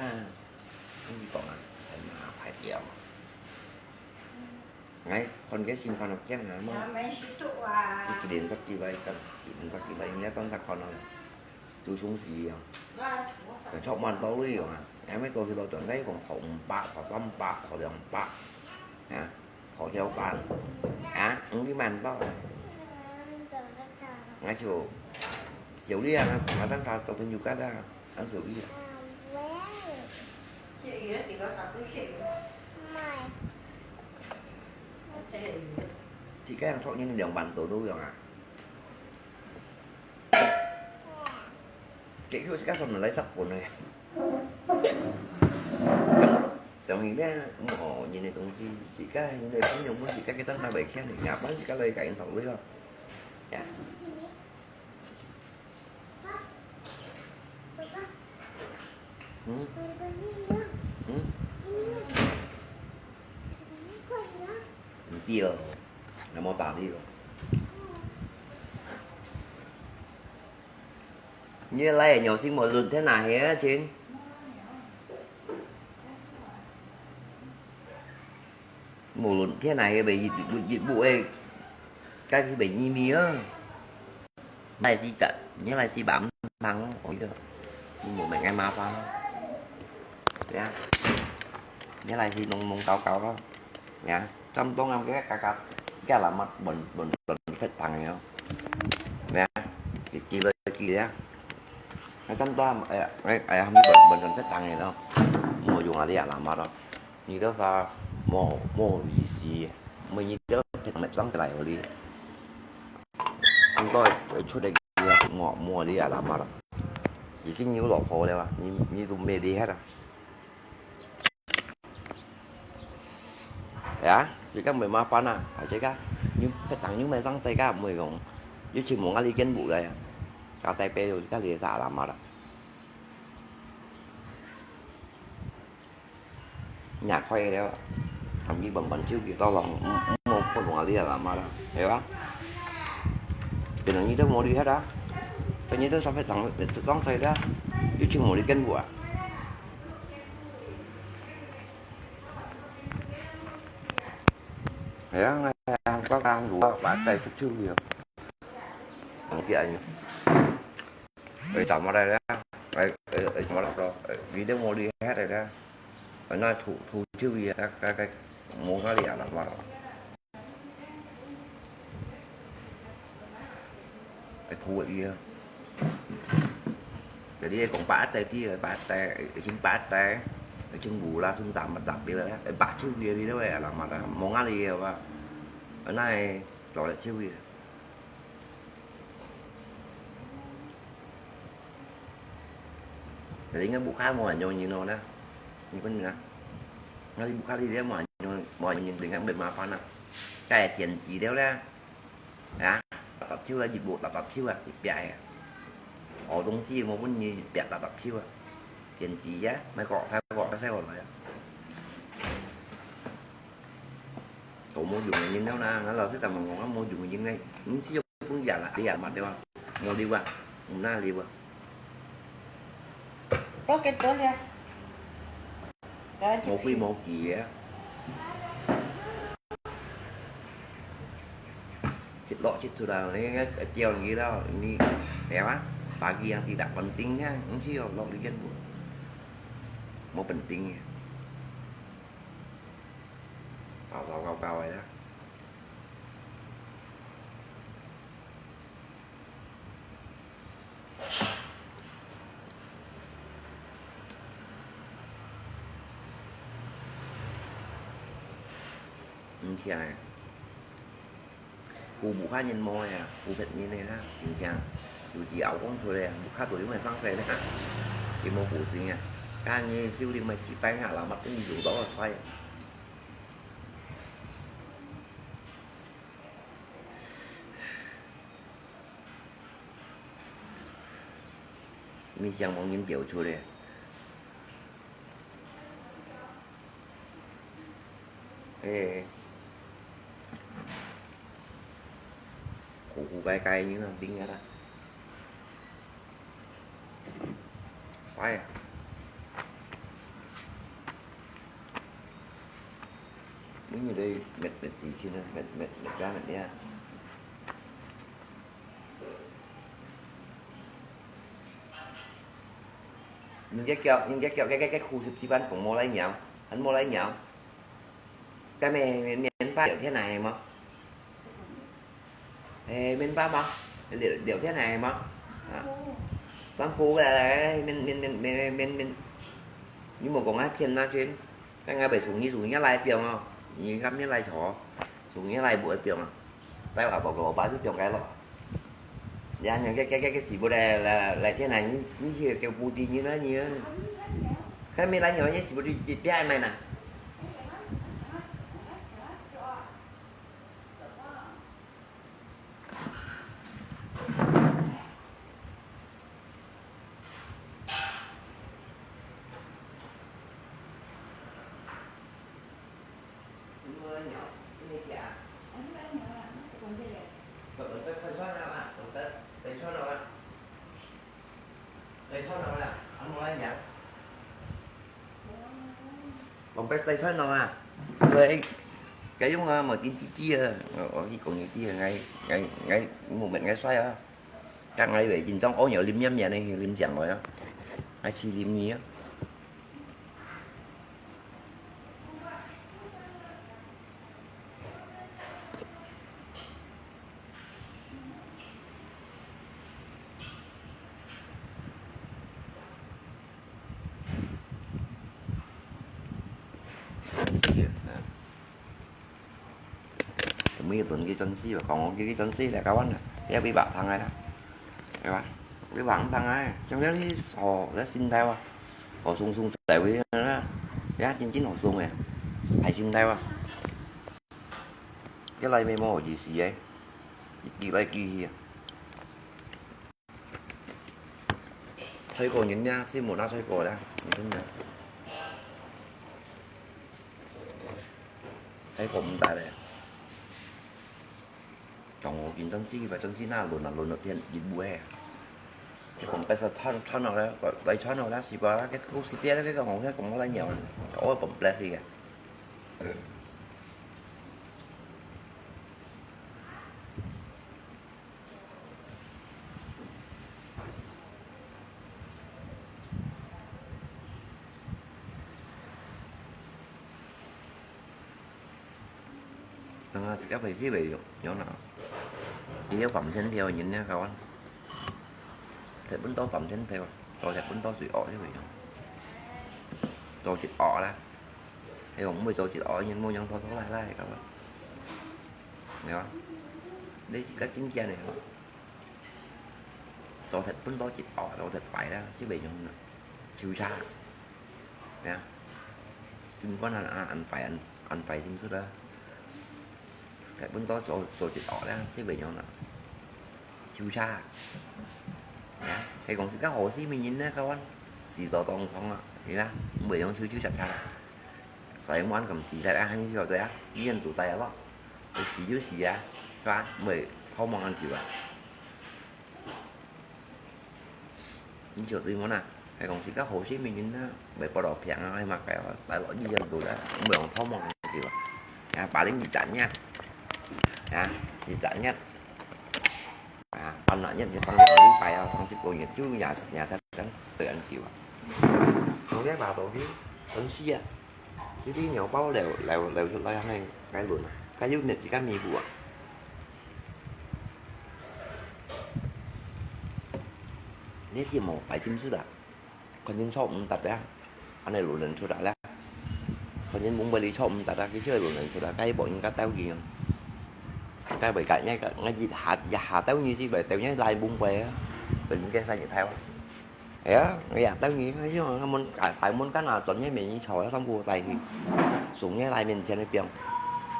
你講啊，很麻煩掉。哎，看个情況就這樣啊嘛。一年十幾萬，一年十幾萬，應該當得看咯。 做上司啊，就著滿到位啊，還沒到去到轉，該講頭五百、頭三百、頭兩百，啊，頭條板，啊，五百萬到，那就小利啊，那當下做朋友幹啊，很小利啊。自家人著人兩萬多都有啊。 結果自家上來十分个。想，想起來，哦，人个東西，自家人个朋友，自家个當拿袂起來，也幫自家來甲人討論咯。呀。嗯？嗯？毋對哦，那麼大力哦。 你來个尿性無論天哪去啊，親？無論天哪去，袂一一一步个，該去買玉米啊。你來試一下，你來試吧，毋通，我跟你講，你無買該麻煩咯。對啊，你來試弄弄搞搞咯。對啊，差不多啊，該該該該，該啦嘛，分分分分別檔个哦。對啊，佢佢佢佢啊，該差不多啊，哎呀哎哎呀，分分分別檔个咯，無用啊，你啊，那麼咯。 你兜儕無無意思，每日兜食物上來哩。應該出來个無無你啊，那麼啦。已經有老婆了啊，你你都沒厲害了。呀，這個沒麻煩啊，啊這個，你食當你買上世界，毋會講，你去問下你見不來啊，交代別人，這個你啥那麼啦。 若快了，含佢慢慢手機到浪，毋毋好弄啊你啊，那麼啦，係吧？別人你都無理解啊，別人都三百張，當衰啦，又去無你跟我啊。係啊，我講我把帶出去了，講起來。 哎，怎麼來了？哎哎哎，怎麼了？哎，你都無厲害的了。哎，那土土就業，該該該，無哪裡啊，那麼。哎，土業啊。Jadi講八代，第二八代，已經八代，已經無啦，從咱們這邊了，哎，八就業的了，哎，那麼的，無哪裡啊，那做了就業。 Jadi ingat buka mua nyo nyo na. Ni pun na. Ngali buka di dia mua nyo mua nyo dengan bermapan na. Kaya sian ji dia lah. Ya, tatap ciu lah jibu tatap ciu lah ipiak ya. Au dong si mo pun ni piak tatap ciu lah. Sian ji ya, mai kok sai kok sai kok ya. 都無用个人了啦，𠊎老實同你講，無用个人个，毋係有本事啊，你也嘛對吧？無理啊，毋哪理啊。多幾多了？無規無矩个。一落一出來，你个叫你了，你，對吧？Pagi yang tidak penting啊，毋係有落你个，無penting个。 搞搞搞搞个啦。毋聽个。 Ku bukan nyin mo ya, ku pet nyin ya, singkiang. Suci au kong thule, buka tu lima sang sai da. Imo pusing ya. Kan ni siu lima si pai nga la mat ni yung do sai. Mi siang mong nyin kiu thule. 誒，苦苦該該，你那冰啊啦，晒啊！你那個滅滅死去呢，滅滅滅家滅呀！ 人家叫，人家叫，該該該苦十幾萬，講無來鳥，還無來鳥。該面面面包聊天來係無？誒，面包無？聊聊天來係無？啊，辛苦个，面面面面面面，你莫講啊，騙那群，該𠊎會送你送你來表哦，你敢你來坐，送你來表啊。 Tahu apa kalau bahasa Tiong kayak lo. Ya, yang kayak kayak kayak sibuk deh, lah lah kayak nanya, ni sih kayak putih ni nanya. Kan main nanya ni sibuk di di dia main ah. Lòng pes tay thoát nó à? Người 該用啊，無滴滴滴啊，𠊎，𠊎去講你知啊，𠊎，𠊎，𠊎無問𠊎衰啊，但𠊎以為緊張屙尿淋綿綿个，淋上來啊，𠊎試淋你啊。 每一輪佢準時，講我佢準時來搞完了，也被白糖來了，對吧？被白糖來，像這裡好，這心態哇，好鬆鬆在位啊，也真正好鬆誒，大心態哇。 一來面無意思誒，一來機器啊。泰國人呀，係無那泰國啦，你真的。泰國毋得咧。講我緊張死，緊張死，那輪啊輪到天一步誒。 佢講該係穿，穿好了，來穿好了，是吧？該故事別个，該个紅色講我來鳥，我講bless个。啊，自家回去袂用，用啊。佢个飯店條人呢，kawan。日本到飯店條，到日本到最惡就袂用。到最惡啦。係講毋會到最惡，人無用到到來來，kawan。對吧？你自家真正个。到日本到最惡，到最敗啦，就袂用啦。抽查。 呀，心肝啊，啊，恁壞，恁，恁壞心術啊。根本都做，做一惡啦，這袂用啦。抽查。呀，係講自家好心个人呢，kawan，死到當空啊，係啦，袂用抽抽查查。所以我咁死在啊，還係曉得啊，醫院都待啊咯，死就死啊，係吧？袂好望恁久啊。 你就對無啦，係講自家好心个人啦，袂報到病啊，係嘛？該來落醫院都啦，毋會用偷摸个對吧？啊，把人一隻月，啊，一隻月，啊，半個月就放兩禮拜啊，三十個月就廿，廿三天，對恁久啊。我該把到去，很需要。 這兜尿包流，流，流出來，該，該輪啊，該有你自家彌補啊。你係無擺心思啊？看人坐毋得啊，恁樣輪輪出來啦。看人門背裡坐毋得啊，佢就輪輪出來，該無應該兜佢啊。該會該，該，該一下，一下兜佢係會兜佢拉門背啊，輪該三日頭啊。 哎呀，哎呀，等於，哎呀，門，啊，大門關啊，轉个面一坐，三步帶去，送个來面前个邊，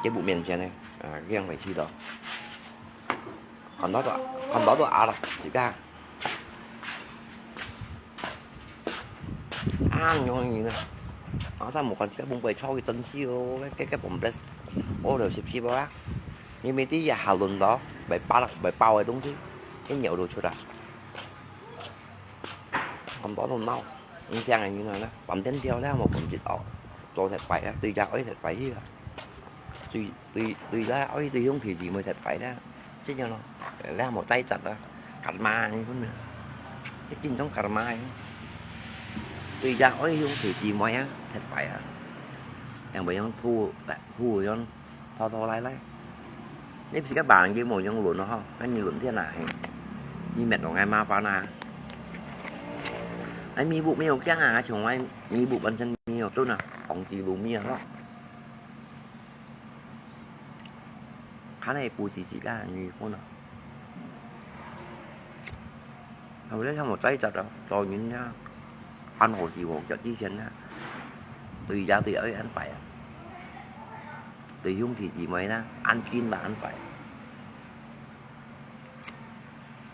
這步面前个，啊，這樣回去的。看到都，看到都啊了，自家。啊，容易呢。啊，三步看自家門背坐去真是哦，這，這，這門背，屙到濕濕啊。因為這一下輪到，會爆，會爆个東西，一尿就出來。 咁多都鬧，毋驚个人啊啦，飯店條咧無分別哦，做特擺啊，對家愛特擺去啊，對，對，對家愛對兄弟姊妹特擺咧，這樣咯，咧無再集啊，karma你分啊，一定種karma个，對家愛兄弟姊妹啊，特擺啊，樣會樣吐，吐樣 拖拖拉拉。你毋係个把人佢無用輪咯吼，該你輪天啊，嘿。你免同𠊎麻煩啊。哎，彌補無要緊啊，𠊎從來彌補本身無要準啊，防止路面啊咯。看你補自己个，你分啊。 後來他們再找到，找人家，安好是我腳之前呢，對家對愛安排啊，對兄弟姊妹呢，安心吧安排。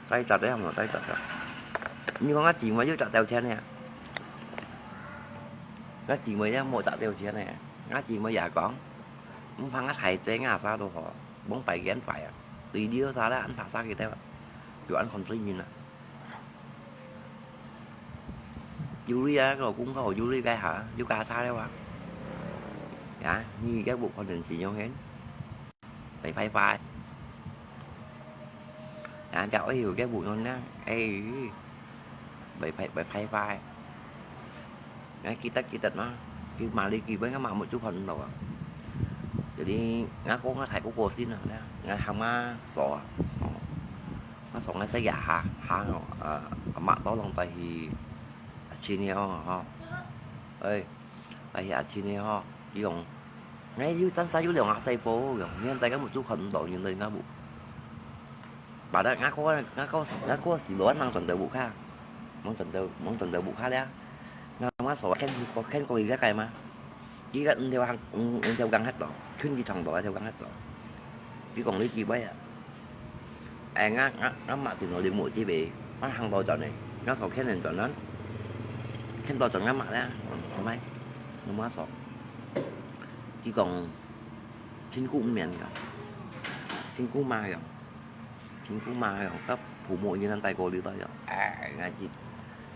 再找到他們再找到，你講我姊妹又找到錢呢？𠊎姊妹也無找到錢呢，𠊎姊妹也講，毋怕𠊎大姐𠊎啥都好， 蒙拜見拜啊，對了啥啦，安排啥个對吧？就安看罪人啊。有理啊，个老公个有理个哈，有家差了啊。呀，你个不可能是用人，壞壞壞。啊，就愛有个無用呢，哎，壞壞壞壞壞。𠊎記得記得嘛，佢罵你幾擺，𠊎嘛目珠看毋到啊。Jadi𠊎講𠊎大哥過身啊，𠊎喊𠊎嫂啊，哦，𠊎嫂𠊎細爺下下哦，啊，阿嬤到攏帶去阿親个哦，吼，哎，帶去阿親个吼，佢講，𠊎有真實有兩下細伙，講，你看大家目珠看毋到，人都應該無。 Padahal𠊎過，𠊎過，𠊎過時路，𠊎吂轉到屋下，吂轉到，吂轉到屋下了。𠊎，𠊎所牽，牽過佢个街嘛，佢个五條行，五，五條江忒多，近佢長途一條江忒多。佢講你幾位啊？哎，𠊎，𠊎，𠊎嘛轉到你屋這邊，𠊎行到轉呢，𠊎所牽人轉呢，牽到轉𠊎嘛咧，嗯，做麼？𠊎嘛所，佢講，辛苦毋免个，辛苦嘛个。 辛苦嘛，佮父母一樣帶過你到，哎，𠊎一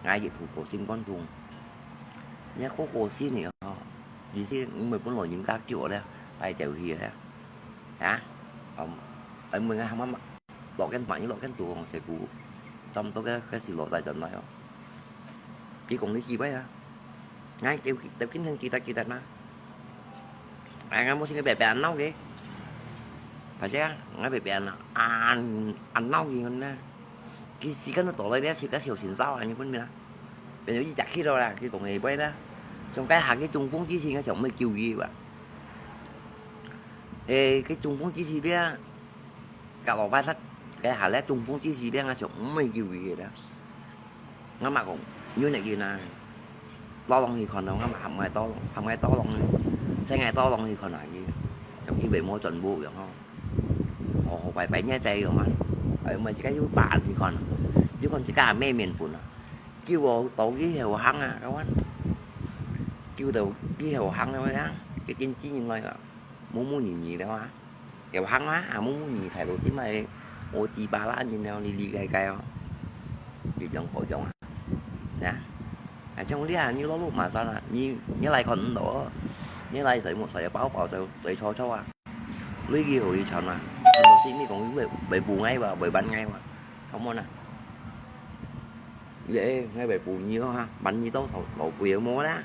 ，𠊎一肚過心肝痛。若哥哥死呢吼，意思毋係本來人家叫咧，帶走去咧，啊，嗯，哎，問𠊎喊媽媽，落緊飯，落緊肚，這股，差毋多个，个時落帶轉來哦。佢講你幾位啊？ 𠊎叫，叫今天記得記得嘛。哎，𠊎無先个白白鬧个。大家，𠊎白白鬧，啊，啊鬧个呢。佢時間都到了，你自家小心燒啊，你分明啊。變成一隻去了啦，佢講个話啦。像該下个中風之前，𠊎想愛救佢吧。誒，該中風之前咧， 甲老伯他該下咧中風之時咧，𠊎想毋會救佢个啦。𠊎嘛講，有哪个啦，倒浪去看咯，𠊎嘛含𠊎倒浪，含𠊎倒浪，請𠊎倒浪去看下佢，像佢會無全部樣吼。好好拜拜，你在樣啊，哎，毋係自家有辦去看啊，有看自家也免免本啊，救我到佢後行啊，kawan，救到佢後行了啊，佢真正來啊，無無人了啊。 有行啊，啊，無無你態度，這擺我幾百萬人了，你理解解哦。你講好用啊，呀，啊，像你啊，你老老嘛算啊，你，你來看毋到哦，你來水木水包包水水搓搓啊，累積好一餐啊，看到是你講會會補𠊎吧，會辦𠊎吧，come on啊，你誒，𠊎會補你咯哈，辦你到手老補也無啦，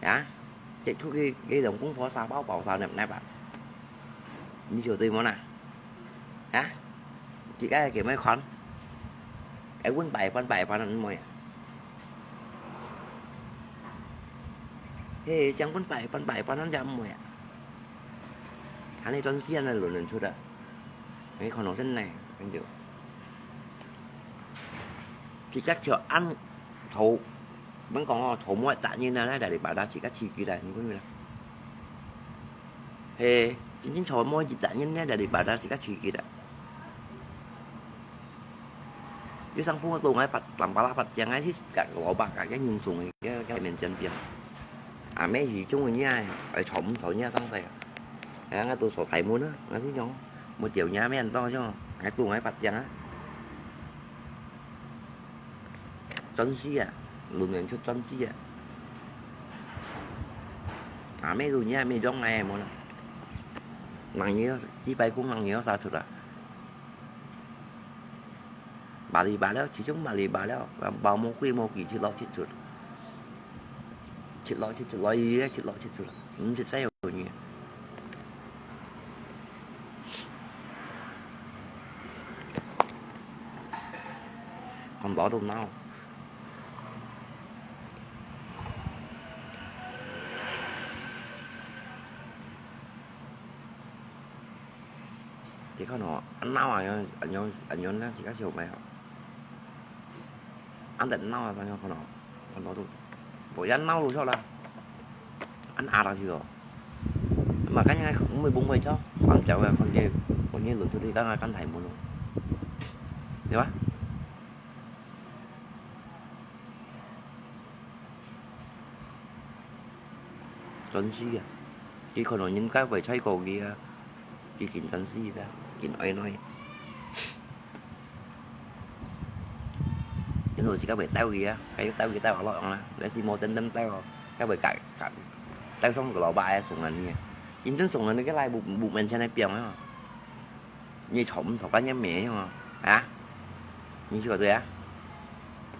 呀，這出去給老公婆沙包包沙nepnep啊。 你曉得無啦？啊？自家个妹看，愛問拜拜拜拜，毋會啊？嘿，想問拜拜拜拜，也毋會啊？恁呢轉世恁呢輪輪出啊？你看到真呢，跟住，自家就恁頭，毋講哦，頭毛扎人啊，來來把他自家起起來，你看沒有？ 嘿，真正坐無一隻人呢，在裡邊，但係較趣味啦。有上鋪到𠊎八，摎巴拉八正，𠊎去夾老伯，夾个人送个，个个面前邊。啊，咩係中意呢，愛坐毋坐呢，當在啊。哎，𠊎都坐大門啊，𠊎就講，無條呢，咩人當像，𠊎都𠊎八正啊。 轉世啊，輪輪出轉世啊。啊，咩路你還沒用哎，無啦。人也要，幾百公人也要殺出啊。巴里巴了，其中巴里巴了，包無鬼無鬼，七老七出。七老七出，來也七老七出，毋識使有你。 看到都惱。你看哦，恁惱啊，恁樣，恁樣，恁樣，那自家小妹哦。 恁得惱啊，恁樣看到，看到都，無人惱路上啦。恁阿拉去哦。嘛，今日我們不會叫，反正啊，反正，反正輪出去，剛剛剛才無路，對吧？ 轉世啊，佢可能人家會猜過佢啊，佢緊轉世啦，緊愛來。因為自家會鬥佢啊，該鬥佢鬥下落啦，但是無真正鬥哦，該會改改，鬥上個老伯愛送人呢，真正送人个來無無面前來表啊。你坐毋坐个人咩哦？啊？你曉得啊？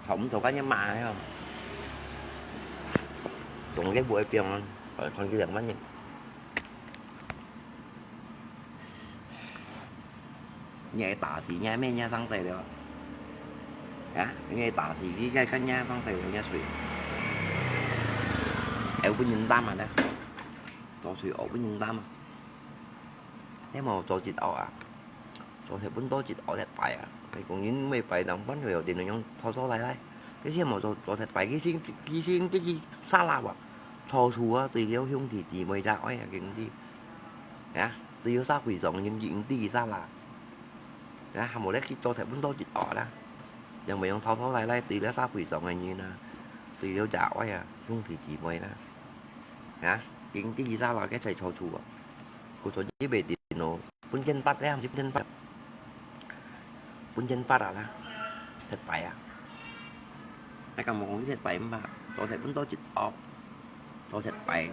坐毋坐个人嘛哦？總个會變啊，看佢兩萬人。你愛打死，你愛咩，你愛生死了？啊？你愛打死，你愛看你愛生死了，你愛誰？愛分人擔啊，做誰愛分人擔啊？ 你無做一惡啊？做忒分到一惡忒壞啊！你講人每擺人搬出有電腦用拖拖拉拉，這些無做做忒壞，佢先佢先自己沙拉啊，坐處啊，對了兄弟姊妹才愛啊，經濟啊，對了社會上人經濟沙拉，啊，還無咧去做忒分到一惡啦，因為用拖拖拉拉對了社會上个人啊，對了才愛啊，兄弟姊妹啦，啊，經濟沙拉个在坐處啊，故所以袂定哦。 分錢發咧，毋係分錢發，分錢發啊啦，忒壞啊！你敢無講佢忒壞毋怕？做忒分到一惡，做忒壞，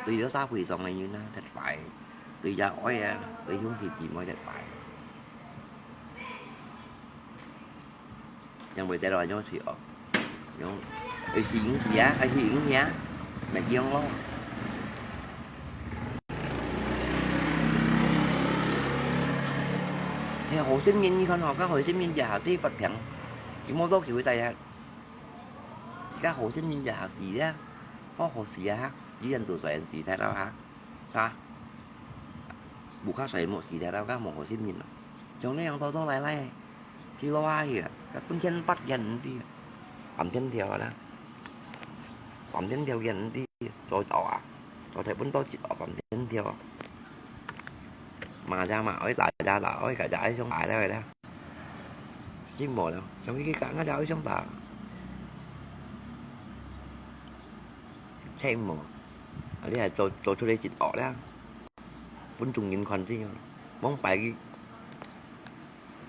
對了社會上个人啊，忒壞，對爺哀啊，對兄弟姊妹忒壞。 ยังไม่ได้รอยย้อนสีออก ย้อน ไอ้สีอิงเสีย ไอ้สีอิงเสีย ไม่เกี่ยงหรอก 係好心人，你看吼，該好心人也係對不平，佢無到佢會在啊，自家好心人也係死啊，好好死啊，你人都衰人死忒了哈。 啊，無較衰無死忒了，該無好心人咯。像恁樣拖拖拉拉，去落下去啊，該分錢發佢毋知啊，放天條啊啦，放天條佢毋知，做到啊，做忒分到一惡放天條啊。罵也罵，愛打也打，愛打也愛想打了个啦。真無了，像佢講，𠊎也愛想打。切無，啊，你還做做出來一惡了。 分眾人看真樣，望擺佢，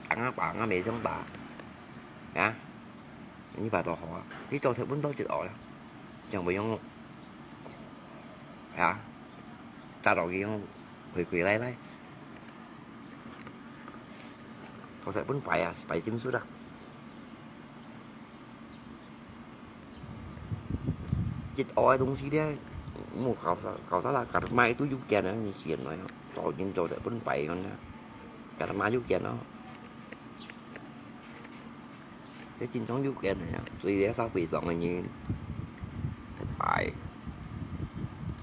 阿爸阿姆想打，啊，你擺到好啊，你做忒分到一惡了，樣會用，啊，打到佢樣，跪跪賴賴，做忒分擺啊，擺心術啊。 一惡个東西咧，莫搞啥搞啥啦，karma都有限啊，你錢來哦，做人做得分擺樣啊，karma有限哦。這真正有限个呀，所以這社會上个人，擺，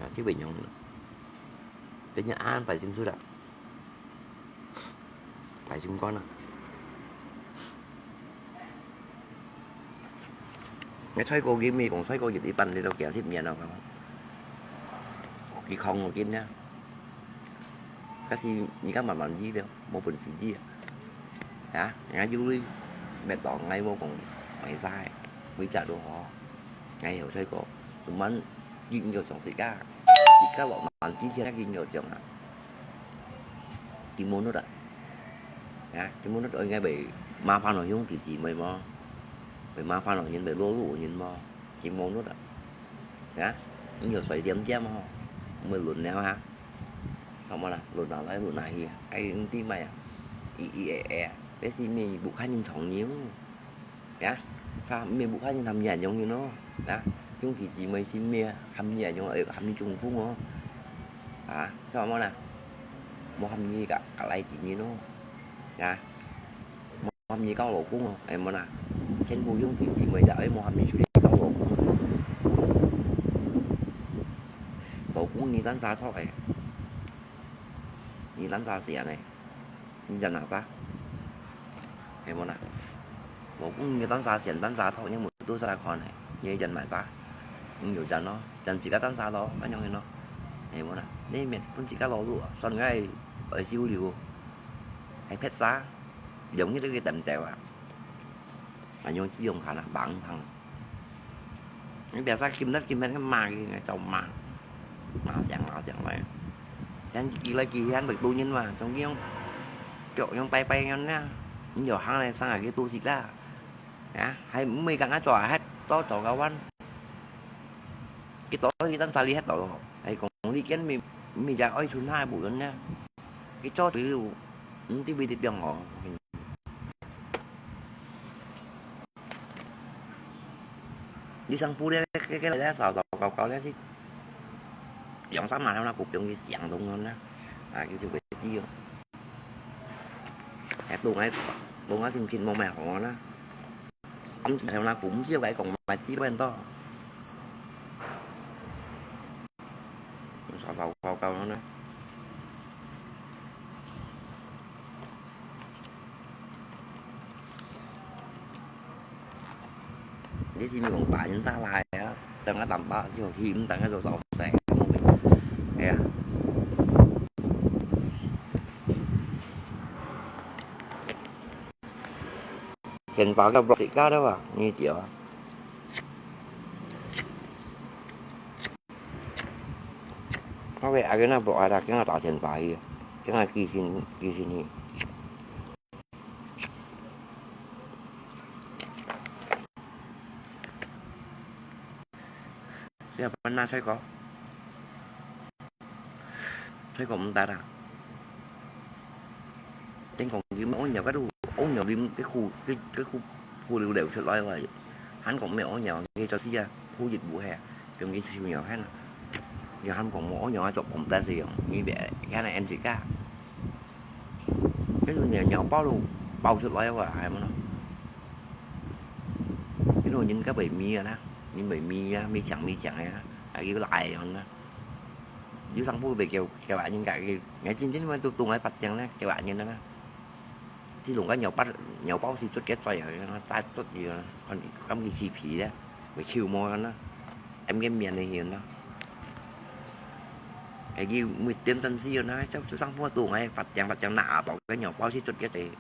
啊，基本上，真正安排清楚啦。 大心肝啊！𠊎衰過佢，毋係講衰過佢一般，你都幾十年了，佢扛我緊呀。可是你看慢慢醫了，無本事醫啊。啊，人家有鐳，乜當𠊎無講賣晒，每隻都好。𠊎有衰過，做麼个佢有上自家，自家落難之前，佢有上啊。 佢無努力啊。啊，佢無努力，應該會麻煩到兄弟姊妹無？會麻煩到人，會落落人無？佢無努力啊。啊，你有水點點哦，毋會輪了啊。好無啦？輪下來輪下去啊，哎，你知咩啊？一一个个啊，這是面不看人長牛。 呀，他沒有看見他們眼中人哦，啊，兄弟姊妹心咩，他們眼中，哎，他們中風哦，啊，知道嗎啦？無他們个，个來敵人哦，啊，無他們交老公哦，哎，無啦，全部兄弟姊妹就，哎，無他們出去交老公哦，老公你單殺錯哎，你單殺死人哎。 你人哪儕？係無啦？老公你單儕錢單儕頭，你無多儕看係，你人哪儕？你有人咯，人自家單儕咯，恁樣个咯，係無啦？你面分自家落路，算𠊎愛收留，還撇儕，兩日都去等等啊！ 恁樣只用看啊，網上。你biasa金得金得个罵佢，就罵，罵聲罵聲來。Yang佢來佢yang bertunin嘛，總之用腳用拜拜樣呢，你有行來上來佢都識啦。啊，還毋會講啊，做啊，做做个完。佢做佢當儕你遐到咯，還講你見面面就愛存下無人呢。佢做就毋知位置放好。你上鋪咧，該，該，該，燒燒搞搞咧，係兩三萬啦，股票去想東西啦，啊，佢就會知哦。哎，東西，東西先先無買好啦。 暗時還有那股，毋知有講買資本到。啥搞搞搞呢？你是毋係講大人大來啊？等下淡薄就去，毋等下就走噻。哎呀。 先把个 block 自家的吧，你讲啊。我个阿个那 block 啊，跟我打先把去，跟我寄信寄信去。你要搬那菜糕？ 菜糕毋得啊。頂講佢屙尿，該度屙尿佢，佢褲，佢，佢褲，褲溜溜出來哇，還講毋係屙尿，佢就係啊，褲一舞係啊，用佢臭尿係啊。你還講無屙尿啊，做毋得使用，你別，佢還恁自家。該種尿，尿包都包出來哇，係無咯？該種人該會味啊啦，你會味啊，味強味強个啦，還有個來樣啦。 有上鋪會叫，叫人家个，𠊎真正會都懂个發展咧，叫人家啦。這種个尿包，尿包是出个最好个，帶出去啊，看，看佢死皮咧，會臭毛啦，ăn个面个人啦。哎，佢每點東西啦，就，就上鋪懂个發展，發展拿到个尿包是出个最，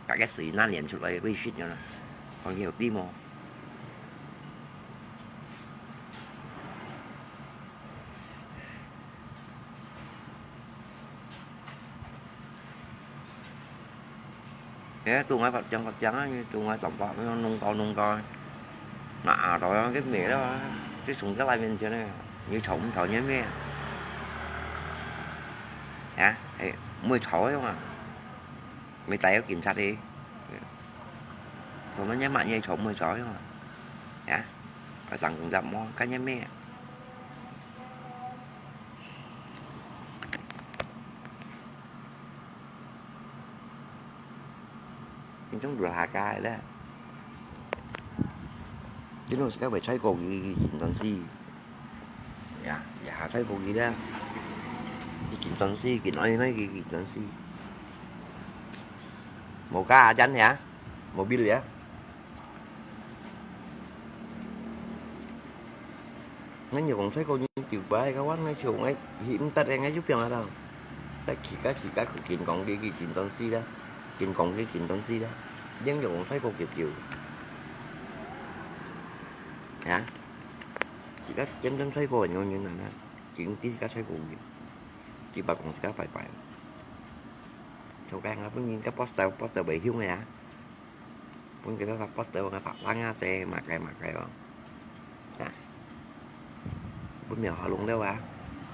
大概水那年出來个，會食个啦，看佢有地毛。 哎，都愛發展發展啊，都愛淡薄，弄高弄高。那啊，到樣个咩了啊，就從這來面前呢，你吵毋吵人咩？啊，哎，毋會吵个嘛，毋會帶有警察个。我們也嘛，你吵毋會吵个嘛？啊，發生工作麼，看見咩？ 你種落下家个咧，你老實講會菜過佢緊張死，呀，也下菜過佢咧，佢緊張死，緊愛那佢緊張死。無加阿珍呀，無bill呀。 𠊎有講菜過你丟擺个話，𠊎就𠊎去毋得个，𠊎就變啊啦。但自家自家去緊講佢，佢緊張死啦，緊講佢緊張死啦，連有講菜過丟丟。啊？自家點點菜過，有人啊，緊佢自家菜過佢，佢把講自家拜拜。就講啊，本人个 poster，poster 袂響个啊。 分佢兜發發到个發生啊，這麼个麼个哦。啊，分苗學龍了啊，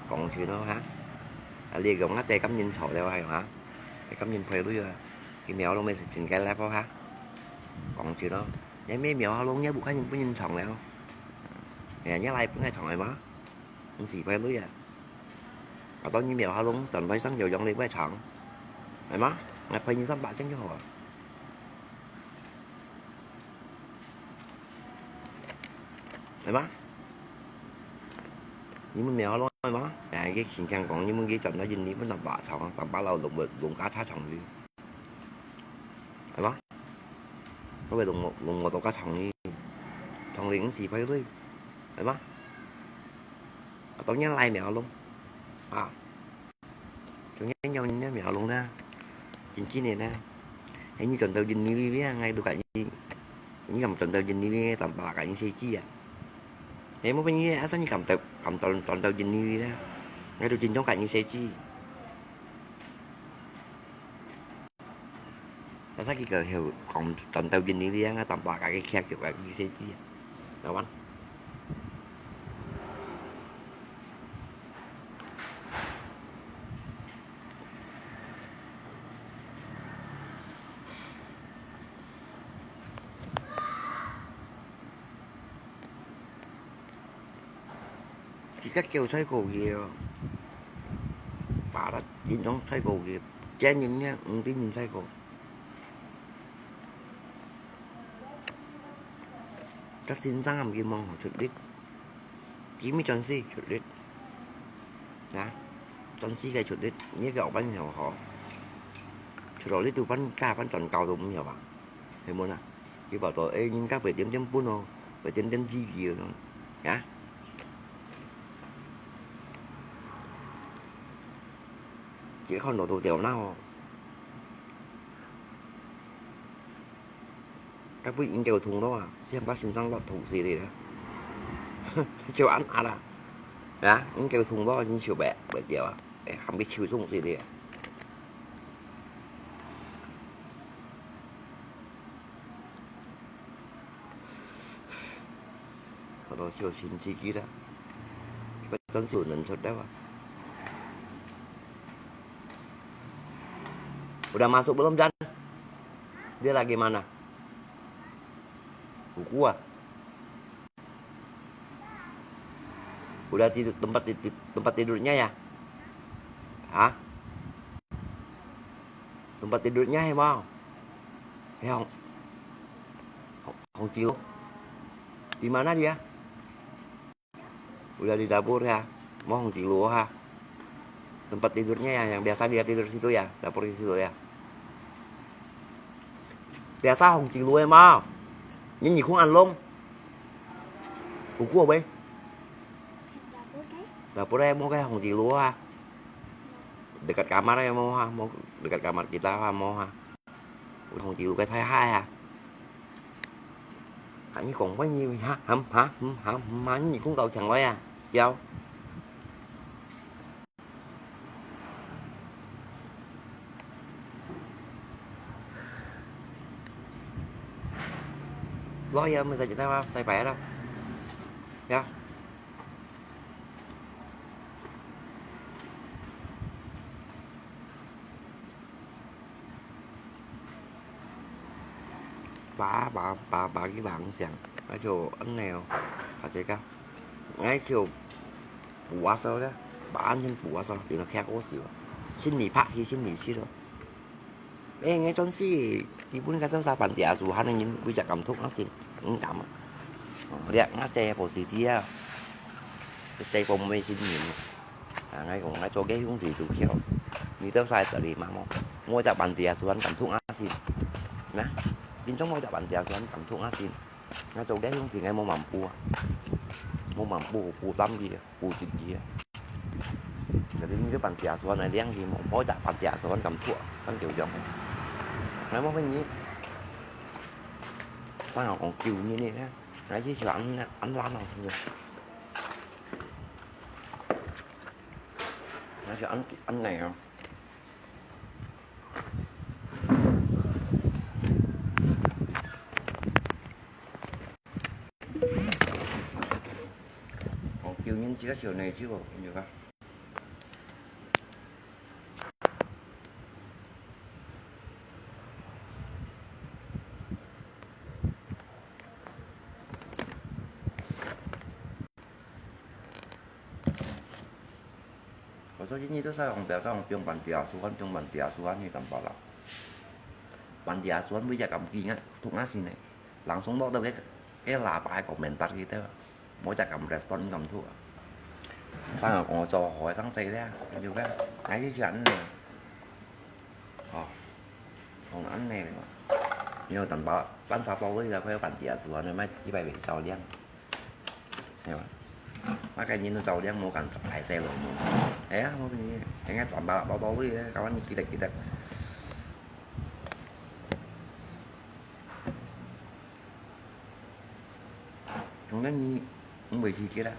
講真咯哈。啊，你講啊，這感人錯了啊，用啊，這感人賠率啊，佢苗學龍乜係真个level哈，講真咯。你咩苗學龍也無看人分人唱了，哎呀，你來分𠊎唱个嘛，毋係賠率啊。啊，當你苗學龍，轉來上有用你會唱，係嘛？𠊎賠你三百正就好啊。 係嘛？你們苗學龍係嘛？哎，佢輕輕講，你們佢轉到印尼，分人巴掌，人巴老龍，龍家差長去，係嘛？佢會龍，龍我都加長去，長去毋係排隊，係嘛？啊，當然來苗學龍，啊。 就恁樣人个苗學龍啦，真真个啦。哎，你轉到印尼去啊，𠊎都佮你，你敢轉到印尼去，淡薄佮你設計啊？哎，無分你，asal你敢到，敢到，轉到印尼去啦，𠊎都真想佮你設計。Asal佢个後，敢轉到印尼去啊，𠊎淡薄佮佢徛腳啊，你設計啊，知無？自家叫菜過个哦，把它形容菜過个，真人呢，毋知人菜過。个先生啊，毋知望出力，佢咪專心出力，啊，專心个出力，你个老闆又好，出到力都分加分轉高都毋曉啊，係無啊？佢話到，誒，人家會點點分哦，會點點支持哦，啊？ 自家看到都頭那哦。該不應該有痛咯啊，先把先生落痛死的啦。就恁啊啦，啊，應該有痛咯，真受不了，不了啊，哎，還被抽中死的。 好多小心自己啦，真是能出来啊。Udah masuk belum, Jan? Dia lagi mana? Buku ah. Udah tidur, tempat ti-, tempat tidurnya ya? Hah? Tempat tidurnya ya, Mang? Ya, Hong, Hong Jilo. Di mana dia? Udah di dapur ya? Mau Hong Jilo ha? Tempat tidurnya ya, yang biasa dia tidur situ ya? Dapur di situ ya? Biasa Hong Jilo ya, Mang? Ini Hong An Long. Buku apa? Dapur ya, mau kayak Hong Jilo ha? Dekat kamar ya, mau ha? Mau dekat kamar kita ha, mau ha? Hong Jilo cái thái hại à? Hả, như cũng có nhiều hả? Hả, hả, hả, hả, hả, như cũng cầu chẳng nói à? Yao. Lo ya, mình sẽ chỉ tay vào, sai phải đâu. Yao. Ba, ba, ba, ba cái bảng xem. Nó cho ăn nèo. Phải chơi cao. Ngay chiều bùa sao đó. Ba ăn trên bùa sao. Thì nó khác ố xíu. Xin nghỉ phạt thì xin nghỉ chứ đâu. Ê, ngay trốn xí. Đi bún cái tao sao bàn tiệc su hán nên nhìn. Bây giờ cảm thúc nó xin. Không cảm á. Lihat ngã xe bộ xì xì á. Xe bộ mê xin nghỉ. À, ngai kong ngai cho cái hung thủy tụ khiêu. Ni tao sai tao đi mà mò. Mua chả bàn tiệc su ăn cảm thụ ngã xin. Nè. Tin trong mua chả bàn tiệc su ăn cảm thụ ngã xin. Ngai cho cái hung thủy ngai mua mắm pua. Mua mắm pua, pua tắm đi, pua chín đi. Jadi ni cái bàn tiệc su ăn này liang đi mua, mua chả bàn tiệc su ăn cảm thụ, ăn kiểu giống. Ngai mua cái gì? Tao còn kiểu như này nè. Ngai chỉ cho ăn, ăn lan không? Ngai cho ăn, ăn này không? Còn kiểu như chỉ có chiều này chứ bộ, nhiều quá. Có số chín như tôi sao không béo sao không piông bàn tiệc su ăn, piông bàn tiệc su ăn như tầm bảo lắm. Bàn tiệc su ăn bây giờ cầm kỳ ngã, thục ngã xin này. Langsung đó đâu cái, cái là bài của mình tắt đi thế. Mỗi chả cầm respond cầm thua. Sang ở có cho hỏi sang xây thế, như cái, cái gì chuyện này. Ờ. Không ăn này. Nhiều tầm bảo, bán sao bao giờ phải bàn tiệc su ăn này, mấy cái bài về sau điên. Hiểu không? Má cái nhìn nó trâu điên mua cần phải xe rồi mua. Thế á, mua cái gì? Cái nghe toàn bảo, bảo, bảo cái gì đấy, các bạn nhìn kỹ thật, kỹ thật. Chúng nó nhìn, không bởi gì kia đã.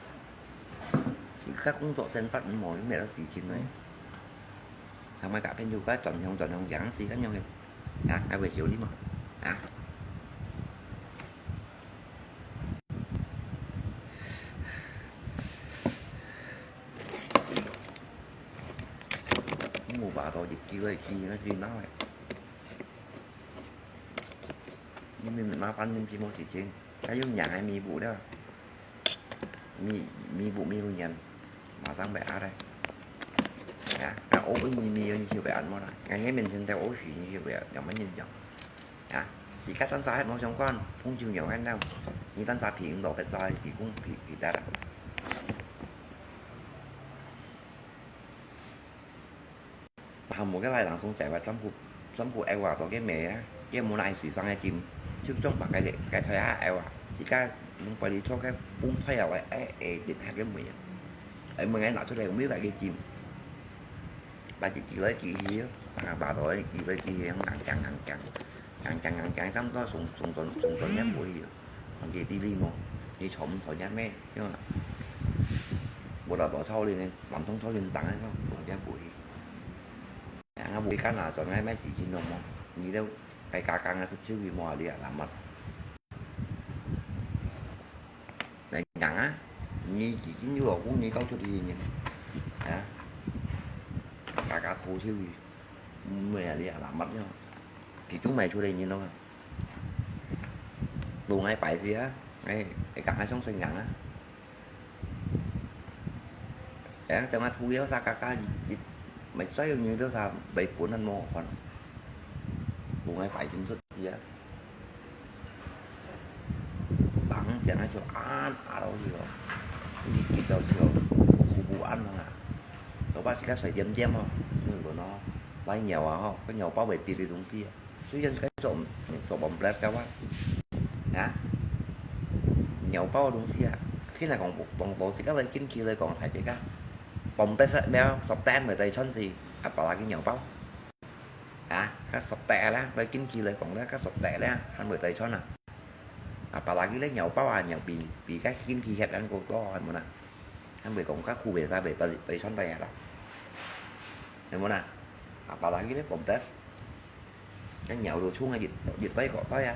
Chỉ các cũng dọn sen bắt mỏi, mẹ nó xì chín rồi. Thằng mai cả bên dù cái chọn hông, chọn hông dáng xì khác nhau kìa. Hả? Ai về chiều đi mà. Hả? Mù bà tao dịch kia ơi, kia nó kia nó vậy. Nhưng mình má bắn nhưng chỉ mua xỉ trên. Cái dùng nhà hay mi bụ đó. Mi, mi bụ mi bụ nhầm. 馬上會壓咧。啊，啊，我問你，你有你就會按摩啦。啊，你面前在我許，你就會有，有沒有印象？啊，自家單儕還無相關，碰就有看到，你單儕皮毋到，該儕皮公皮皮帶啦。 還無个來人送在外，全部全部愛話到个咩啊，也無拿水上个金，就將把个个台下愛話，自家用玻璃做个崩開啊，喂，哎哎，跌下个梅啊，哎，梅个拿出來，梅个个金，把佢寄來寄去，啊，把到寄來寄去，硬硬硬硬，硬硬硬硬，差不多送送轉送轉也無去，還佢地理無，你坐毋坐也咩，對吧？無啦，到草林呢，南通草林當个，送也無去。 啊，無間啊，轉來買時間咯麼？你兜該家家啊，出手去摸你啊，難乜？來講啊，你時間有老公，你搞出去呢？啊？家家偷手去，毋會啊，你啊，難乜呢？其中賣出來人咯。路愛擺些啊，哎，哎，講下相信人啊。 哎，等下塗料啥加加，一，一，買所有物料啥，買本人無看。無愛擺心出去啊。人想愛笑，啊，啊，老師哦，你比較笑，苦不安啊。老爸自家水點點哦，你問哦，來鳥啊吼，个鳥包會跌个東西啊。 雖然該做做omelette个話，啊，鳥包个東西啊，聽來講，講到自家來緊去來講，大家講，omelette了，十點个在餐時，啊，把那个鳥包，啊，該十點啦，來緊去來講啦，該十點啦，還會在餐啊，啊，把那个咧鳥包啊，鳥比比該緊去遐个个个，係無啦？還會講該苦味啥味，在在餐底下啦，係無啦？啊，把那个咧omelette。 該鳥都衝啊，越越低過低啊！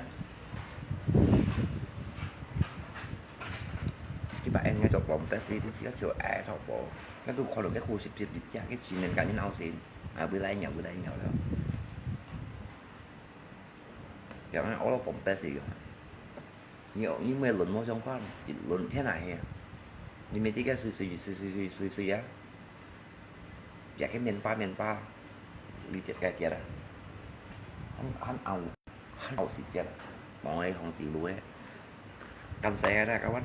佢把人家做bomb test，你自家做哎，淘寶，該都看到該好十十隻，該全人趕緊out先，啊，會來鳥，會來鳥了。然後我都bomb test个，你你莫輪我相關，輪天來去，你每隻个水水水水水水水啊！ 這个面包面包，你跌个跌啦，還還拗還拗時間啦，望个紅紙路个，乾洗个啦，kawan。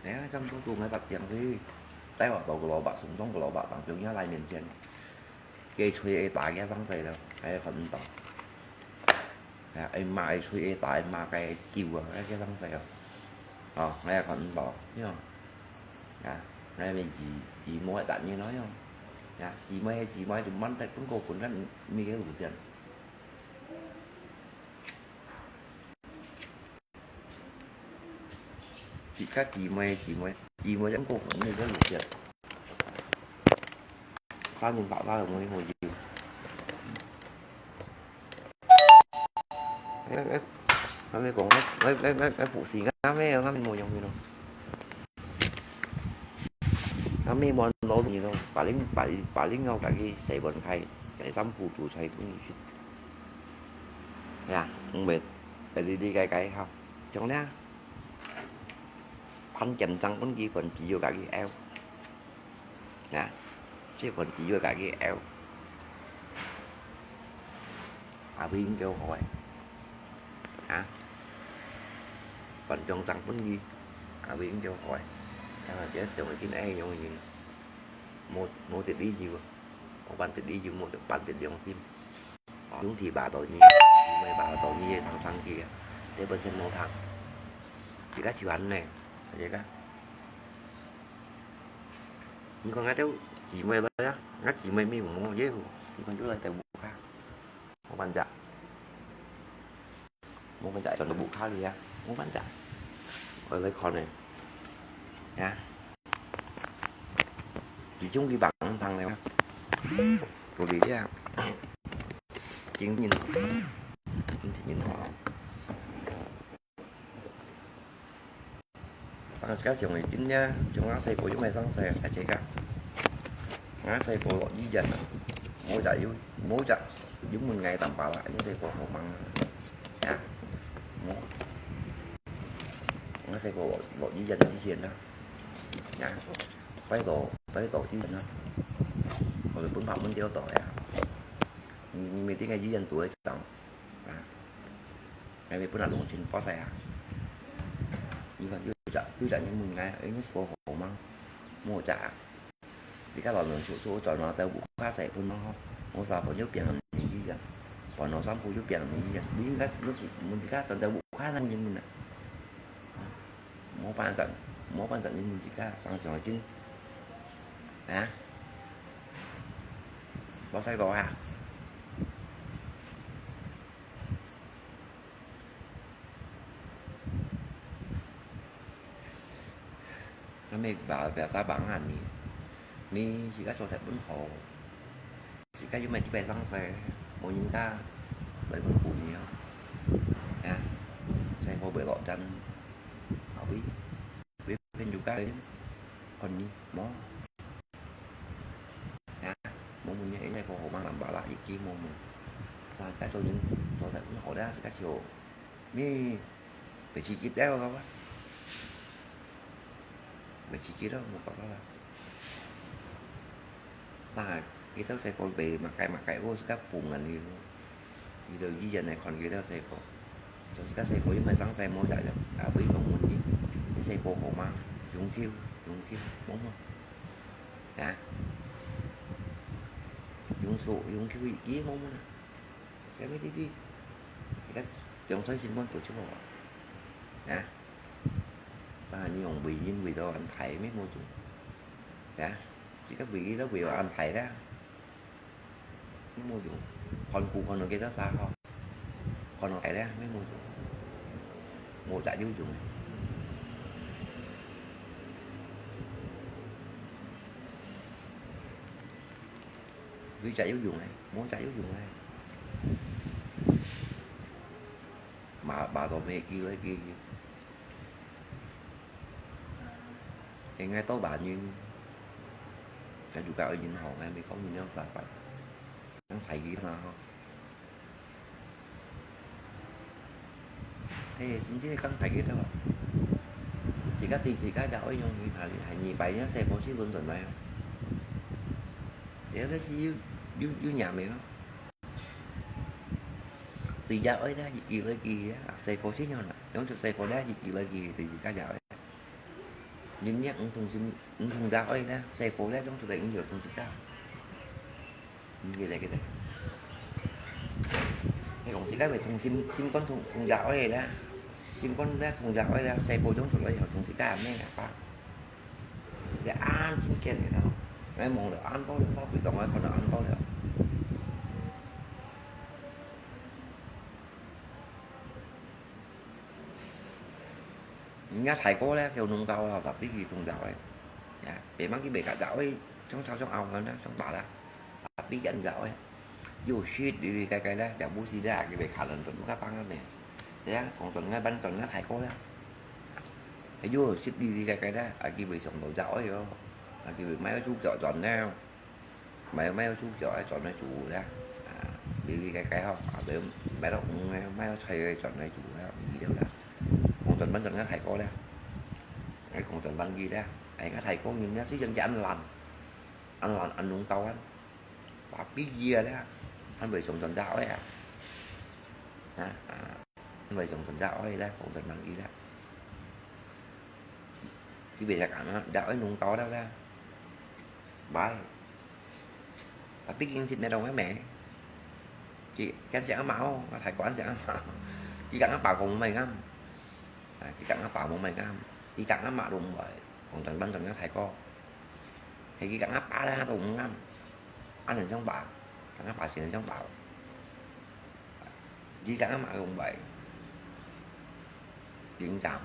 哎呀，這樣多多个白醬水，帶我到个蘿蔔，送送个蘿蔔，當中央來面前，給吹个打个上水了，還有很多。 啊，愛罵愛吹愛打愛罵个酒啊，該个東西哦。哦，𠊎也看毋到，喲。啊，𠊎咪姊姊妹个男人咯，喲。啊，姊妹个姊妹就慢得分个分个，你个路線。自家姊妹个姊妹，姊妹个分个分个，你个路線。三年打打有無用个？ 哎，哎，還沒講，哎，哎，哎，哎，不是，還沒，還沒無用个咯。還沒無老用个咯，把零，把，把零後，家己洗碗開，洗衫褲，煮菜，分佢食。哎呀，毋會，在這裡該該好，像咧，飯檢查分佢，飯只有家己漚。 啊，這款只有家己漚。阿會應該好个。啊，觀眾爭分佢，阿會應該好个。啊，這上个緊愛用个，無，無得理由，無辦得理由，無得辦得良心。 兄弟罵到你，姊妹罵到你，也當生氣啊！這本身無通，自家就恁呢，大家。你看𠊎兜姊妹來啊，𠊎姊妹咪無也有，你看就來在屋下，無辦法，無辦法，轉到屋下去啊，無辦法，𠊎來看呢，啊。 佢中意白糖了，我哋呀，真人，真人哦。啊，加上佢今日，像𠊎細個又買生菜，大家講，𠊎細個落雨天啊，無隻有，無隻有門外當巴啦，𠊎細個好忙啊。啊，無。𠊎細個無，無醫院，醫院啊。啊，拜託，拜託醫院啊。𠊎就分白問掉到呀。你，你每天个醫院都會講，啊，𠊎會分阿龍群發財啊。你看，有隻，有隻人問𠊎，哎，你是好好嗎？無隻啊。 自家老人手手轉來在屋下洗分咯，無啥分有病人醫院，煩惱三苦有病人醫院。你應該，你是問自家轉在屋下那人問啊，無辦法，無辦法你問自家，上上緊，啊，無使過啊。 那麼biasa bang啊你，你自家做事本好，自家又毋係幾百生事，無人家來分顧你哦。啊，細個會落單，後尾，會變有家人，看你，無。啊，無問題，細個好嘛，難把啦，一支無問。自家做人，做事本好了，自家就，你，袂自己掉了吧？ Mesti kira mukha lah. Nah, kita seko be makai-makai, oh, sudah pungan gitu. Gitu, iya, nek kon kita seko. Terus kita seko, ini masang saya mau tak ada. Tapi bangun ni, ini seko koma, yung kiu, yung kiu, mau mah. Ya. Yung su, yung kiu, iya mau mah. Kami titi, kita, yung saya simpan tu cuma. Ya. 但係你用圍巾圍到恁大，乜無用。呀，這個圍巾都圍到恁大啦，乜無用。看顧看到幾多儕吼？看到大啦，乜無用。無隻有用个。有隻有用个，無隻有用个。 Mà, bà tôi mê kêu ấy kêu. Cái ngay tôi bà như, cái chủ cáo ở Vĩnh Hậu ngay, mình không nhìn nhau sao phải. Không phải gì mà không. Thế, chính chứ không phải gì đâu. Chỉ có tiền, chỉ có đạo ấy, nhưng mà phải, phải nhìn bài nhá, xe có chứ luôn tuần này. Để nó chỉ, you, you, you nhà mình đó. Tùy dao ơi đó, gì kỳ lơi kỳ á, xe cô xí nhau nè, giống như xe cô đó, gì kỳ lơi kỳ, tùy gì cá dao ấy. Nhưng nhá, ông thùng sim, ông thùng dao ơi đó, xe cô đó, giống như là ông nhiều thùng xí cá. Như vậy là cái đấy. Cái ông xí cá về thùng sim, sim con thùng, thùng dao ơi đó. Sim con đó, thùng dao ơi đó, xe cô giống như là thùng xí cá, mẹ ngã ba. Để ăn chính kiện này đó. Ngay mong là ăn bao nhiêu, bao nhiêu, ngay còn ăn bao nhiêu. Nhá Thái Quốc đấy, kiểu nông cao là tập cái gì cũng giỏi ấy. Dạ, để mang cái bể cả giỏi ấy, trong sao trong ao nó, trong tả đó. Tập cái ăn giỏi ấy. Dù shit đi đi cái cái đấy, chả bút gì đấy, cái bể khả năng tuần các băng đấy. Thế á, còn tuần ngay bắn tuần ngay Thái Quốc đấy. Thế dù shit đi đi cái cái đấy, à, cái bể sống đầu giỏi ấy, à, cái bể máy nó chụp giỏi tuần đấy. Máy, máy nó chú chọi chọn nó chủ đó. À, đi đi cái cái không, à, để máy nó cũng, máy nó xoay chọn nó chủ đó, gì đâu đó. Còn tuần bắn tuần nó thầy cô đó. Cái còn tuần bắn gì đó. Cái nó thầy cô nhìn nó xíu dân cho anh lành. Anh lành, anh đúng câu anh. Bà biết gì đó. Anh bị sống tuần đạo ấy à. Hả? À, anh bị sống tuần đạo ấy đó, còn tuần bắn gì đó. Chỉ vì là cả nó đạo ấy đúng câu đó đó. Bài. Tapi king sit medong eme. Ki kan siang ama o, thai kuan siang ama. Ki kang apa kong mai ngam. Ki kang apa mong mai ngam. Ki kang ama dong bai. Kong tan ban tan thai ko. He ki kang apa la dong ngam. An siang ba. Kang apa siang siang ba. Ki kang ama dong bai. Ding dam.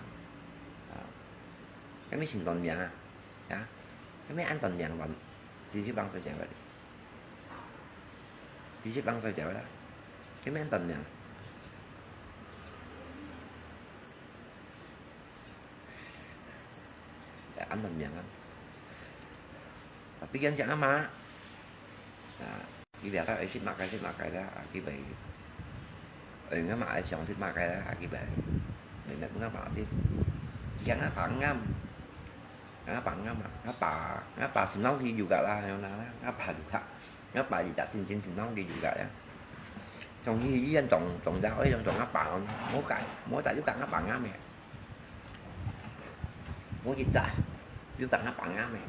Kami sin ton miang a. Ya. Kami an ton miang wan. Di si bang sa jang bai. Di si bang sa jang bai. Kami an ton miang. Ya, an ton miang kan. Tapi kan siang ama. Ya, ki bia ka ai sit mak kai sit mak kai da, ki bai. 呃，𠊎嘛愛想食麼个啦，下去買，買，買，買，買食。佢講𠊎爸毋啱，𠊎爸毋啱啊，𠊎爸，𠊎爸心腦裡有个啦，有啦，𠊎爸有个，𠊎爸一隻心情心腦裡有个呀。像佢醫院中，中招，迄種中阿爸，無解，無解就講阿爸啱个。 我一隻，有當下放啊咩？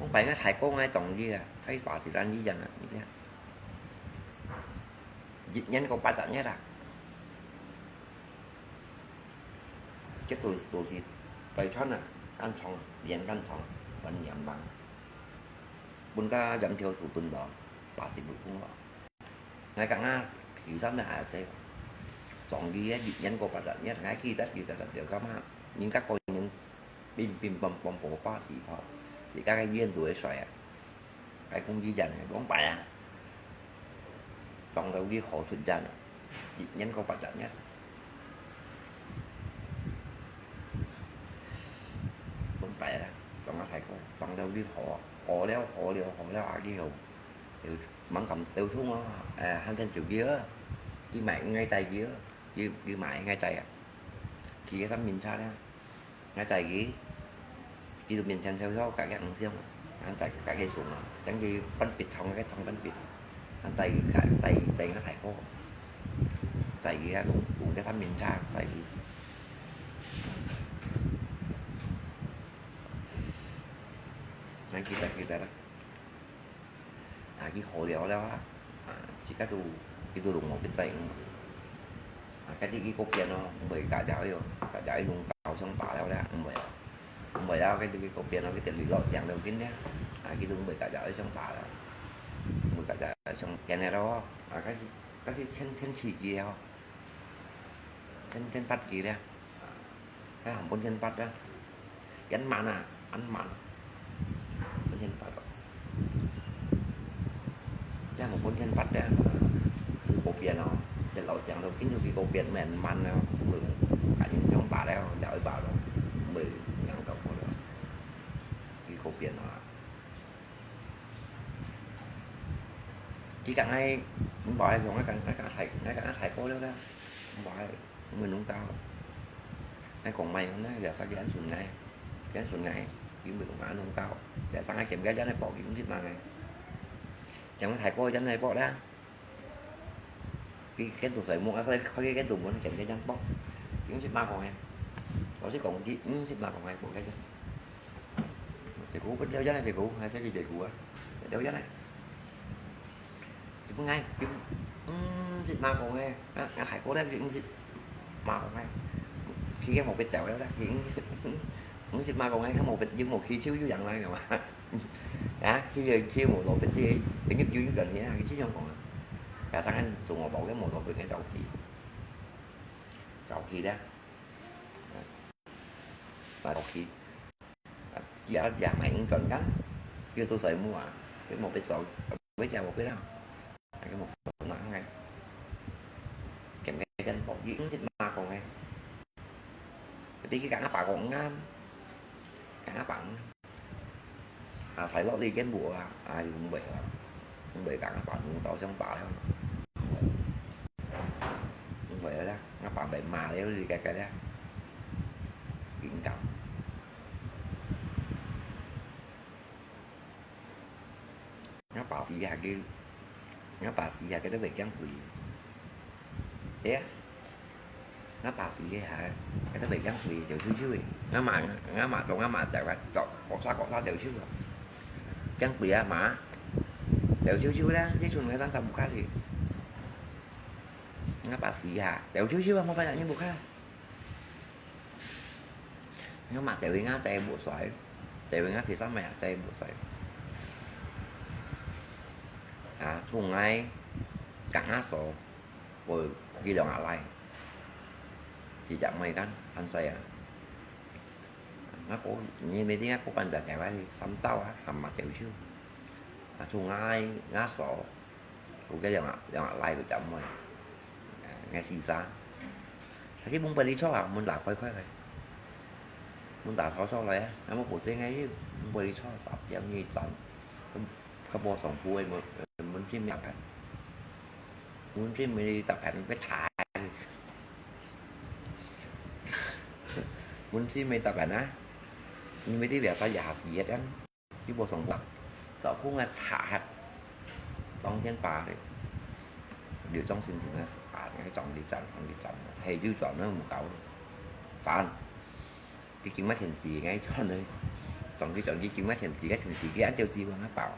我擺个大哥个同志啊，佢八十零歲人啊，你知啊？一年過八十日啊。這都，都是大餐啊，間床，連間床，分兩房，分个兩條樹墩咯，八十六公咯。 𠊎講啊，其實呢，也係，當地个一年過八十日，𠊎記得，記得，就感覺人家個人乒乒乓乓無法地方，自家个醫院都會衰啊。該公司人係講白啊，當到你好出人啊，一年過八十日。講白啊，當个大哥，當到你好，好了，好了，好了，啊，你好。 就猛咁兜通哦，誒，喊等手機哦，佢買𠊎載佢哦，佢，佢買𠊎載啊。佢个三輪車咧，𠊎載佢，佢就面前少少，隔个紅箱，𠊎載佢隔个送啊，等佢分別唱个唱分別，𠊎載佢，載，載，載𠊎大哥，載佢啊，用，用个三輪車載佢。𠊎記得，記得啦。 啊，佢好了了啊，啊，自家都，佢都攏無必在。啊，該日佢過變咯，毋會假假喲，假假用搞相打了了，毋會啊。毋會啊，該日佢過變咯，佢等佢落涼了緊了。啊，佢都毋會假假相打了，毋會假假相見了咯。啊，該是，該是天，天時機了，天，天發機了。 啊，還本身發啊，恁慢啊，恁慢，本身發咯。這無本身發啊，佢過變哦，這老將都緊就佢過變慢慢啊，佢趕緊想法了，了一把咯，毋會影到好了，佢過變啊。佢講愛，毋係講愛講，愛講，愛講大，愛講愛大哥了啦，毋係。 毋會弄到。𠊎講麼个呢？這下佢恁順𠊎，佢恁順𠊎，佢毋會講恁弄到。這下𠊎嫌佢恁樣薄，佢毋識麼个。嫌𠊎大哥恁樣薄啦。佢見到細妹，啊，佢，佢見到門，嫌佢恁薄，佢毋識麼个講个。老實講，佢毋識麼个講个，薄个。 一句，不了解呢，一句，還是一句啊，了解呢。佢本來，佢，嗯，識麼講个，啊，啊，大哥咧，佢毋識麼講个，佢也無必走了啦，佢毋識麼講个，佢無必，又無去手又贏來个嘛。啊，佢又，佢無落必，佢，佢又，又，又，佢就想講啊，加上俺中國包个無落必，佢早去，早去咧。 買落去，啊，也，也買毋轉工，叫做細妹啊，佢無必爽，佢食無必啦，啊，佢無爽啊，佢毋係真薄，佢毋識麼講个，佢去同阿爸講啊，同阿爸講啊。 啊，使落去見無啊，啊，又毋會啊，毋會講啊，爸，你到想爸了，毋會啊，啊，爸，爸罵了，你該該了，敏感。啊，爸，死下去，啊，爸，死下去都袂驚鬼。哎呀， 𠊎爸死个下，該都袂驚鬼，走咻咻个。𠊎媽，𠊎媽同𠊎媽走啊，走，各儕各儕走咻啊。驚鬼啊嘛，走咻咻啦，這陣个當時無看去。𠊎爸死下，走咻咻啊，無發現你無看。𠊎媽走去𠊎仔無衰，走去𠊎先生買仔無衰。啊，同𠊎，講阿嫂。 𠊎，佢兩阿倈，佢隻妹間，還細啊。𠊎哥，你乜知𠊎哥搬到台灣去，三dau啊，還吂走手。啊，就𠊎，𠊎嫂，𠊎个兩阿，兩阿倈个隻妹，𠊎先生。佢去問背裡坐啊，門打開開个。門打開坐來啊，𠊎無保證个，問背裡坐，打表你站，佢，佢無上鋪个門，門前面个。本身無得辦，愛查。本身無得辦啊，你無得了解一下事業啊，你無上網，找空啊查下，當天把的，有種心情啊，啊，那个撞地站，撞地站，係有賺都無夠，煩。 佢今晡日天時，𠊎轉去，轉去轉去，今晡日天時，該天時佢恁朝子，𠊎包。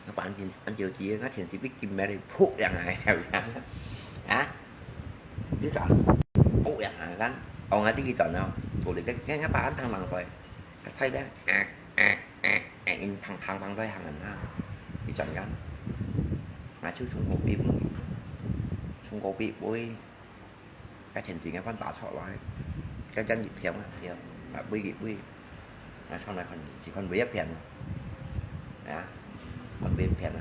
𠊎包恁朝子，𠊎天時佢今晡日噗兩下，啊？你轉，噗兩下，咱，哦，𠊎知佢轉了，無咧，該該該包恁通人睡，該菜單，啊啊啊啊，因行行行在行人啊，佢轉緊，𠊎就沖咖啡分佢，沖咖啡杯。 該天時間飯打出來，該陣一片啊，對，啊，尾一尾，啊，上來看，是看尾一片啊，啊，看尾一片啊。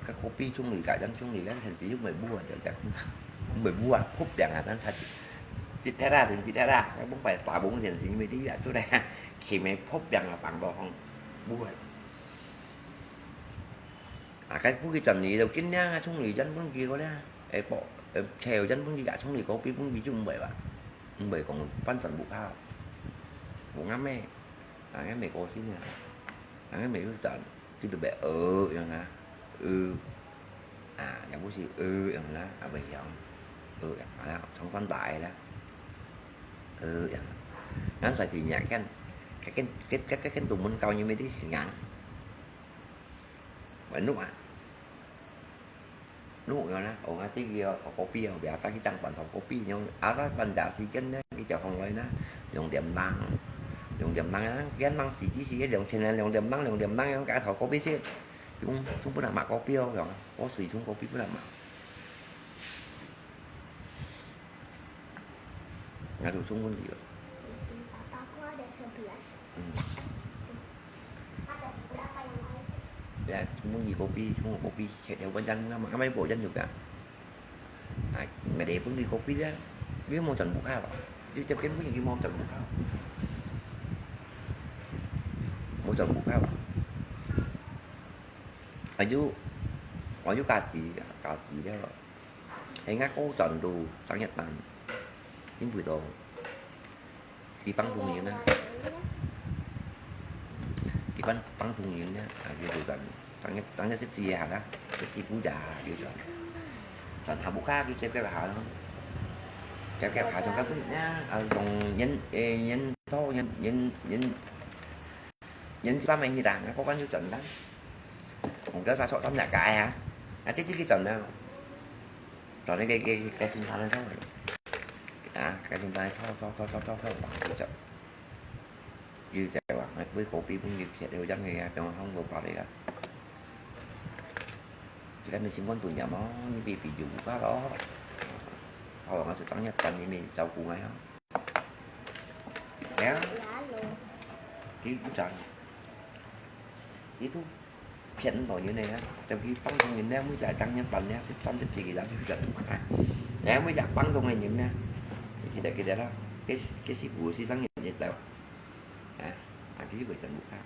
該咖啡沖理，該陣沖理，該天時又無舞啊，就講，無舞啊，噗餅啊，咱才一忒啊，變一忒啊，該往擺打工天時，因為你啊，出來，起碼噗餅啊，放到放，舞啊。 啊，該分佢轉去就緊了啊，沖涼轉分佢个了，誒，不，誒，車轉分佢啊，沖涼个，比分佢就毋會吧，毋會講半轉毋下，無恁樣，啊，恁樣過身啊，啊，恁樣就轉，就特別呃樣啊，呃，啊，也毋係呃樣啦，啊，毋曉，呃樣啊，長衫帶啦，呃樣，咱在地若間，該間，該該該間都門口，因為啲時間。 Wah, nuk ah. Nuk yo na, oh, ngati yo, kopi yo, biasa kita buat kopi nyo, asa pandasi kan na, kita hong lai na, 兩點零，兩點零啊，佢人忙死死死，兩千人，兩點零，兩點零，用該頭kopi先，用，用不能買kopi哦，用，我水冲kopi不能买。 Ngatu sungkun liu. Cincin apa aku ada sebelas. Hmm. Ada berapa yang lain? Ya, sungkun di kopi, sungkun kopi, cek dia wajan ngam, ngam ai bo jan juga. Ai, mede pun di kopi dia. Dia mau jan buka apa? Dia tiap kali pun dia mau jan buka. Mau jan buka apa? Ayu, ayu kaji, kaji dia. 係𠊎哥轉到正一班，因為到佢幫助人啊，佢幫幫助人啊，啊，佢就轉正一正一十四下啦，十四步咋，佢轉轉下步卡，佢接接下咯，接接下上个分啊，啊，用人誒人多人人人人三个去啦，𠊎哥哥就轉啦，紅哥殺錯三隻街啊，啊，這這去轉啦。 Rồi cái cái cái cái sinh thái đó thôi. À, cái sinh thái thôi thôi thôi thôi thôi thôi, bạn cứ chậm. Như vậy bạn hãy với copy cũng như sẽ đều dán ngay trong không vô vào đây là. Chỉ cần mình xin quan tụ nhà máu như bị ví dụ quá đó. Thôi bạn sẽ trắng nhất cần như mình cháu cũng ngay không? Nhá. Ký cũng chẳng. Ký thu. 騙人个人呢，就去放工人呢，每隻正一班呢，十三、十四个人去轉屋下。然後每隻放工个人呢，記得記得啦，該該是五十三人一兜，啊，啊，佢會轉屋下。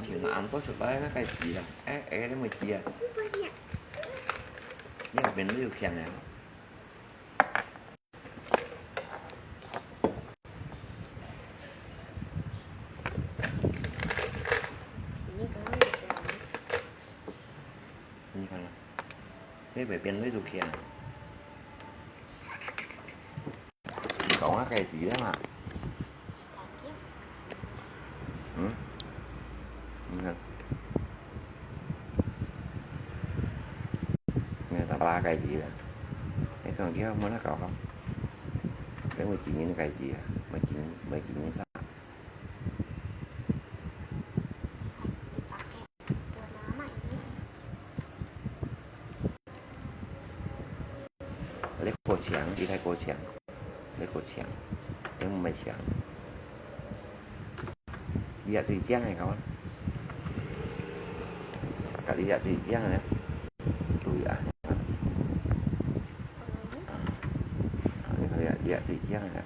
原來恁多出來，該該字啊，哎哎，你會字啊？你後面都有騙人。 你看啦，你會變你都騙。你講啊，該字啊嘛。 嗯？你看。你看，打巴拉該字啊。你看，你看，莫那搞哈。因為今年該字啊，沒今，沒今年啥。 你過強，你太過強，你過強，你毋係強。你也最強个，講啊。隔離也最強个，對啊。啊，你看你也，你也最強个。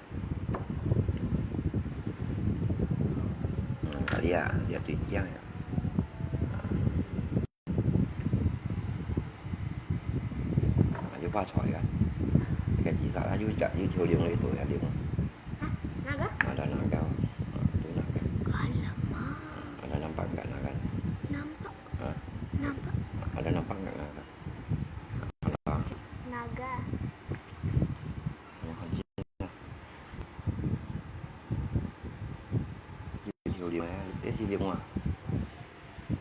个啊，也最靚个。啊，又發財个，該自殺啊，又又跳龍个，對啊，龍。啊，哪個？Ada naga，啊，有naga。Alamak。Ada nampak enggak naga？Nampak。啊。Nampak。Ada nampak enggak naga？Ada。Naga。 你看，你跳龍啊，這是龍啊，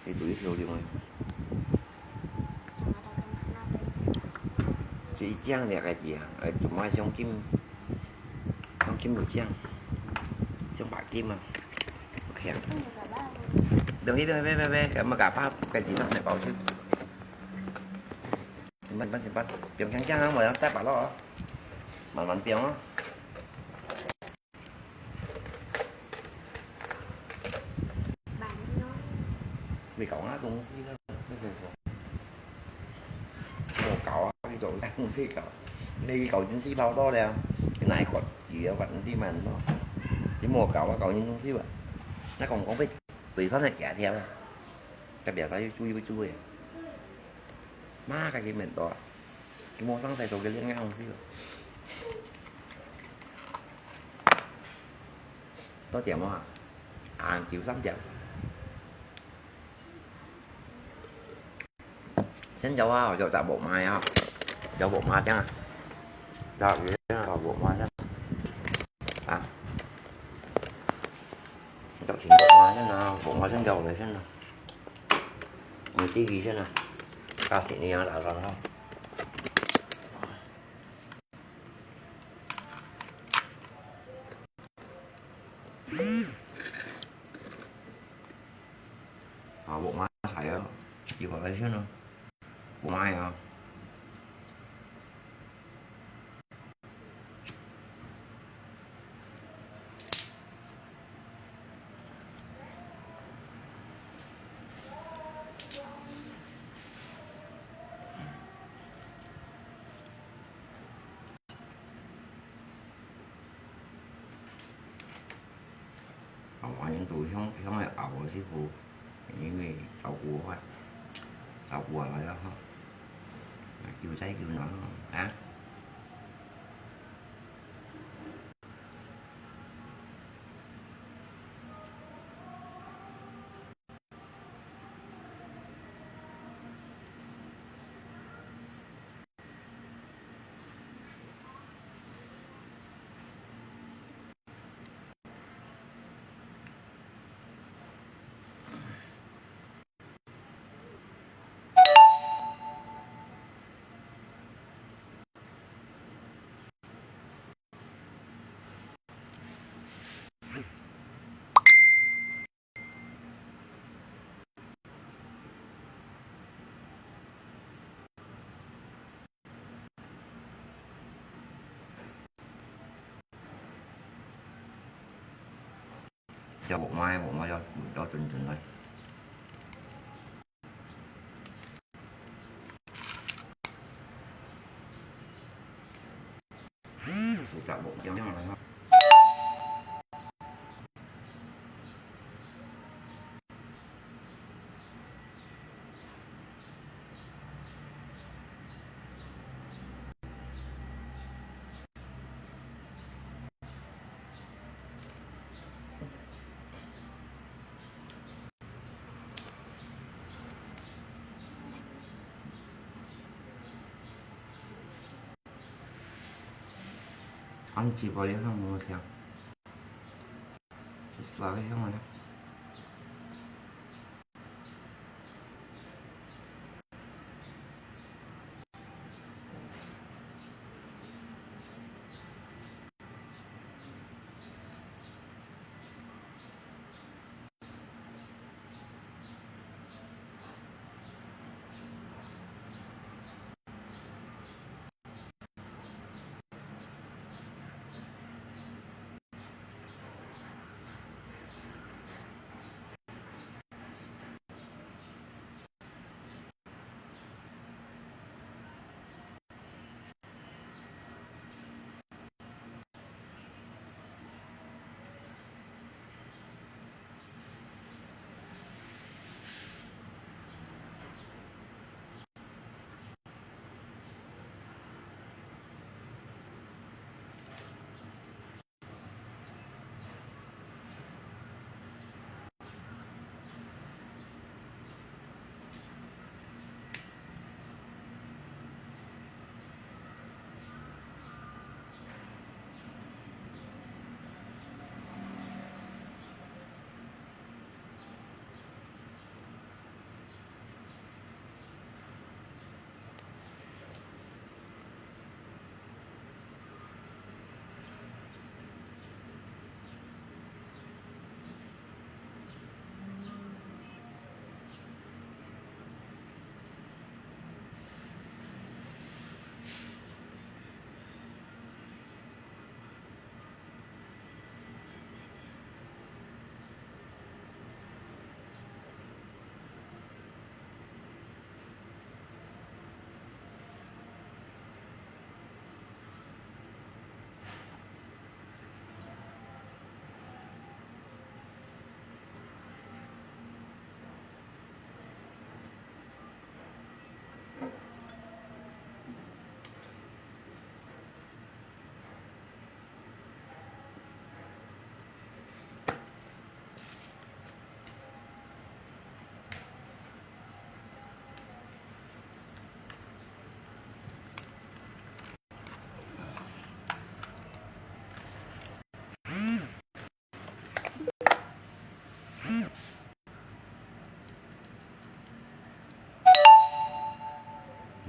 你對跳龍啊。就一張掠个字啊，哎，做麼个賞金，賞金有獎，賞白金啊，OK啊。不用，不用，不用，不用，該麼个包，該幾張來包去。先放，先放，先放，不用緊張啊，我要帶把咯，慢慢放哦。 你搞那東西呢？那是什麼？莫搞啊！你搞那東西搞，你搞真係老多了。你哪一款？你要管地蛮多。你莫搞啊！搞你東西吧。那講講被對方的假條啊，代表他又注意不注意？媽个，佢面多啊！佢莫上台做个靚樣東西吧。多點啊？晏晝三點。 先走啊，我就打木馬啊，有木馬聽啊，打魚啊，打木馬聽啊，啊，就請木馬先啊，木馬先走來先啊，你弟弟先啊，加錢你要打算哈。 啊，木馬來啊，一會來先啊，木馬啊。 哦，恁樣都香，香个熬个師傅，因為照顧啊，照顧啊來了哈，救災救難啊。 要木馬，木馬要，要準準來。有隻木匠來哈。 恁直播个香無聽，係啥个香啊？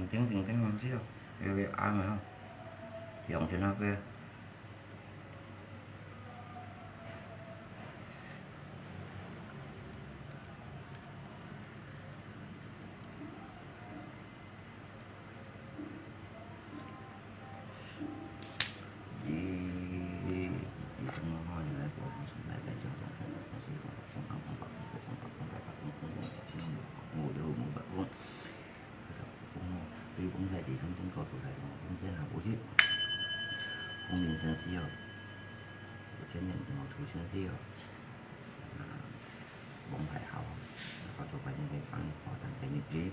叮叮叮叮，係哦，有有按哦，用盡那個。 對黃太子三千高度在黃天下無極，光明先生哦，天然毛圖先生哦，啊，黃太后，發到快點个生日，好等等你去，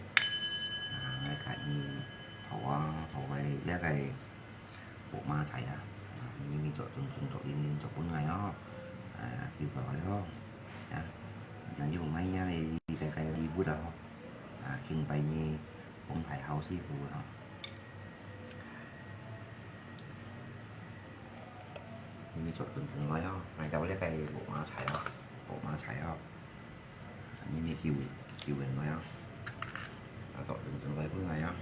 啊，來看你頭啊，頭个這個 白馬財啊，啊，你咪做準準做認真做分𠊎哦，啊，救過來哦，啊，像有麼樣个，你个个禮物啊，啊，敬拜你黃太后師傅啊，你咪做準準來哦，𠊎有這個白馬財哦，白馬財哦。 你咪救，救人來啊！啊，做，做，做來分𠊎啊！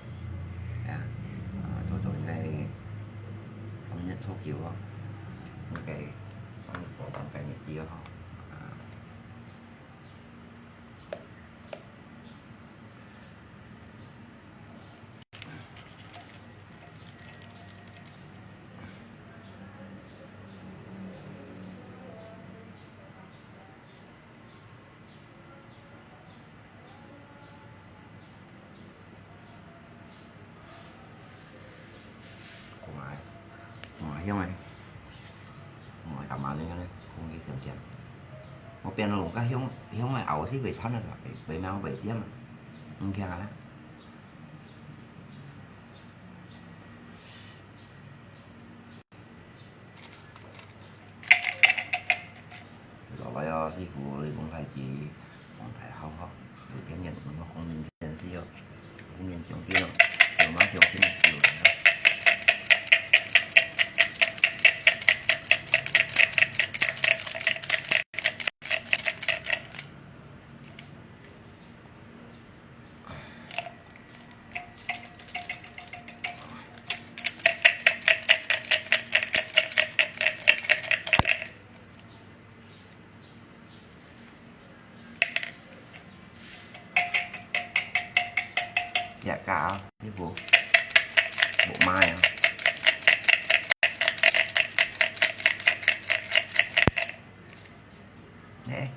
啊，做，做應該三月初九哦，應該三月初九个日子哦，啊。 哇，哇，香欸！哇，感覺恁樣呢，空氣香香。我變到攏个香，香个，後尾係會傳个啦，袂，袂貓袂點啊，毋驚啊啦。 老來哦，師傅，你講太子，講太好吼，有天眼，有光明先生哦，光明上天哦，有馬上天就來哦。食个啊，你無，無買啊。欸。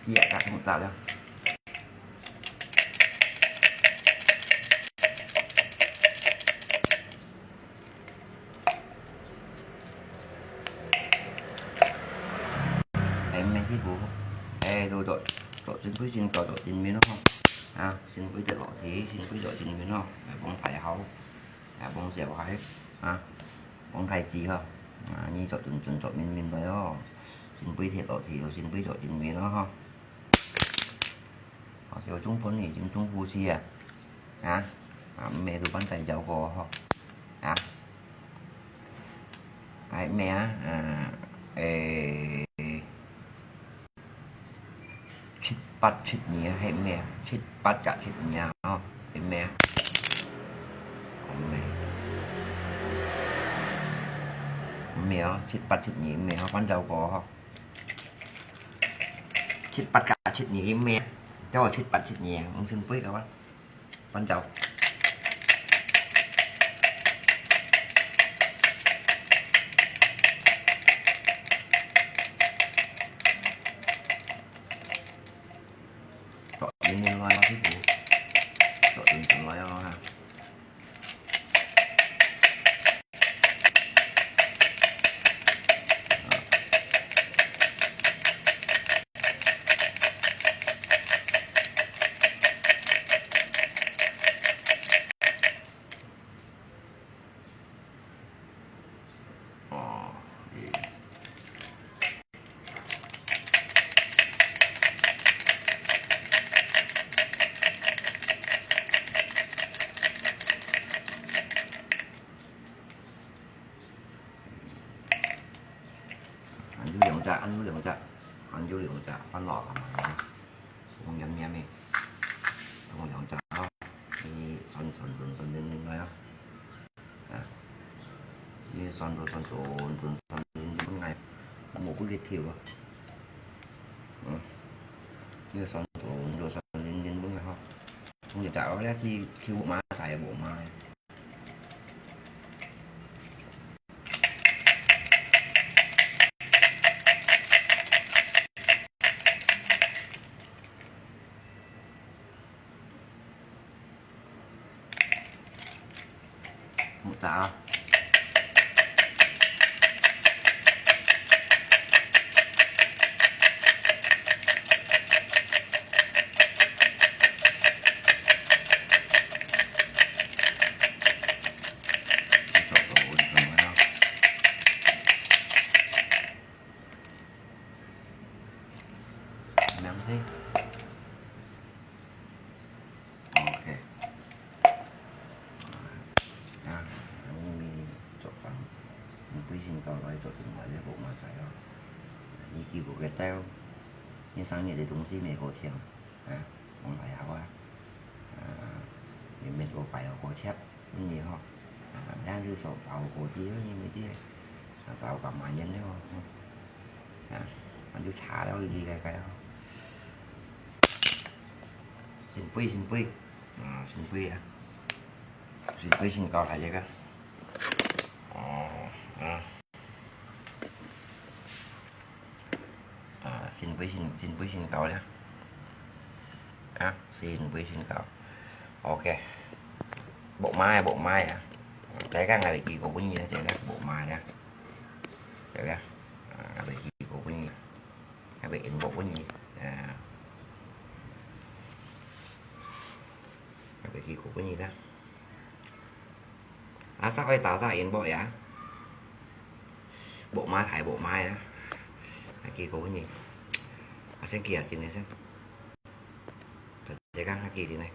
Siap tak tengok tak dah. Em, em, sibu. Eh, tu, tu, tu, sin pui sin ko, tu, sin min ho. Ah, sin pui te lo si, sin pui tu, sin min ho. Eh, bông thái hậu. Ah, bông siap hai. Ah, bông thái chi ho. Ah, ni tu, tu, tu, tu, min, min, tu, yo. Sin pui te lo si, tu, sin pui tu, sin min ho. Ho, siap chung pun ni, chung, chung pu si ah. Ah, ah, me tu pan tai jau ko ho. Ah. Ai me ah, ah, eh. Chit pat chit nyi, hek me, chit pat chak chit nyi, oh, hek me. Hek me. Hek me, oh, chit pat chit nyi, hek me, oh, pan jau ko, oh. Chit pat chak chit nyi, hek me. Cho chit pat chit nyi, mong sin pui ka wa. Pan jau. Tok ni ni loi lo sibu. Tok ni ni loi lo ha. 兩隻番橐啊嘛，紅黏黏个，同兩隻哦，你酸酸酸酸酸酸來哦，啊，你酸酸酸酸酸酸酸酸來，無分佢跳啊，嗯，你酸酸酸酸酸酸來吼，同一隻哦，這係跳馬仔無嘛？ 木打。兩隻。 OK。啊，你做工，你本身搞來做另外个木馬仔哦。你幾個月到，你生日个東西無好搶，啊，講來好啊。啊，你免過擺好過切，分你吼。啊，咱就說包過去，你咪知，啊，找个慢點了吼。啊，那就差了一个个哦。 先飛，先飛。啊，先飛啊。先飛先搞大隻个。哦，啊。啊，先飛先，先飛先搞了。啊，先飛先搞。OK。木馬啊，木馬啊。大家𠊎來寄過分你啦，這個木馬啊。這個，啊，𠊎來寄過分你。 Habis inbox bunyi. Ya. Habis kiko bunyi dah. Asa kau tak asa inbox ya. Bok mai, hai bok mai ya. Kiko bunyi. Asin kia sini sen. Tekan kaki sini.